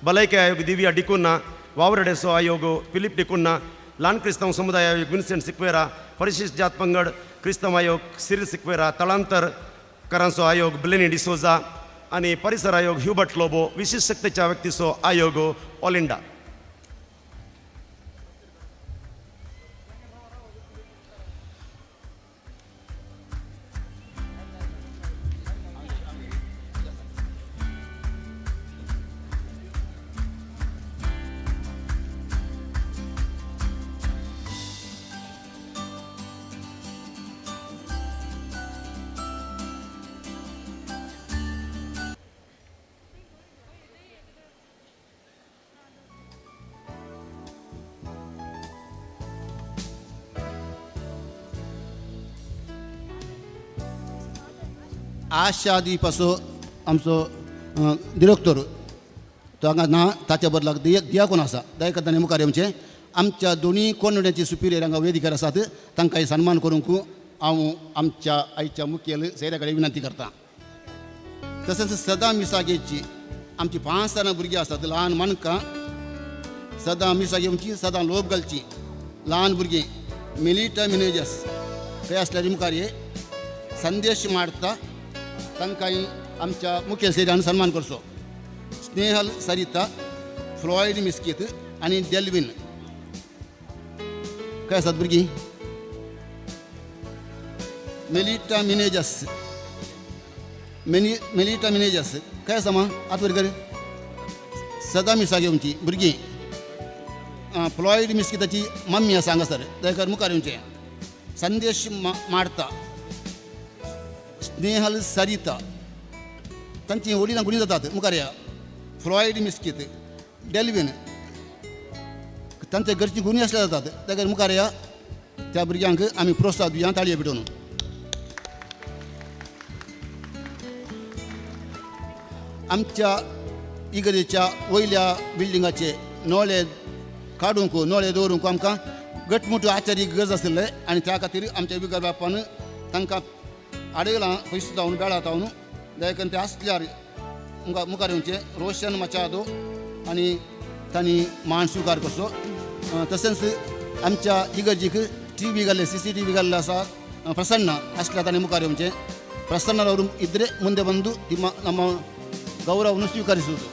भलायकी आयोग दिव्या डिकुन्ना वावरडेचो आयोग फिलीप डिकुन्ना ल्हान क्रिस्तांव समुदाय आयोग विन्सेंट सिक्वेरा परिशिष्ट जात पंगड क्रिस्तांव आयोग सिरील सिक्वेरा तळांतर करांचो आयोग ब्लेनी डिसोजा आनी परिसर आयोग ह्युबर्ट लोबो विशिश्ट शक्तीच्या व्यक्तीचो आयोग ओलिंडा. आशा दीप असो आमचो डिरेक्टर तो हांगा ना ताच्या बदलाक दियाकोन आसा दया करून ताणें मुखार येवचें. आमच्या दोनूय कोनड्यांची सुपिरियर हांगा वेदिकार आसात तांकां सन्मान करूंक हांव आमच्या आयच्या मुखेल सैऱ्या कडेन विनंती करता. तशेंच सदां मिसां घेवची आमची 5 जाणां भुरगीं आसात ल्हान मानकां सदां मिसां घेवची सदां लोब घालची ल्हान भुरगीं मिलिटा मिनेजस खंय आसल्यार मुखार ये संदेश मारता तांकां आमच्या मुखेल सैऱ्यान सन्मान करचो. स्नेहल सरिता फ्लॉयड मिस्कीत आनी डेल्विन खंय आसात भुरगीं मेलिटा मिनेजस मेलिटा मिनेजस खंय आसा मा आत बरें कर सदां मिसां घेवची भुरगीं फ्लॉयड मिस्किताची मम्मी आसा हांगासर दया मुखार येवचें. संदेश मारता स्नेहल सरिता तांची वडिलां गुणी जातात मुखार या फ्लॉयड मिस्कीत डेल्विन तांचे घरची गुणी आसल्यार जातात त्या मुखार या त्या भुरग्यांक आमी प्रोत्साहन दिवया ताळये पेटोवन. आमच्या इगर्जेच्या वयल्या बिल्डिंगाचे नोळे काडूंक नोळे दवरूंक आमकां घटमूट आचारी गरज आशिल्ले आनी त्या खातीर आमच्या विगर बापान तांकां आडयलां पयसो जावन बेळा जावन दयाकरून ते आसल्यार मुखार येवचें रोशन मचादो आनी तांणी मान स्विकार करचो. तशेंच आमच्या इगर्जीक टी व्ही घाल्ले CCTV घाल्ले आसा प्रसन्न आसल्यार तांणी मुखार येवचें. ಪ್ರಸನ್ನರವರು ಇದ್ದರೆ ಮುಂದೆ ಬಂದು ನಿಮ್ಮ ನಮ್ಮ ಗೌರವವನ್ನು ಸ್ವೀಕರಿಸುವುದು.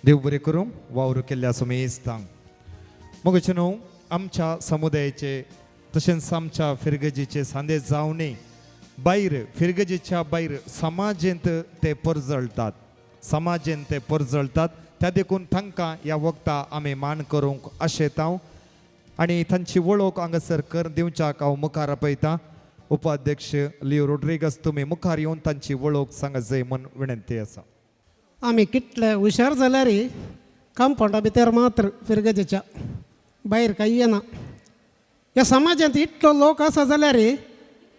देव बरें करूं वावर केल्ल्या सुमेस्तांक. मगचे न्हू आमच्या समुदायाचे तशेंच आमच्या फिरगजीचे सांदे जावणे भायर फिरगजीच्या भायर समाजेंत ते परजळतात, समाजेंत ते परजळतात. त्या देखून तांकां ह्या वखता आमी मान करूंक आशेतांव आनी तांची वळख हांगासर कर दिवच्याक हांव मुखार आपयतां. उपाध्यक्ष लियो रोड्रिगस तुमी मुखार येवन तांची वळख सांगा जाय म्हूण विनंती आसा. आमी कितले हुशार जाल्यार कंपावंडा भितर मात्र फिरगजेच्या भायर कांय येना. ह्या समाजांत इतलो लोक आसा जाल्यार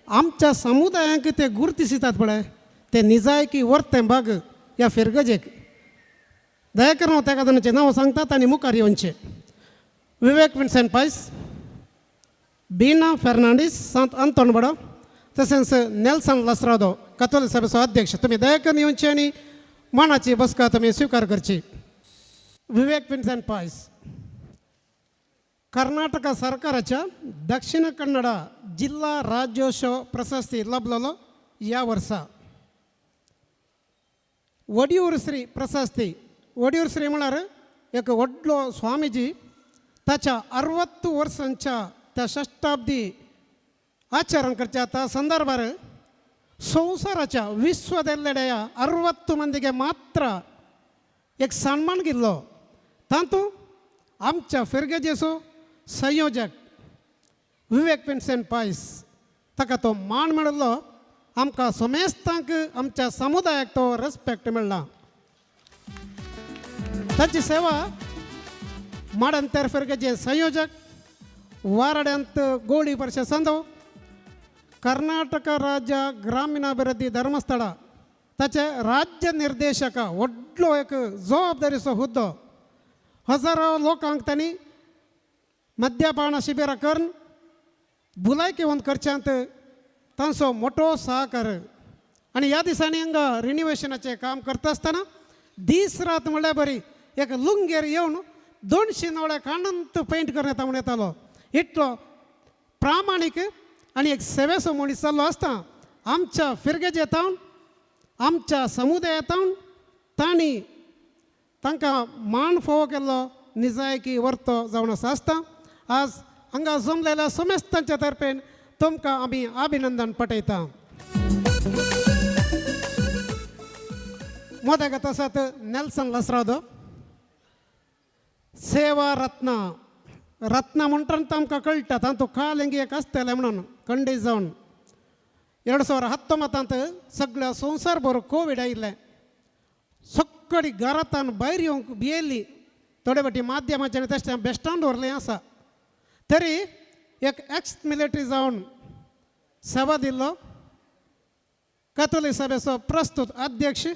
आमच्या समुदायांक ते गुर्तिसतात पळय ते निजायकी वर्तें भाग ह्या फिरगजेक. दया करून ताका तांचें नांव सांगतात आनी मुखार येवचें. विवेक विन्सेंट पायस, बीना फेर्नांडीस सांत अंतोन बडो, तशेंच नेल्सन लसरादो कथोलिक सभेचो अध्यक्ष. तुमी दया करून येवचे आनी मानाची बसका तुमी स्विकार करची. विवेक विन्सेंट पायस कर्नाटक सरकाराच्या दक्षिण कन्नड जिल्हा राज्योत्सव प्रशस्ती लभलेलो ह्या वर्सा. वडियूर श्री प्रशस्ती, वडियूर श्री म्हळ्यार एक व्हडलो स्वामीजी ताच्या 60 वर्सांच्या त्या षष्टाब्दी आचरण करच्या त्या संदर्भार संवसाराच्या विश्वदೆಲ್ಲೆಡೆಯ 60 ಮಂದಿಗೆ ಮಾತ್ರ एक सन्मान दिल्लो. तातूंत आमच्या फिरगजेचो संयोजक विवेक विन्सेंट पायस ताका तो मान मेळिल्लो. आमकां समेस्तांक आमच्या समुदायाक तो रेस्पेक्ट मेळ्ळा. ताची सेवा माडंतर फिरगजे संयोजक वारड्यांत गोळी परिषद संदो कर्नाटक राज्य ग्रामीणाभिवृद्धी धर्मस्थळ ताचे राज्य निर्देशक व्हडलो एक जबाबदारीचो हुद्दो. हजारो लोकांक तांणी मद्यपान शिबिरां करून भलायकेवंत करच्यांत तांचो मोटो सहकार. आनी ह्या दिसांनी हांगा रिनिवेशनाचें काम करता आसतना दीस रात म्हणल्यार बरी एक लुंगेर येवन 200 नवळे कांडून पेंट करून येता म्हूण येतालो. इतलो प्रामाणीक आनी एक सेवेचो मनीस जाल्लो आसता. आमच्या फिरगेजेतावन आमच्या समुदायांतावन तांणी तांकां मान फावो केल्लो निजायकी वर्तो जावन आसा आसता. आज हांगा जमलेल्या समेस्तांच्या तर्फेन तुमकां आमी अभिनंदन पटयता. मोदेगात आसात नेल्सन लसरादो सेवा रत्न. रत्न म्हणटा आमकां कळटा तातूंत काल एक आसतलें म्हणून खंडीत जावन 2019 सगळ्या संवसार भर कोवीड आयिल्लें. सगळी घरांतान भायर येवंक भियेल्ली. थोडे फावटी माध्यमाच्यान तशें बेश्टान दवरलें आसा तरी एक एक्स मिलिटरी जावन सेवा दिल्लो कथोलिक सभेचो प्रस्तुत अध्यक्ष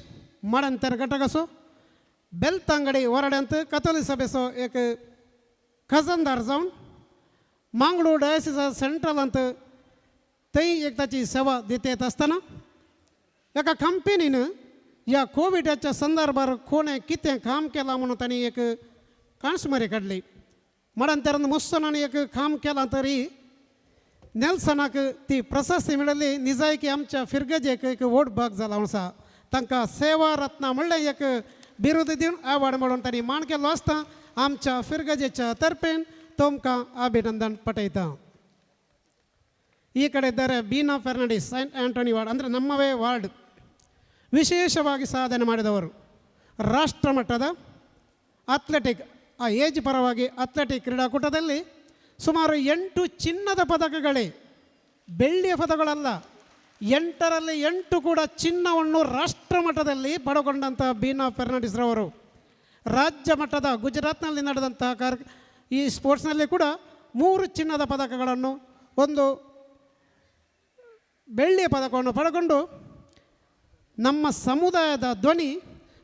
माडंतर घटकाचो बेलतांगडी वराड्यांत कथोलिक सभेचो एक खजानदार जावन मांगडू डायसिसा सेंट्रलांत थंय एक ताची सेवा दित येत आसतना एका कंपनीन ह्या कोविडाच्या संदर्भार कोणें कितें काम केलां म्हणून तांणी एक कांसमारी काडली. मडांतरान मुस्सनान एक काम केलां तरी नेल्सनाक ती प्रशस्ती मेळिल्ली. निजायकी आमच्या फिरगजेक एक व्हड भाग जाला आसा. तांकां सेवा रत्ना म्हणलें एक बिरुद दिवन अवॉर्ड मेळोवन तांणी मान केल्लो आसता. आमच्या फिरगजेच्या तर्फेन तुमकां अभिनंदन पटयता. ಈ ಕಡೆ ಇದ್ದಾರೆ ಬೀನಾ ಫೆರ್ನಾಂಡಿಸ್ ಸೈಂಟ್ ಆಂಟೋನಿ ವಾರ್ಡ್ ಅಂದರೆ ನಮ್ಮವೇ ವಾರ್ಡ್ ವಿಶೇಷವಾಗಿ ಸಾಧನೆ ಮಾಡಿದವರು. ರಾಷ್ಟ್ರಮಟ್ಟದ ಅಥ್ಲೆಟಿಕ್ ಆ ಏಜ್ ಪರವಾಗಿ ಅಥ್ಲೆಟಿಕ್ ಕ್ರೀಡಾಕೂಟದಲ್ಲಿ ಸುಮಾರು 8 ಚಿನ್ನದ ಪದಕಗಳೇ, ಬೆಳ್ಳಿಯ ಪದಕಗಳಲ್ಲ, 8ರಲ್ಲಿ 8 ಕೂಡ ಚಿನ್ನವನ್ನು ರಾಷ್ಟ್ರಮಟ್ಟದಲ್ಲಿ ಪಡೆಕೊಂಡಂಥ ಬೀನಾ ಫೆರ್ನಾಂಡಿಸ್ರವರು. ರಾಜ್ಯ ಮಟ್ಟದ ಗುಜರಾತ್ನಲ್ಲಿ ನಡೆದಂತಹ ಈ ಸ್ಪೋರ್ಟ್ಸ್ನಲ್ಲಿ ಕೂಡ 3 ಚಿನ್ನದ ಪದಕಗಳನ್ನು, 1 ಬೆಳ್ಳಿಯ ಪದಕವನ್ನು ಪಡೆಕೊಂಡು ನಮ್ಮ ಸಮುದಾಯದ ಧ್ವನಿ,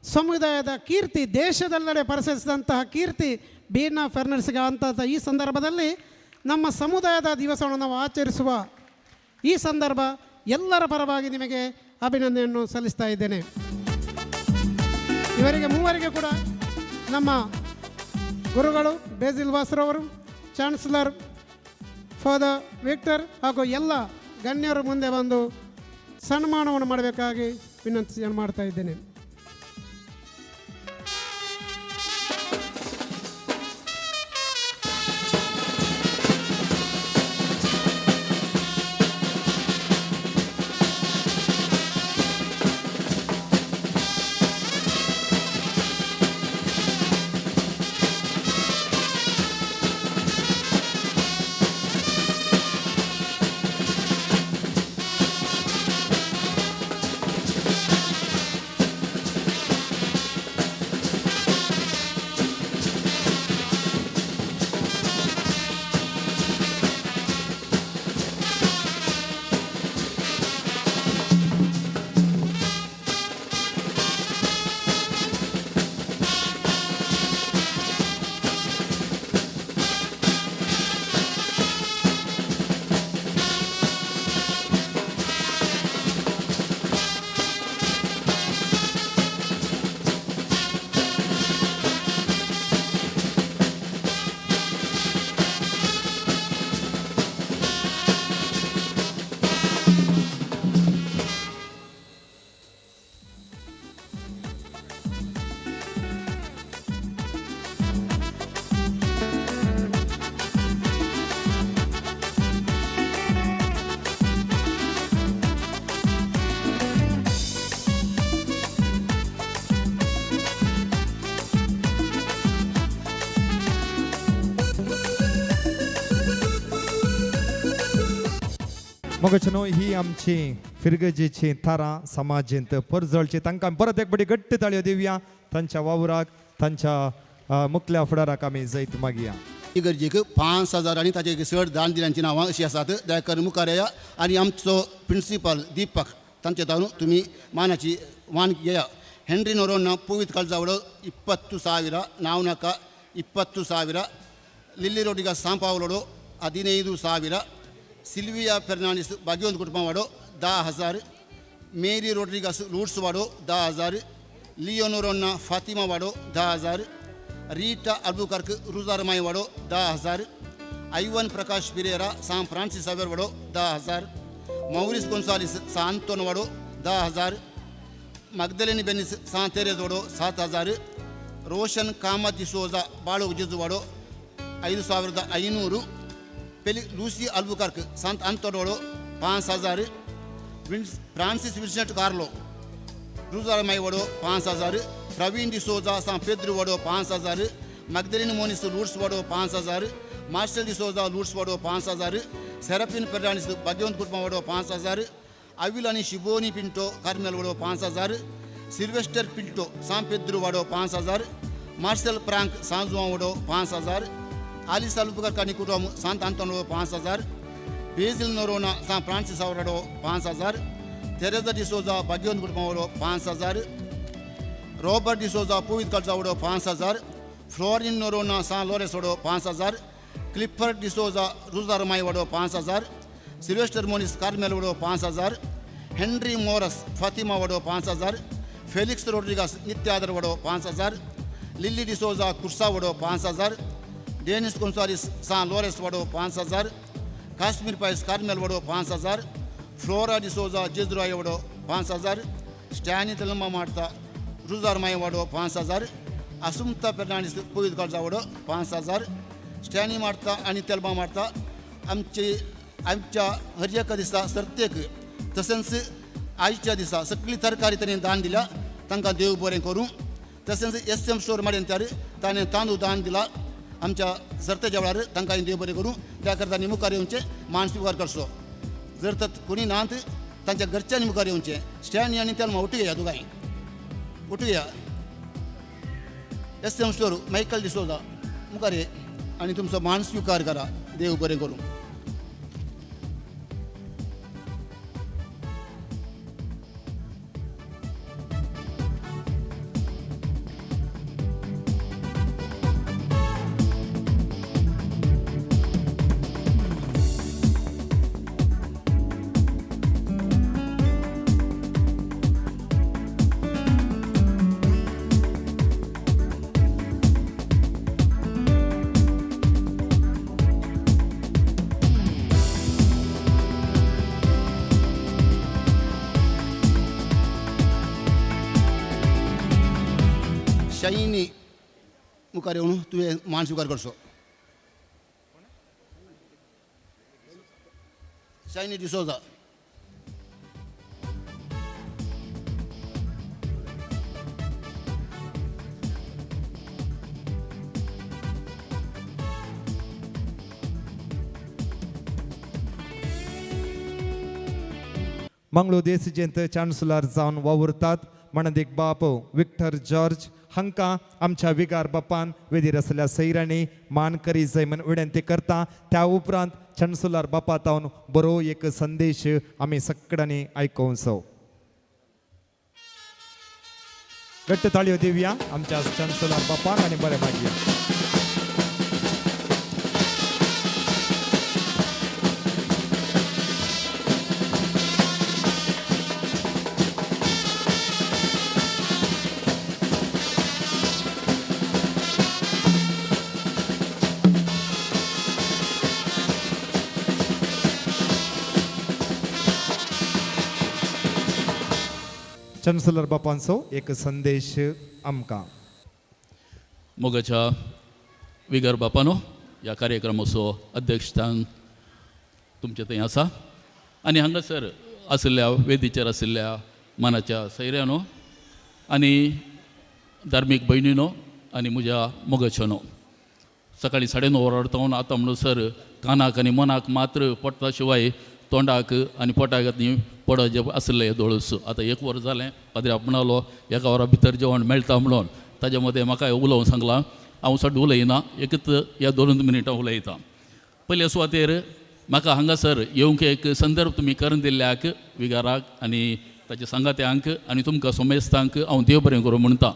ಸಮುದಾಯದ ಕೀರ್ತಿ, ದೇಶದೆಲ್ಲೆಡೆ ಪರಸರಿಸಿದಂತಹ ಕೀರ್ತಿ ಬೀನಾ ಫೆರ್ನಾಂಡಿಸ್ಗೆ ಅಂತಹ ಈ ಸಂದರ್ಭದಲ್ಲಿ ನಮ್ಮ ಸಮುದಾಯದ ದಿವಸವನ್ನು ನಾವು ಆಚರಿಸುವ ಈ ಸಂದರ್ಭ ಎಲ್ಲರ ಪರವಾಗಿ ನಿಮಗೆ ಅಭಿನಂದನೆಯನ್ನು ಸಲ್ಲಿಸ್ತಾ ಇದ್ದೇನೆ. ಇವರಿಗೆ ಮೂವರಿಗೆ ಕೂಡ ನಮ್ಮ ಗುರುಗಳು ಬೇಸಿಲ್ ವಾಸ್ರವರು, ಚಾನ್ಸಲರ್ ಫಾದರ್ ವಿಕ್ಟರ್ ಹಾಗೂ ಎಲ್ಲ ಗಣ್ಯರು ಮುಂದೆ ಬಂದು ಸನ್ಮಾನವನ್ನು ಮಾಡಬೇಕಾಗಿ ವಿನಂತಿಯನ್ನು ಮಾಡ್ತಾ ಇದ್ದೇನೆ. मगचनो ही आमची फिरगजेची थारां समाजेंत परजळची तांकां परत एक बडी घट्ट ताळयो दिवया तांच्या वावराक तांच्या मुखल्या फुडाराक आमी जैत मागया. इगर्जेक 5000 आनी ताचे चड दान दिल्यांची नांवां अशीं आसात. दयाकर मुखार येया आनी आमचो प्रिंसिपल दीपक तांचे ताणू तुमी मानाची मान घेया. हेनरी नोरोन्ना पवित्र काळजावडो 20,000, नावनाका 20,000, ಲಿಲ್ಲಿ ರೋಡಿಗ ಸಾಂಪಾವಲೋಡು 15,000, ಸಿಲ್ವಿಯಾ ಫೆರ್ನಾಂಡಿಸ್ ಭಾಗ್ಯವಂತ ಕುಟುಂಬವಾಡೋ 10,000, ಮೇರಿ ರೋಡ್ರಿಗಸ್ ಲೂಡ್ಸ್ ವಾಡೋ 10,000, ಲಿಯೋನೋರೊನ್ನ ಫಾತಿಮಾ ವಾಡೋ 10,000, ರೀಟಾ ಅಲ್ಬುಕರ್ಕ್ ರುಜಾರಮಾಯಿ ವಾಡೋ 10,000, ಐವನ್ ಪ್ರಕಾಶ್ ಪಿರೇರಾ ಸಾನ್ ಫ್ರಾನ್ಸಿಸ್ ಅವೇರ್ ವಾಡೋ 10,000, ಮೌರಿಸ್ ಗೊಂಸಾಲಿಸ್ ಸಾನ್ ಅಂತೋನ್ ವಾಡೋ 10,000, ಮಗ್ದಲೆನಿ ಬೆನ್ನಿಸ್ ಸಾನ್ ತೆರೇಜ್ ವಾಡೋ 7,000, ರೋಷನ್ ಕಾಮತ್ ಡಿಸೋಜಾ ಬಾಳು ಜೆಜು ವಾಡೋ 5,500, ಪೆಲಿ ಲೂಸಿ ಅಲ್ಬುಕರ್ಕ್ ಸಂತ ಅಂತೋಡೋಳು 5,000, ಫ್ರಾನ್ಸಿಸ್ ವಿನ್ಸೆಂಟ್ ಕಾರ್ಲೋ ರೂಜಾರಮೈ ವಡೋ 5,000, ಪ್ರವೀಣ್ ಡಿಸೋಜಾ ಸಾನ್ ಪೆದ್ರು ವಡೋ 5,000, ಮಗ್ದಲಿನ್ ಮೋನಿಸ್ ಲೂಡ್ಸ್ ವಡೋ 5,000, ಮಾರ್ಷಲ್ ಡಿಸೋಜಾ ಲೂಡ್ಸ್ ವಡೋ 5,000, ಸೆರಪಿನ್ ಫೆರ್ನಾಂಡಿಸ್ ಭಾಗ್ಯವಂತ ಕುಟುಂಬ ವಡೋ 5,000, ಅವಿಲಾನಿ ಶಿಬೋನಿ ಪಿಂಟೋ ಕಾರ್ಮೆಲ್ ವಡೋ 5,000, ಸಿಲ್ವೆಸ್ಟರ್ ಪಿಂಟೋ ಸಾನ್ ಪೆದ್ರು ವಡೋ 5,000, ಮಾರ್ಷಲ್ ಪ್ರಾಂಕ್ ಸಾನ್ ವಡೋ 5,000, ಆಲಿಸ್ ಅಲ್ಬುಕರ್ಕ್ आणि कुटुंब सांत आंतोन 5,000, बेजिल नोरोना सां फ्रांसिस आवराडो 5,000, तेरेजा डिसोजा भाग्यवंत कुटुंबावडो 5,000, रॉबर्ट डिसोजा पुवीत काळजावडो 5,000, फ्लोरिन नोरोना सां लोरेस वडो 5,000, क्लिफर्ड डिसोजा रुजारमाई वडो 5,000, सिल्वेस्टर मोनिस कार्मेल वडो 5,000, हेनरी मोरस फातिमा वडो 5,000, फेलिक्स रोड्रिगास नित्यादर वडो 5,000, लिल्ली डिसोजा कुर्सा वडो 5,000, डेनिस गोन्सालिस सां लोरेस वडो 5,000, काश्मीर पायस कार्मेल वडो 5,000, फ्लोरा डिसोजा जेजुराय वडो 5,000, स्टॅनी तेलम्मा मार्ता रुजारमाई वडो 5,000, असुमता फेर्नांडिस पुवीत काळजा वडो 5,000, स्टॅनी मार्ता आनी तेलमा मार्ता आमचे आमच्या हर एका दिसा सर्तेक तशेंच आयच्या दिसा सगळी तरकारी तांणी दान दिल्या तांकां देव बरें करूं. तशेंच एस एम स्टोर माड्यांतर ताणें तांदूळ दान दिला आमच्या सर्तेच्या वेळार तांकां देव बरें करूं. त्या करता आनी मुखार येवचें मान स्विकार करचो. जर तर कोणी नात तांच्या घरच्यांनी मुखार येवचें. स्टॅनी आनी तेलमा उठूया दोगांय उठूया. S M store Michael D'Souza मुखार ये आनी तुमचो मान स्विकार करा. देव बरें करूं. शायनी मुखार येवन तुवें मान स्विकार करचो. शायनी डिसोजा. मंगळूर देसजेंत चान्सलर जावन वावुरतात म्हणदीक बाप विक्टर जॉर्ज हांकां आमच्या विगार बापान वेदीर आसल्या सैरांनी मान करी जाय म्हूण विनंती करता. त्या उपरांत चान्सलर बापा तावन बरो एक संदेश आमी सगळ्यांनी आयकोवचो. घट्ट ताळयो दिवया आमच्या चान्सलर बापाक आनी बरें मागया. चान्सलर बापांचो एक संदेश आमकां. मोगाच्या विगर बापानो, ह्या कार्यक्रमाचो अध्यक्षस्थान तुमचें थंय आसा आनी हांगासर आशिल्ल्या वेदीचेर आशिल्ल्या मानाच्या सैऱ्यानो आनी धार्मीक भयणीनो आनी म्हज्या मोगाच्यानो, सकाळीं 9:30 वरां जावन आतां म्हणसर कानाक आनी मनाक मात्र पडटा शिवाय तोंडाक आनी पोटाक न्ही पडप आसलें दोळस. आतां एक वर जालें पाद्र्याक म्हणालो एका वरा भितर जेवण मेळटा म्हणून ताजे मदें म्हाका उलोवंक सांगलां. हांव चड उलयना, एकच ह्या 2 मिनटां उलयतां. पयले सुवातेर म्हाका हांगासर येवंक एक संदर्भ तुमी करून दिल्ल्याक विगाराक आनी ताच्या सांगात्यांक आनी तुमकां सोमेस्तांक हांव देव बरें करूं म्हणटा.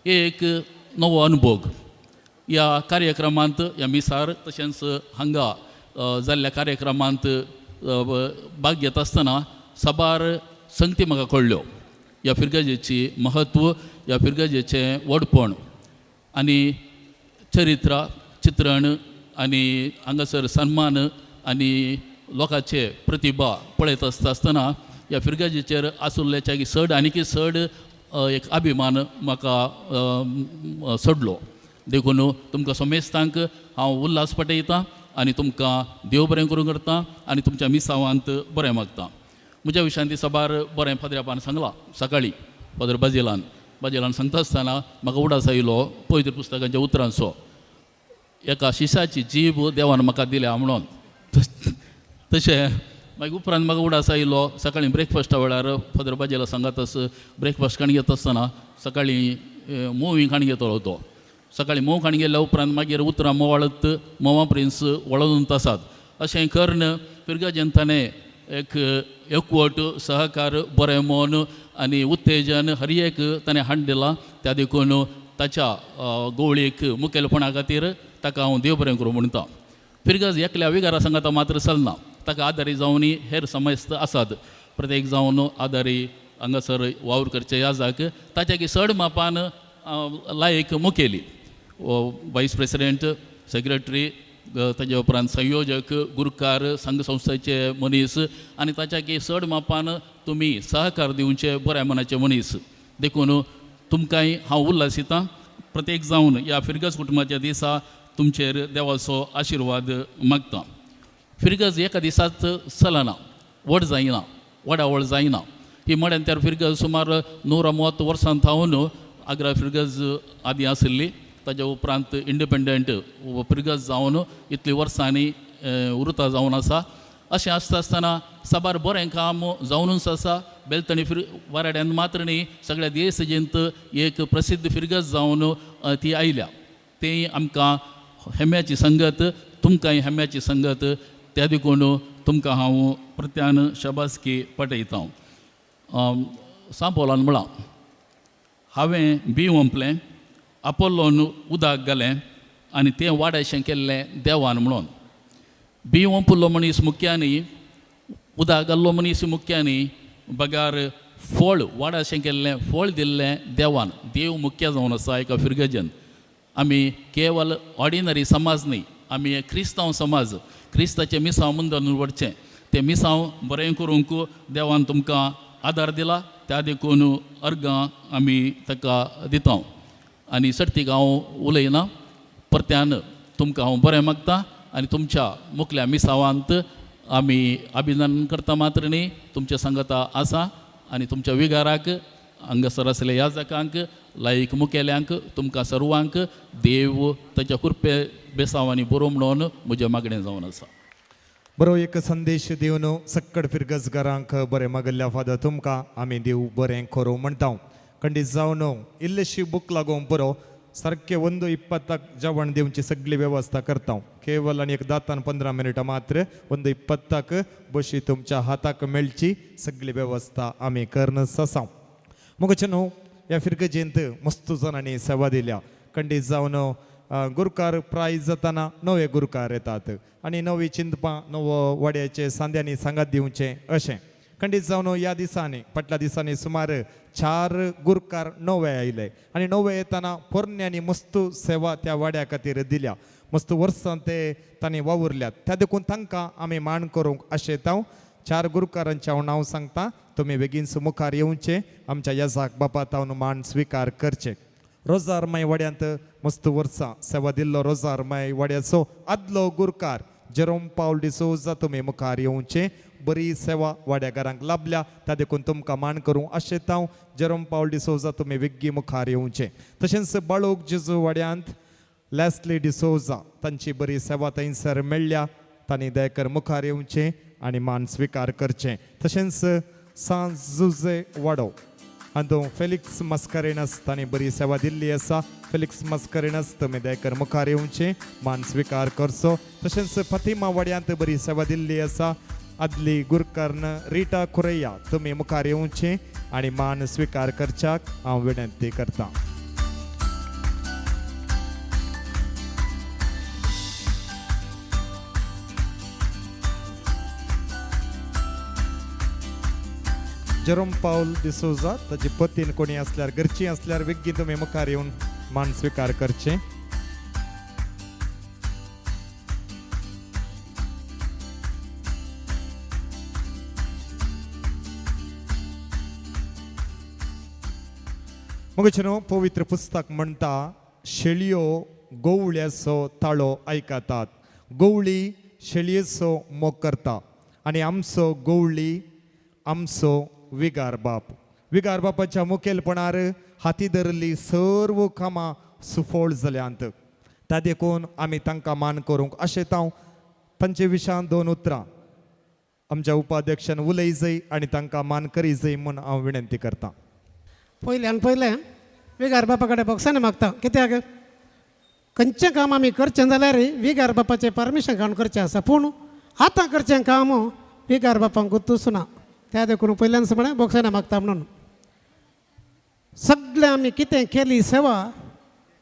एक नवो अनुभोग ह्या कार्यक्रमांत, ह्या मिसार तशेंच हांगा जाल्ल्या कार्यक्रमांत भाग घेता आसतना साबार संगती म्हाका कळ्ळ्यो. ह्या फिरगजेची म्हत्व, ह्या फिरगजेचें व्हडपण आनी चरित्र चित्रण आनी हांगासर सन्मान आनी लोकांचे प्रतिभा पळयत आसता आसतना ह्या फिरगजेचेर आशिल्ल्याच्या चड आनीक चड एक अभिमान म्हाका सोडलो. देखून तुमकां समेस्तांक हांव उल्हास पटयतां आनी तुमकां देव बरें करूंक करता आनी तुमच्या मिसावांत बरें मागता. म्हज्या विशयांत साबार बरें फादरापान सांगलां. सकाळीं फादर बाजेलान सांगता आसतना म्हाका उडास आयलो पवित्र पुस्तकांच्या उतरांचो, एका शिशाची जीब देवान म्हाका दिल्या म्हणून. तशें मागीर उपरांत म्हाका उडास आयलो सकाळीं ब्रेकफास्टा वेळार फादर बाजेला सांगात ब्रेकफास्ट खाण घेता आसतना सकाळीं म्होंवी खाण घेतलो तो. सकाळीं म्होंव खाण गेल्या उपरांत मागीर उतरां म्होंवाळत म्होंवा प्रिन्स वळोवन आसात. अशें करून फिरगजेन ताणें एक एकवट सहकार बरें मन आनी उत्तेजन हर एक ताणें हाडून दिलां. त्या देखून ताच्या गोवळीक मुखेलपणा खातीर ताका हांव देव बरें करूं म्हणटा. फिरगज एकल्या विगारा सांगाता मात्र चलना, ताका आदारी जावन हेर समेस्त आसात. प्रत्येक जावन आदारी हांगासर वावर करचे याजाक ताच्या चड मापान लायक मुखेली वायस प्रेसिडेंट, सेक्रेटरी, ताजे उपरांत संयोजक, गुरकार, संघ संस्थेचे मनीस आनी ताच्या चड मापान तुमी सहकार दिवचे बऱ्या मनाचे मनीस. देखून तुमकांय हांव उल्हासितां. प्रत्येक जावन ह्या फिरगज कुटुंबाच्या दिसा तुमचेर देवाचो आशिर्वाद मागता. फिरगज एका दिसाच चलना, व्हड जायना, व्हडाव्हड जायना. ही मड्यान त्या फिरगज सुमार 130 वर्सां थावन आग्रा फिरगज आदी आशिल्ली. ताज्या उपरांत इंडिपेंडंट फिरगज जावन इतली वर्सांनी उरता जावन आसा. अशें आसता आसतना साबार बरें काम जावनूच आसा, बेलतणी फिर वाराड्यान मात्र न्ही सगळ्या देशजेंत एक प्रसिद्ध फिरगज जावन ती आयल्या. तें आमकां हेम्याची संगत, तुमकांय हेम्याची संगत, त्या देखून तुमकां हांव प्रत्यान शाबासकी पटयता. सांपोलान म्हळां, हांवें बी ओंपलें, आपोल्लोन उदक घालें आनी तें वाडायशें केल्लें देवान म्हणून. बी ओंपल्लो मनीस मुख्या न्ही, उदक घाल्लो मनीस मुख्या न्ही, बगार फळ वाडाशें केल्लें फळ दिल्लें देवान. देव मुख्य जावन आसा एका फिरगजन. आमी केवल ऑर्डिनरी समाज न्ही, आमी क्रिस्तांव समाज, क्रिस्ताचें मिसांव मुंदर व्हरचें, तें मिसांव बरें करूंक देवान तुमकां आदार दिला, त्या देखून अर्गां आमी ताका दिता. आनी सर्तीक हांव उलयना, परत्यान तुमकां हांव बरें मागता आनी तुमच्या मुखल्या मिसावांत आमी अभिनंदन करता मात्र न्ही, तुमच्या सांगता आसा आनी तुमच्या विगाराक हांगासर आसले याजकांक, लायक मुखेल्यांक, तुमकां सर्वांक देव ताच्या कृपे बेसांवांनी बरो म्हणून म्हजें मागणें जावन आसा. बरो एक संदेश दिवन सक्कड फिरगजगारांक बरें मागल्ल्या फादर तुमकां आमी देव बरें करूं म्हणटा. खंडीत जावन इल्लेशी बूक लागूंक बरो सारकें 1:20 जेवण दिवची सगळी वेवस्था करता. केवल आनी एक 10-15 मिनटां मात्र 1:20 बशी तुमच्या हाताक मेळची सगळी वेवस्था आमी करून आसा. मगचे न्हू ह्या फिरगजेंत मस्त जाणांनी सेवा दिल्या. खंडीत जावन गुरकार प्राय जाताना नवे गुरकार येतात आनी नवी चिंतपां नवो वाड्याचे सांद्यांनी सांगात दिवचें अशें. खंडीत जावन ह्या दिसांनी फाटल्या दिसांनी सुमार 4 गुरकार नवे आयले आनी नवे येताना पोरण्यांनी मस्त सेवा त्या वाड्या खातीर दिल्या. मस्त वर्सां ते तांणी वावुरल्यात, त्या देखून तांकां आमी मान करूंक आशेता. 4 गुरकारांचें हांव नांव सांगता, तुमी बेगीन मुखार येवचें, आमच्या येजाक बापा तावन मान स्विकार करचें. रोजार माय वाड्यांत मस्त वर्सां सेवा दिल्लो रोजार माय वाड्याचो आदलो गुरकार जेरोम पावल डिसोजा तुमी मुखार येवचें. बरी सेवा वाड्याकारांक लाभल्या, त्या देखून तुमकां मान करूं आशेता हांव. जेरोम पावल डिसोजा तुमी बेगी मुखार येवचें. तशेंच बाळोक जेजू वाड्यांत लॅस्ली डिसोजा तांची बरी सेवा थंयसर मेळ्ळ्या, तांणी दयकर मुखार येवचें आनी मान स्विकार करचें. तशेंच सांत जुजे वाडो हातूंत फेलिक्स मस्करेनस तांणी बरी सेवा दिल्ली आसा. फेलिक्स मस्करेनस तुमी दयकर मुखार येवचें, मान स्विकार करचो. तशेंच फातिमा वाड्यांत बरी सेवा दिल्ली आसा, आदली गुरकर्ण रिटा कुरैया तुमी मुखार येवचें आनी मान स्विकार करच्याक हांव विनंती करतां. जेरोम पावल डिसोजा ताची पतीन कोणी आसल्यार घरची आसल्यार बेगीन तुमी मुखार येवन मान स्विकार करचें. मगचे न्हू पवित्र पुस्तक म्हणटा, शेळयो गोवळ्याचो ताळो आयकतात, गोवळी शेळयेचो मोग करता आनी आमचो गोवळी आमचो विगार बाप. विगार बापाच्या मुखेलपणार हाती धरली सर्व कामां सुफळ जाल्यांत, त्या देखून आमी तांकां मान करूंक आशेता. तांचे विशयान 2 उतरां आमच्या उपाध्यक्षान उलय जाय आनी तांकां मान करी जाय म्हूण हांव विनंती करतां. पयल्यान पयलें विगार बापा कडेन बोगसाणें मागता, कित्याक खंयचें काम आमी करचें जाल्यार विगार बापाचें परमिशन काडून करचें आसा, पूण आतां करचें काम विगार बापांक गुत्तूच ना, त्या देखून पयल्यान म्हळें बोगसाणें मागता म्हणून. सगळें आमी कितें केली सेवा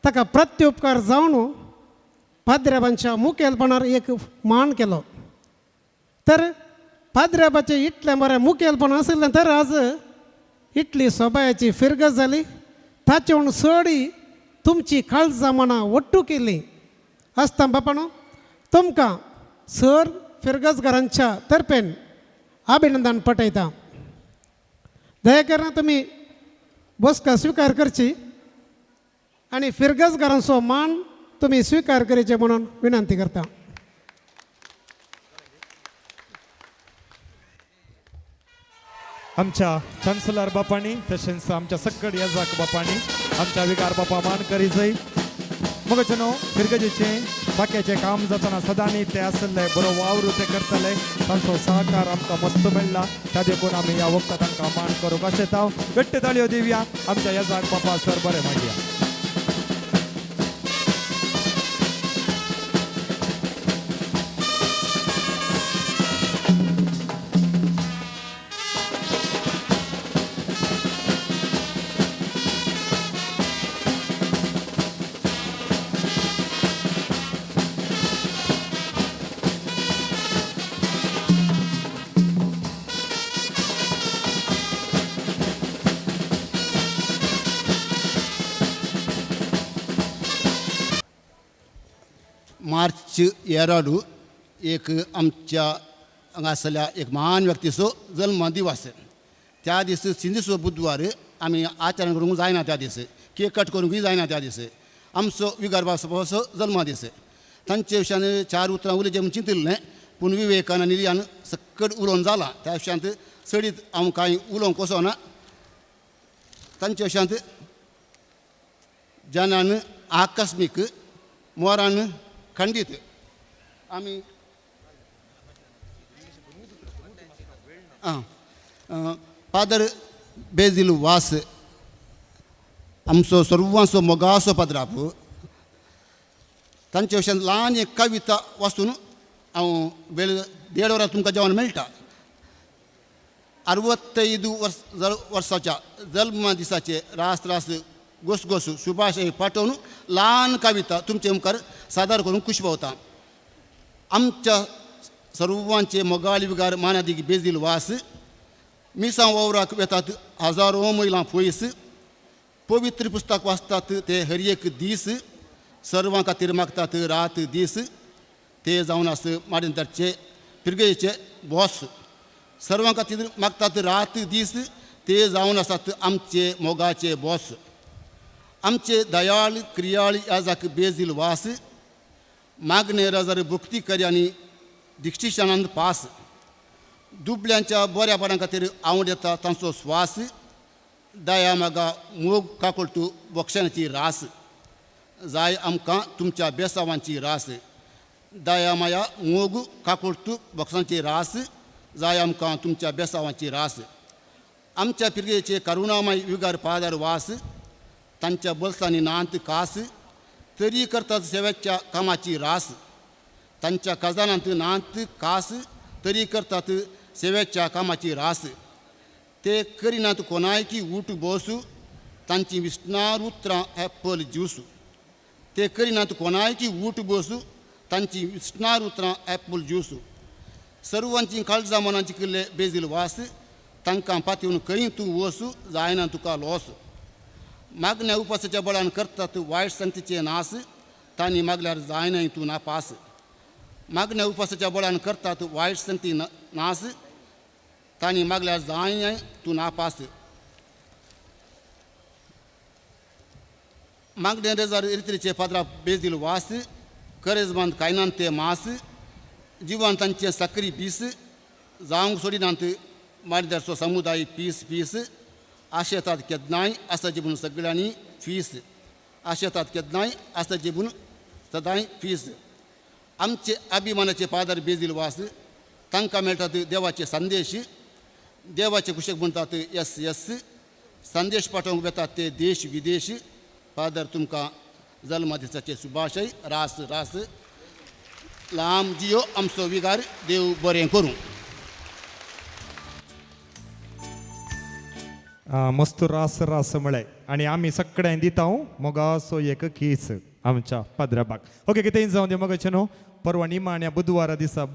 ताका प्रत्युपकार जावन पाद्र्याबांच्या मुखेलपणार एक मान केलो. तर पाद्र्याबाचें इतलें बरें मुखेलपण आशिल्लें तर आज इतली सोबायाची फिरगज जाली, ताचे हून चड तुमची काळजां मनां ಒಟ್ಟು केली आसता. बापानो तुमकां सर फिरगजगारांच्या तर्फेन अभिनंदन पटयता. दया करून तुमी बसका स्विकार करची आनी फिरगजगारांचो मान तुमी स्विकार करचे म्हणून विनंती करता. आमच्या चान्सलर बापांनी तशेंच आमच्या सक्कड याजाक बापांनी आमच्या विगार बापा मान करी जाय. मग न्हू फिरगजेचें बाकीचें काम जातना सदांनी ते आसले बरो वावर ते करतले तांचो सहकार आमकां मस्त मेळ्ळा त्या देखून आमी ह्या वखदां तांकां मान करूंक अशें हांव घट्ट ताळयो दिवया आमच्या येजाक बापा सर बरें मागया. मार्च 2 एक आमच्या हांगासरल्या एक महान व्यक्तीचो जल्म दिवस. त्या दीस सिंधीचो बुधवार आमी आचरण करूंक जायना, त्या दीस केक कट करूंकय जायना. त्या दीस आमचो विगार बाबाचो जल्म दीस. तांचे विशयान 4 उतरां उलोवचें म्हूण चिंतिल्लें, पूण विवेकान आनी निधयान सकट उलोवन जालां. त्या विशयांत चडीत हांव कांय उलोवंक वचना. तांच्या विशयांत जनान आकस्मीक मोरान खंडीत आमी फादर बेजील वास आमचो सर्वांचो मोगाचो पाद्राप. तांचे विशयान ल्हान एक कविता वाचून हांव वेळ 1.5 वरां तुमकां जेवण मेळटा. 65 वर्साच्या जल्म दिसाचे रास रास गोस गोस शुभाशय पाठोवन ल्हान कविता तुमचे मुखार सादर करूंक खुश पावता. आमच्या सर्वांचे मोगाळ विगार मानादीक बेजील वास मिसां वावराक वेतात हजारो मैलां पयस पवित्र पुस्तक वाचतात ते हर एक दीस सर्वां खातीर मागतात रात दीस ते जावन आस माडिंदरचे पिरगेचे बॉस सर्वां खातीर मागतात रात दीस ते जावन आसात आमचे मोगाचे बॉस. आमचे दयाळ क्रियाळ याजाक बेजील वास मागणे रजार भक्ती करी आनी दीक्षिशानंद पास दुबल्यांच्या बऱ्यापणा खातीर आवड येता तांचो स्वास दया मागा मोग काकुळटू बक्षांची रास जाय आमकां तुमच्या बेसावांची रास दया माया मोग काकुळटू बक्षांची रास जाय आमकां तुमच्या बेसावांची रास. आमच्या पिरगेचे करुणामय विगार पादर वास तांच्या बोल्सांनी नांत कास तरी करतात सेवेच्या कामाची रास तांच्या खजानांत नांत कास तरी करतात सेवेच्या कामाची रास ते करिनात कोणायकी ऊट बोसू तांची विष्णार उतरां एप्पल ज्यूसू ते करिनात कोणायकी ऊट बोसू तांची विष्णार उतरां एप्पल ज्यूसू. सर्वांची काळजा मनां जिखिल्ले बेजील वास तांकां पातयेवन खंय तूं वसू जायना तुका लॉस. मागण्या उपासाच्या बळान करतात वायट संगतीचे नास तांणी मागल्यार जायना तूं नापास. मागण्या उपासाच्या बळान करतात वायट संगती नास तांणी मागल्यार जायना तूं नापास. मागण्या रेजार रित्रीचे पाद्रा बेजील वास करेजबांद कायनात ते मास जिवान तांचे साकरी पीस जावंक सोडिनात मारिदारचो समुदाय पीस पीस आशेतात केन्नाय आसा जिबून सगळ्यांनी फीस आशेतात केन्नाय आसा जिबून सदांय फीस. आमचे अभिमानाचे पादर बेजील वास तांकां मेळटात देवाचे संदेश देवाचे कुशेक म्हणटात एस एस संदेश पाठोवंक वेतात ते देश विदेश फादर तुमकां जल्मा दिसाचे शुभाशय रास रास लांब जियो आमचो विगार देव बरें करूं. मस्त रास रास म्हळें आनी आमी सगळ्यांक दिता मोगाचो एक कीस आमच्या पाद्राबाक. ओके कितें जावं दी मोगाचें न्हू परवा निमाण्या बुधवारा दिसा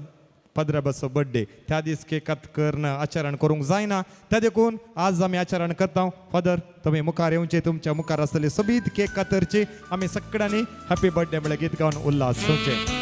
पाद्राबाचो बड्डे त्या दीस केक कात करून आचरण करूंक जायना त्या देखून आज आमी आचरण करता. फादर तुमी मुखार येवचे तुमच्या मुखार आसतले सोबीत केक कातरची आमी सगळ्यांनी हॅपी बर्थडे म्हळ्यार गीत गावन उल्हास जावचें.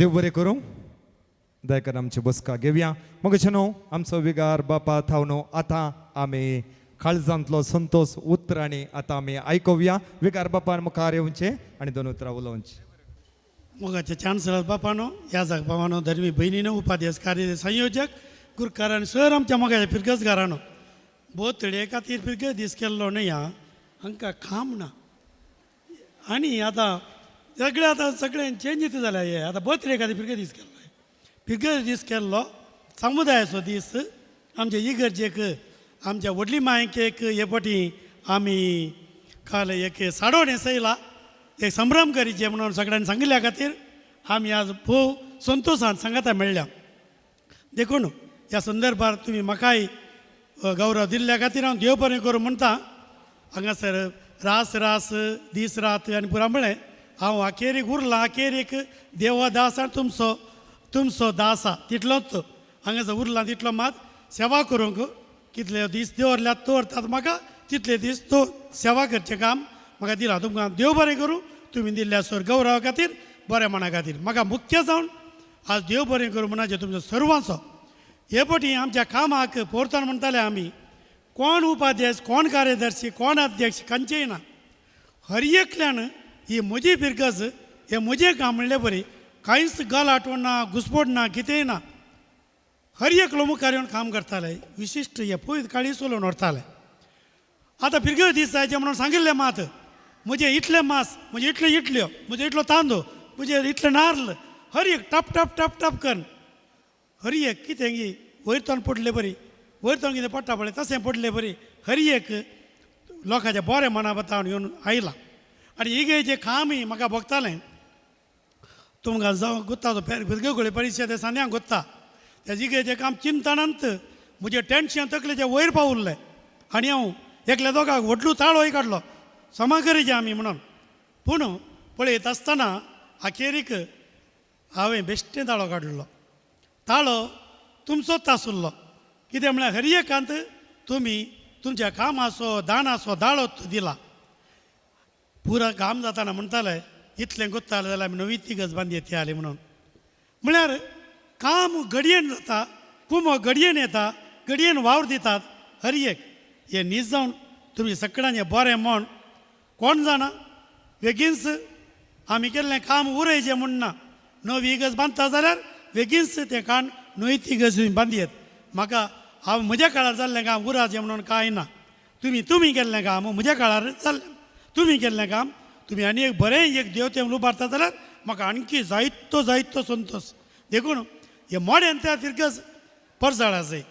देव बरें करूं. दयाकर आमची बसका घेवया. मग न्हू आमचो विगार बापा थावन आतां आमी काळजांतलो संतोष उतरांनी आतां आमी आयकुया. विगार बापान मुखार येवचें आनी दोन उतरां उलोवचीं. मोगाचे चान्सलर बापानो, याजक बाबानो, धर्मी भयणीनो, उपाध्यक्ष कार्य संयोजक गुरकारान सर आमच्या मोगाच्या फिरगजगारानो, बोतडे खातीर फिरगज दीस केल्लो न्हय आं, हांकां काम ना. आनी आतां सगळें आतां सगळें चेंजीत जाल्या हे. आतां बोतडे खातीर फिरगज दीस केल्लो, फिरगज दीस केल्लो समुदायाचो दीस. आमचे इगर्जेक आमच्या व्हडली मायेक हे पटी आमी काल एक साडोणें सयला एक संभ्रम करीचे म्हणून सगळ्यांनी सांगिल्ल्या खातीर आमी आज भोव संतोशान सांगाता मेळ्ळ्या. देखून ह्या संदर्भार तुमी म्हाकाय गौरव दिल्ल्या खातीर हांव देव बरें करूं म्हणटा. हांगासर रास रास दीस रात आनी पुरा म्हळें हांव अखेरीक उरलां, अखेरीक देवा दास आनी तुमचो तुमचो दास आसा तितलोच हांगासर उरलां तितलो मात सेवा करूंक कितले दीस दवरल्यात दवरतात म्हाका तितले दीस तो सेवा करचें काम म्हाका दिलां. तुमकां देव बरें करूं तुमी दिल्ल्या सर गौरवा खातीर बरें मना खातीर म्हाका मुख्य जावन आज देव बरें करूं म्हणाचें तुमचो सर्वांचो. हे पटी आमच्या कामाक पोरतान म्हणटाले आमी कोण उपाध्यक्ष कोण कार्यदर्शी कोण अध्यक्ष खंयचेय ना, हर एकल्यान ही म्हजी फिरगज हें म्हजें काम म्हणले बरी कांयच गलाट ना घुसपोट ना कितेंय ना, हर एकलो मुखार येवन काम करताले. विशिश्ट हे पयत काळी चलोवन व्हरताले. आतां फिरगज दीस जायचे म्हणून सांगिल्लें मात म्हजें इतलें मास, म्हजें इतल्यो इटल्यो, म्हजें इतलो तांदूळ, म्हजें इतलें नार्ल, हर एक टप टप टप टप करून हर एक कितें गी वयर तोंड पडले बरी वयर तोंड कितें पडटा पळय तशें पडले बरी हर एक लोकांचें बरें मना बतावन येवन आयलां. आनी इगेचें कामय म्हाका भोगतालें. तुमकां जावं गुत्ता तो फिरगोळी परिशद सांद्यांक गुत्ता त्या इगेचें काम चिंतनांत म्हजें टेन्शन तकलेचें वयर पावुल्लें आनी हांव एकल्या दोगांक व्हडलो ताळोय काडलो समा करीचे आमी म्हणून. पूण पळयत आसतना अखेरीक हांवें बेश्टें ताळो काडलो. ताळो तुमचोच आसुल्लो. कितें म्हळ्यार हर एकांत तुमी तुमच्या कामाचो दाणाचो दाळो दिला. पुरा काम जाताना म्हणटाले इतलें गुत्तालें जाल्यार आमी नवी तिगज बांदी आली म्हणून. म्हळ्यार काम घडयेन जाता, कुमो घडयेन येता, घडयेन वावर दितात हर एक. हें न्हीज जावन तुमी सगळ्यांचें बरें म्हण कोण जाणा बेगीनच आमी केल्लें काम उरयचें म्हूण ना. नवी इगर्ज बांदता जाल्यार बेगीनच तें काण न्हय ती इगर्ज तुमी बांदयेत. म्हाका हांव म्हज्या काळार जाल्लें काम उराचें म्हणून कांय ना. तुमी तुमी केल्लें काम म्हज्या काळार जाल्लें, तुमी केल्लें काम तुमी आनी एक बरें एक देवतें उबारता जाल्यार म्हाका आणकी जायतो जायतो संतोश. देखून हे मोड्यान त्या फिरगज परजळा जाय.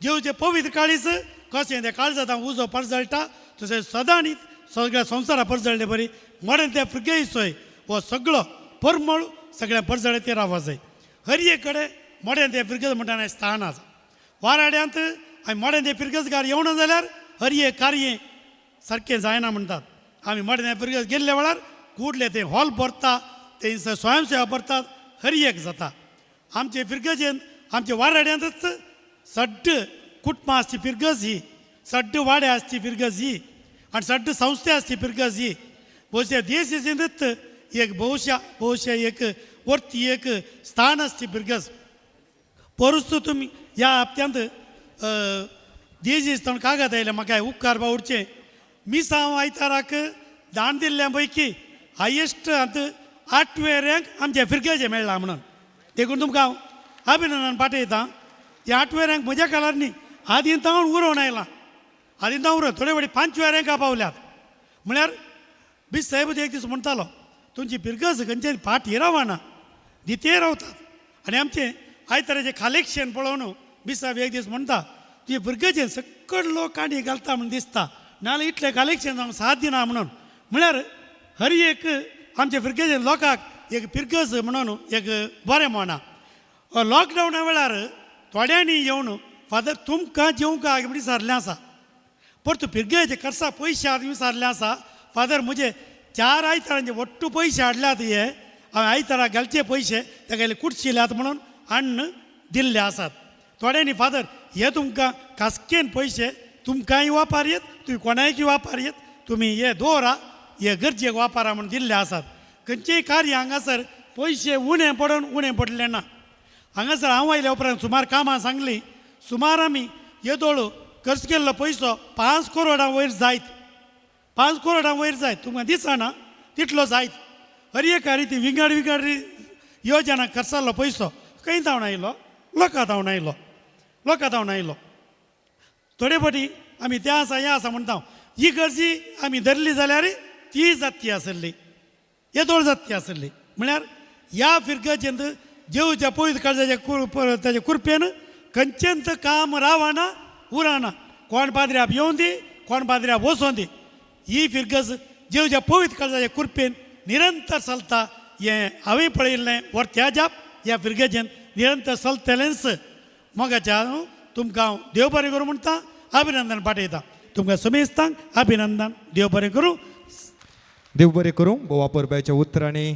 जेवचें पवित्र काळीज कशें तें काळजांत उजो परजळटा तशें सदां सगळ्या संवसारा परजळ्ळे बरी मोड्यान त्या फिरगेचोय हो सगळो परमळ सगळ्या परजळे ते रावपा जाय. हर एक कडेन मोड्यान ते फिरगज म्हणटा स्थान आसा. वाराड्यांत आमी मोड्यान ते फिरगजगार येवना जाल्यार हर एक कार्य सारकें जायना म्हणटात. आमी मोड्यान ते फिरगज गेल्ल्या वेळार कुडले ते हॉल भरता, ते स्वयंसेवा भरतात, हर एक जाता. आमचे फिरगजेन आमच्या वाराड्यांतच सड्ड कुटुंबां आसची फिरगज ही, सड्ड वाडे आसची फिरगज ही आनी सड्ड संस्थे आसची फिरगज ही. भोवशा देश एक भोवशा भोवशा एक वरती एक स्थान आसची फिरगज. परस तुमी ह्या हप्त्यांत देश कागद आयलें म्हाका उपकार बावडचें मिसांव आयताराक दान दिल्ल्या पैकी हायेस्ट आतां 8वें रँक आमच्या फिरगजे मेळ्ळा म्हणून. देखून तुमकां हांव अभिनंदन पाठयतां. ह्या 8वें रँक म्हज्या काळार न्ही, आदीं तावन उरोवन आयलां, आदीं तावन उरोवन थोडे फावटी 5व्या रँका पावल्यात. म्हळ्यार बीस साहेब एक दीस म्हणटालो तुमची फिरगज खंयचे फाटीं रावना दितेय रावतात. आनी आमचें आयताराचें कलेक्शन पळोवन बीस साहेब एक दीस म्हणटा तुजे फिरगजेन सकड लोक कांडी घालता म्हूण दिसता, नाजाल्यार इतलें कलेक्शन जावंक साथ दिना म्हणून. म्हळ्यार हर एक आमच्या फिरगजेन लोकांक एक फिरगज म्हणून एक बरें म्हणा. लॉकडावना वेळार थोड्यांनी येवन फादर तुमकां जेवंक म्हण विचारलें आसा, परतू फिरगेचे खर्चा पयशे विचारलें आसा. फादर म्हजे 4 आयतारांचे वट्टू पयशे हाडल्यात, हे हांवें आयतारा घालचे पयशे तेगेले कुटशिल्यात म्हणून हाडून दिल्ले आसात. थोड्यांनी फादर हे तुमकां खासकेन पयशे तुमकांय वापार येत, तुमी कोणायकय वापार येत, तुमी हे दवरा हे गरजेक वापरा म्हूण दिल्ले आसात. खंयचेय कार्य हांगासर पयशे उणें पडून उणें पडले ना. हांगासर हांव आयल्या उपरांत सुमार कामां सांगली, सुमार आमी येदोळ खर्च केल्लो पयसो 5 करोडां वयर जायत, 5 करोडां वयर जायत, तुमकां दिसना तितलो जायत. हर एका रिती विंगड विंगड योजना खर्चालो पयसो खंय धांवन आयलो, लोकां धांवन आयलो, लोकां धांवन आयलो. थोडे फावटी आमी तें आसा हें आसा म्हणटा, ही गरजी आमी धरली जाल्यार ती जाती आसली, येदोळ जाती आसली. म्हळ्यार ह्या फिरगजेंत जेवच्या पयस काळजाच्या ताच्या कुरपेन खंयचेंच काम रावना उरना. कोण पाद्र्याप येवन दी, कोण पाद्र्याप वचोन दी, ही फिरगज जेवच्या पवित्र काळजाच्या कुरपेन निरंतर चलता. हें हांवें पळयिल्लें वर्त्या जाप ह्या फिरगजेन निरंतर चलतलेंच. मोगाच्या तुमकां हांव देव बरें करूं म्हणटा, अभिनंदन पाठयता तुमकां समेस्तांक, अभिनंदन, देव बरें करूं. देव बरें करूं. गोवा परब्याच्या उतरांनी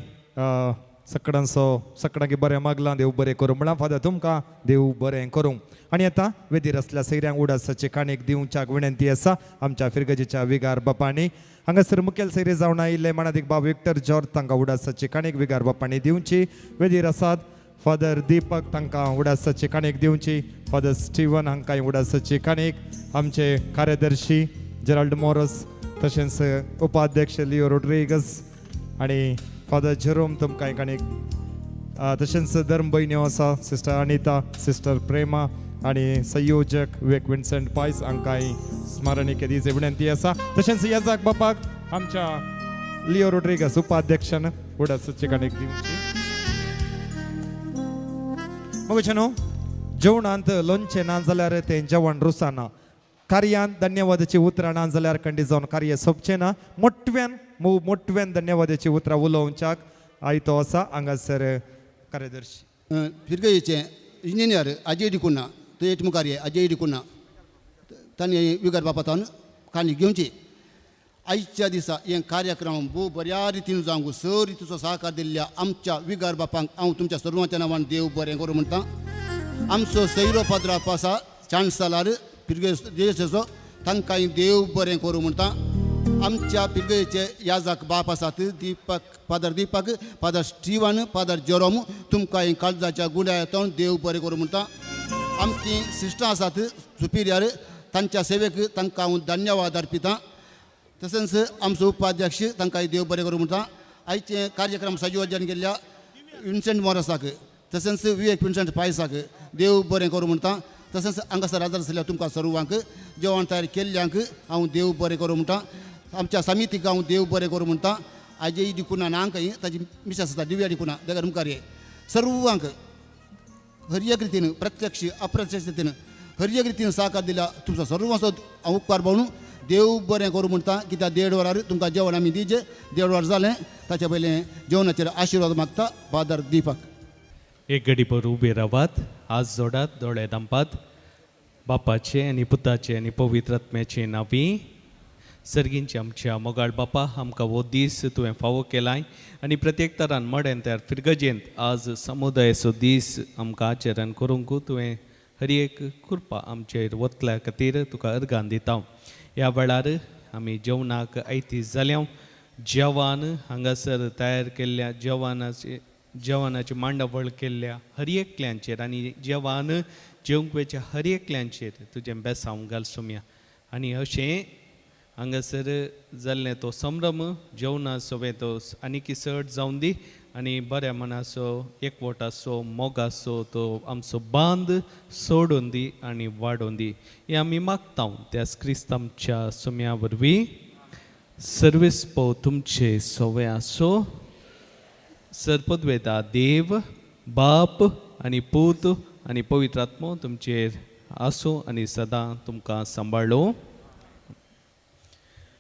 सकडांचो सकडांकी बरें मागलां, देव बरें करूं म्हळां. फादर तुमकां देव बरें करूं. आनी आतां वेदीर आसल्या सैऱ्यांक उडासाची काणीक दिवच्याक विनंती आसा आमच्या फिरगजेच्या विगार बापांनी. हांगासर मुखेल सैरे जावन आयिल्ले मानादीक बाब विक्टर जॉर्ज तांकां उडासाची काणीक विगार बापांनी दिवची. वेदीर आसात फादर दीपक तांकां उडासाची काणीक दिवची, फादर स्टिवन हांकां उडासाची काणीक, आमचे कार्यदर्शी जेराल्ड मोरस, तशेंच उपाध्यक्ष लिओ रोड्रिगस आनी फादर जेरोम तुमकां काणीक, तशेंच धर्म भयण्यो आसा सिस्टर अनिता, सिस्टर प्रेमा आनी संयोजक विवेक विन्सेंट पायस हांकां स्मरणिके दिवची विनंती आसा. तशेंच याजाक बापाक आमच्या लिओ रोड्रिगस उपाध्यक्षान उडासाची काणीक दिवची. मग न्हू जेवणांत लोणचें ना जाल्यार तें जेवण रुसाना, कार्यांत धन्यवादाची उतरां ना जाल्यार खंडीत जावन कार्य सोंपचें ना. मोटव्यान मोटव्यान धन्यवादाची उतरां उलोवच्याक आयतो आसा हांगासर कार्यदर्शी फिरगजेचे इंजिनियर अजय डिकुन्हा, तो एक मुखार अजय डिकुन्हा तांणी विगर बापातान काणी घेवची. आयच्या दिसा हे कार्यक्रम भोव बऱ्या रितीन जावंक सर रितीचो सहकार दिल्ल्या आमच्या विगार बापांक हांव तुमच्या सर्वांच्या नांवान देव बरें करूं म्हणटा. आमचो सैरो पाद्राप आसा चान्सलर फिरगजेचो, तांकांय देव बरें करूं म्हणटा. आमच्या पिरगजेचे याजाक बाप आसात Deepak, father Deepak, father Steven, father Jerome, तुमकां काळजाच्या गुड्या देव बरें करूं म्हणटा. आमची सिस्टरां आसात सुपिरियर, तांच्या सेवेक तांकां हांव धन्यवाद अर्पितां. तशेंच आमचो उपाध्यक्ष तांकां देव बरें करूं म्हणटा. आयचे कार्यक्रम संयोजन केल्ल्या विन्सेंट मोरसाक, तशेंच विवेक विन्सेंट पायसाक देव बरें करूं म्हणटा. तशेंच हांगासर हजर आसल्या तुमकां सर्वांक जेवण तयार केल्ल्यांक हांव देव बरें करूं म्हणटा. आमच्या समितीक हांव देव बरें करूं म्हणटा. आजय डिकुना नांकय ताजी मिसेस आसा दिव्या डिकुना देगर मुखार सर्वांक हर एक रितीन प्रत्यक्ष अप्रत्यक्ष रितीन हर एक रितीन सहकार दिल्या तुमचो सर्वांचो हांव उपकार बाळून देव बरें करूं म्हणटा. कित्याक 1.5 वरार तुमकां जेवण आमी दिजे, 1.5 वर जालें ताच्या पयलें जेवणाचेर आशिर्वाद मागता फादर दीपक. एक घडीभर उबे रावात, हात जोडात, दोळे धांपात. बापाचे आनी पुताचे आनी पवित्र आत्म्याचे नांवी. सर्गींचे आमच्या मोगाळ बापा, आमकां हो दीस तुवें फावो केलाय आनी प्रत्येक तरान मडेन तयार फिरगजेंत आज समुदायाचो दीस आमकां आचरण करूंक तुवें हर एक कृपा आमचेर वतल्या खातीर तुका अर्गान दिता. ह्या वेळार आमी जेवणाक आयती जाल्या, जेवण हांगासर तयार केल्ल्या जेवणाची मांडावळ केल्ल्या हर एकल्यांचेर आनी जेवण जेवंक वेच्या हर एकल्यांचेर तुजें बेसांव घाल सोम्या. आनी अशें हांगासर जाल्लें तो संभ्रम जेवणाचो तो आनीक चड जावन दी आनी बऱ्या मनाचो एकवटाचो मोगाचो तो आमचो बांद सोडून दी आनी वाडोवन दी. हें आमी मागता त्याच क्रिस्त आमच्या सोम्या वरवीं. सर्वीस पो तुमचे सवे आसो. सरपदवेता देव बाप आनी पूत आनी पवित्र आत्मो तुमचेर आसूं आनी सदां तुमकां सांबाळो.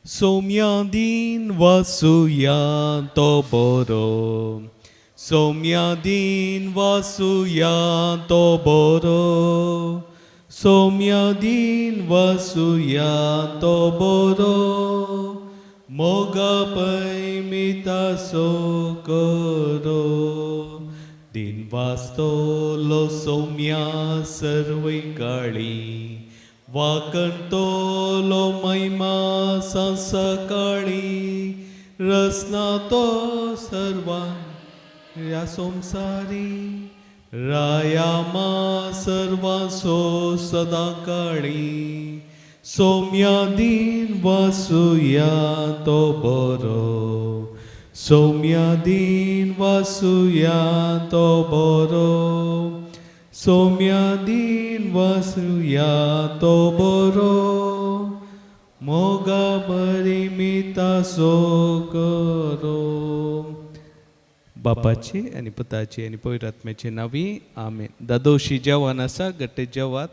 सोम्या दीन वासुया तो बरो, सोम्या दीन वासुया तो बरो, सोम्या दीन वासुया तो बरो, मोगा पै मितासो करो. दिन वास्तोलो सोम्या सर्वै काळी, वाकणतोलो महिमा सकाळी, रसना तो सर्वां ह्या संवसारी रायामा सर्वांसो सदां काळी सौम्या दीन वासुया तो बरो सौम्या दीन वासुया तो बरो सौम्या दीन वासुया तो बरो मोगा परिमितासो करो. बापाची आनी पुताची आनी पवित्र आत्म्याची नावी आमेन. दादोशी जेवण आसा, गट्टे जेवात.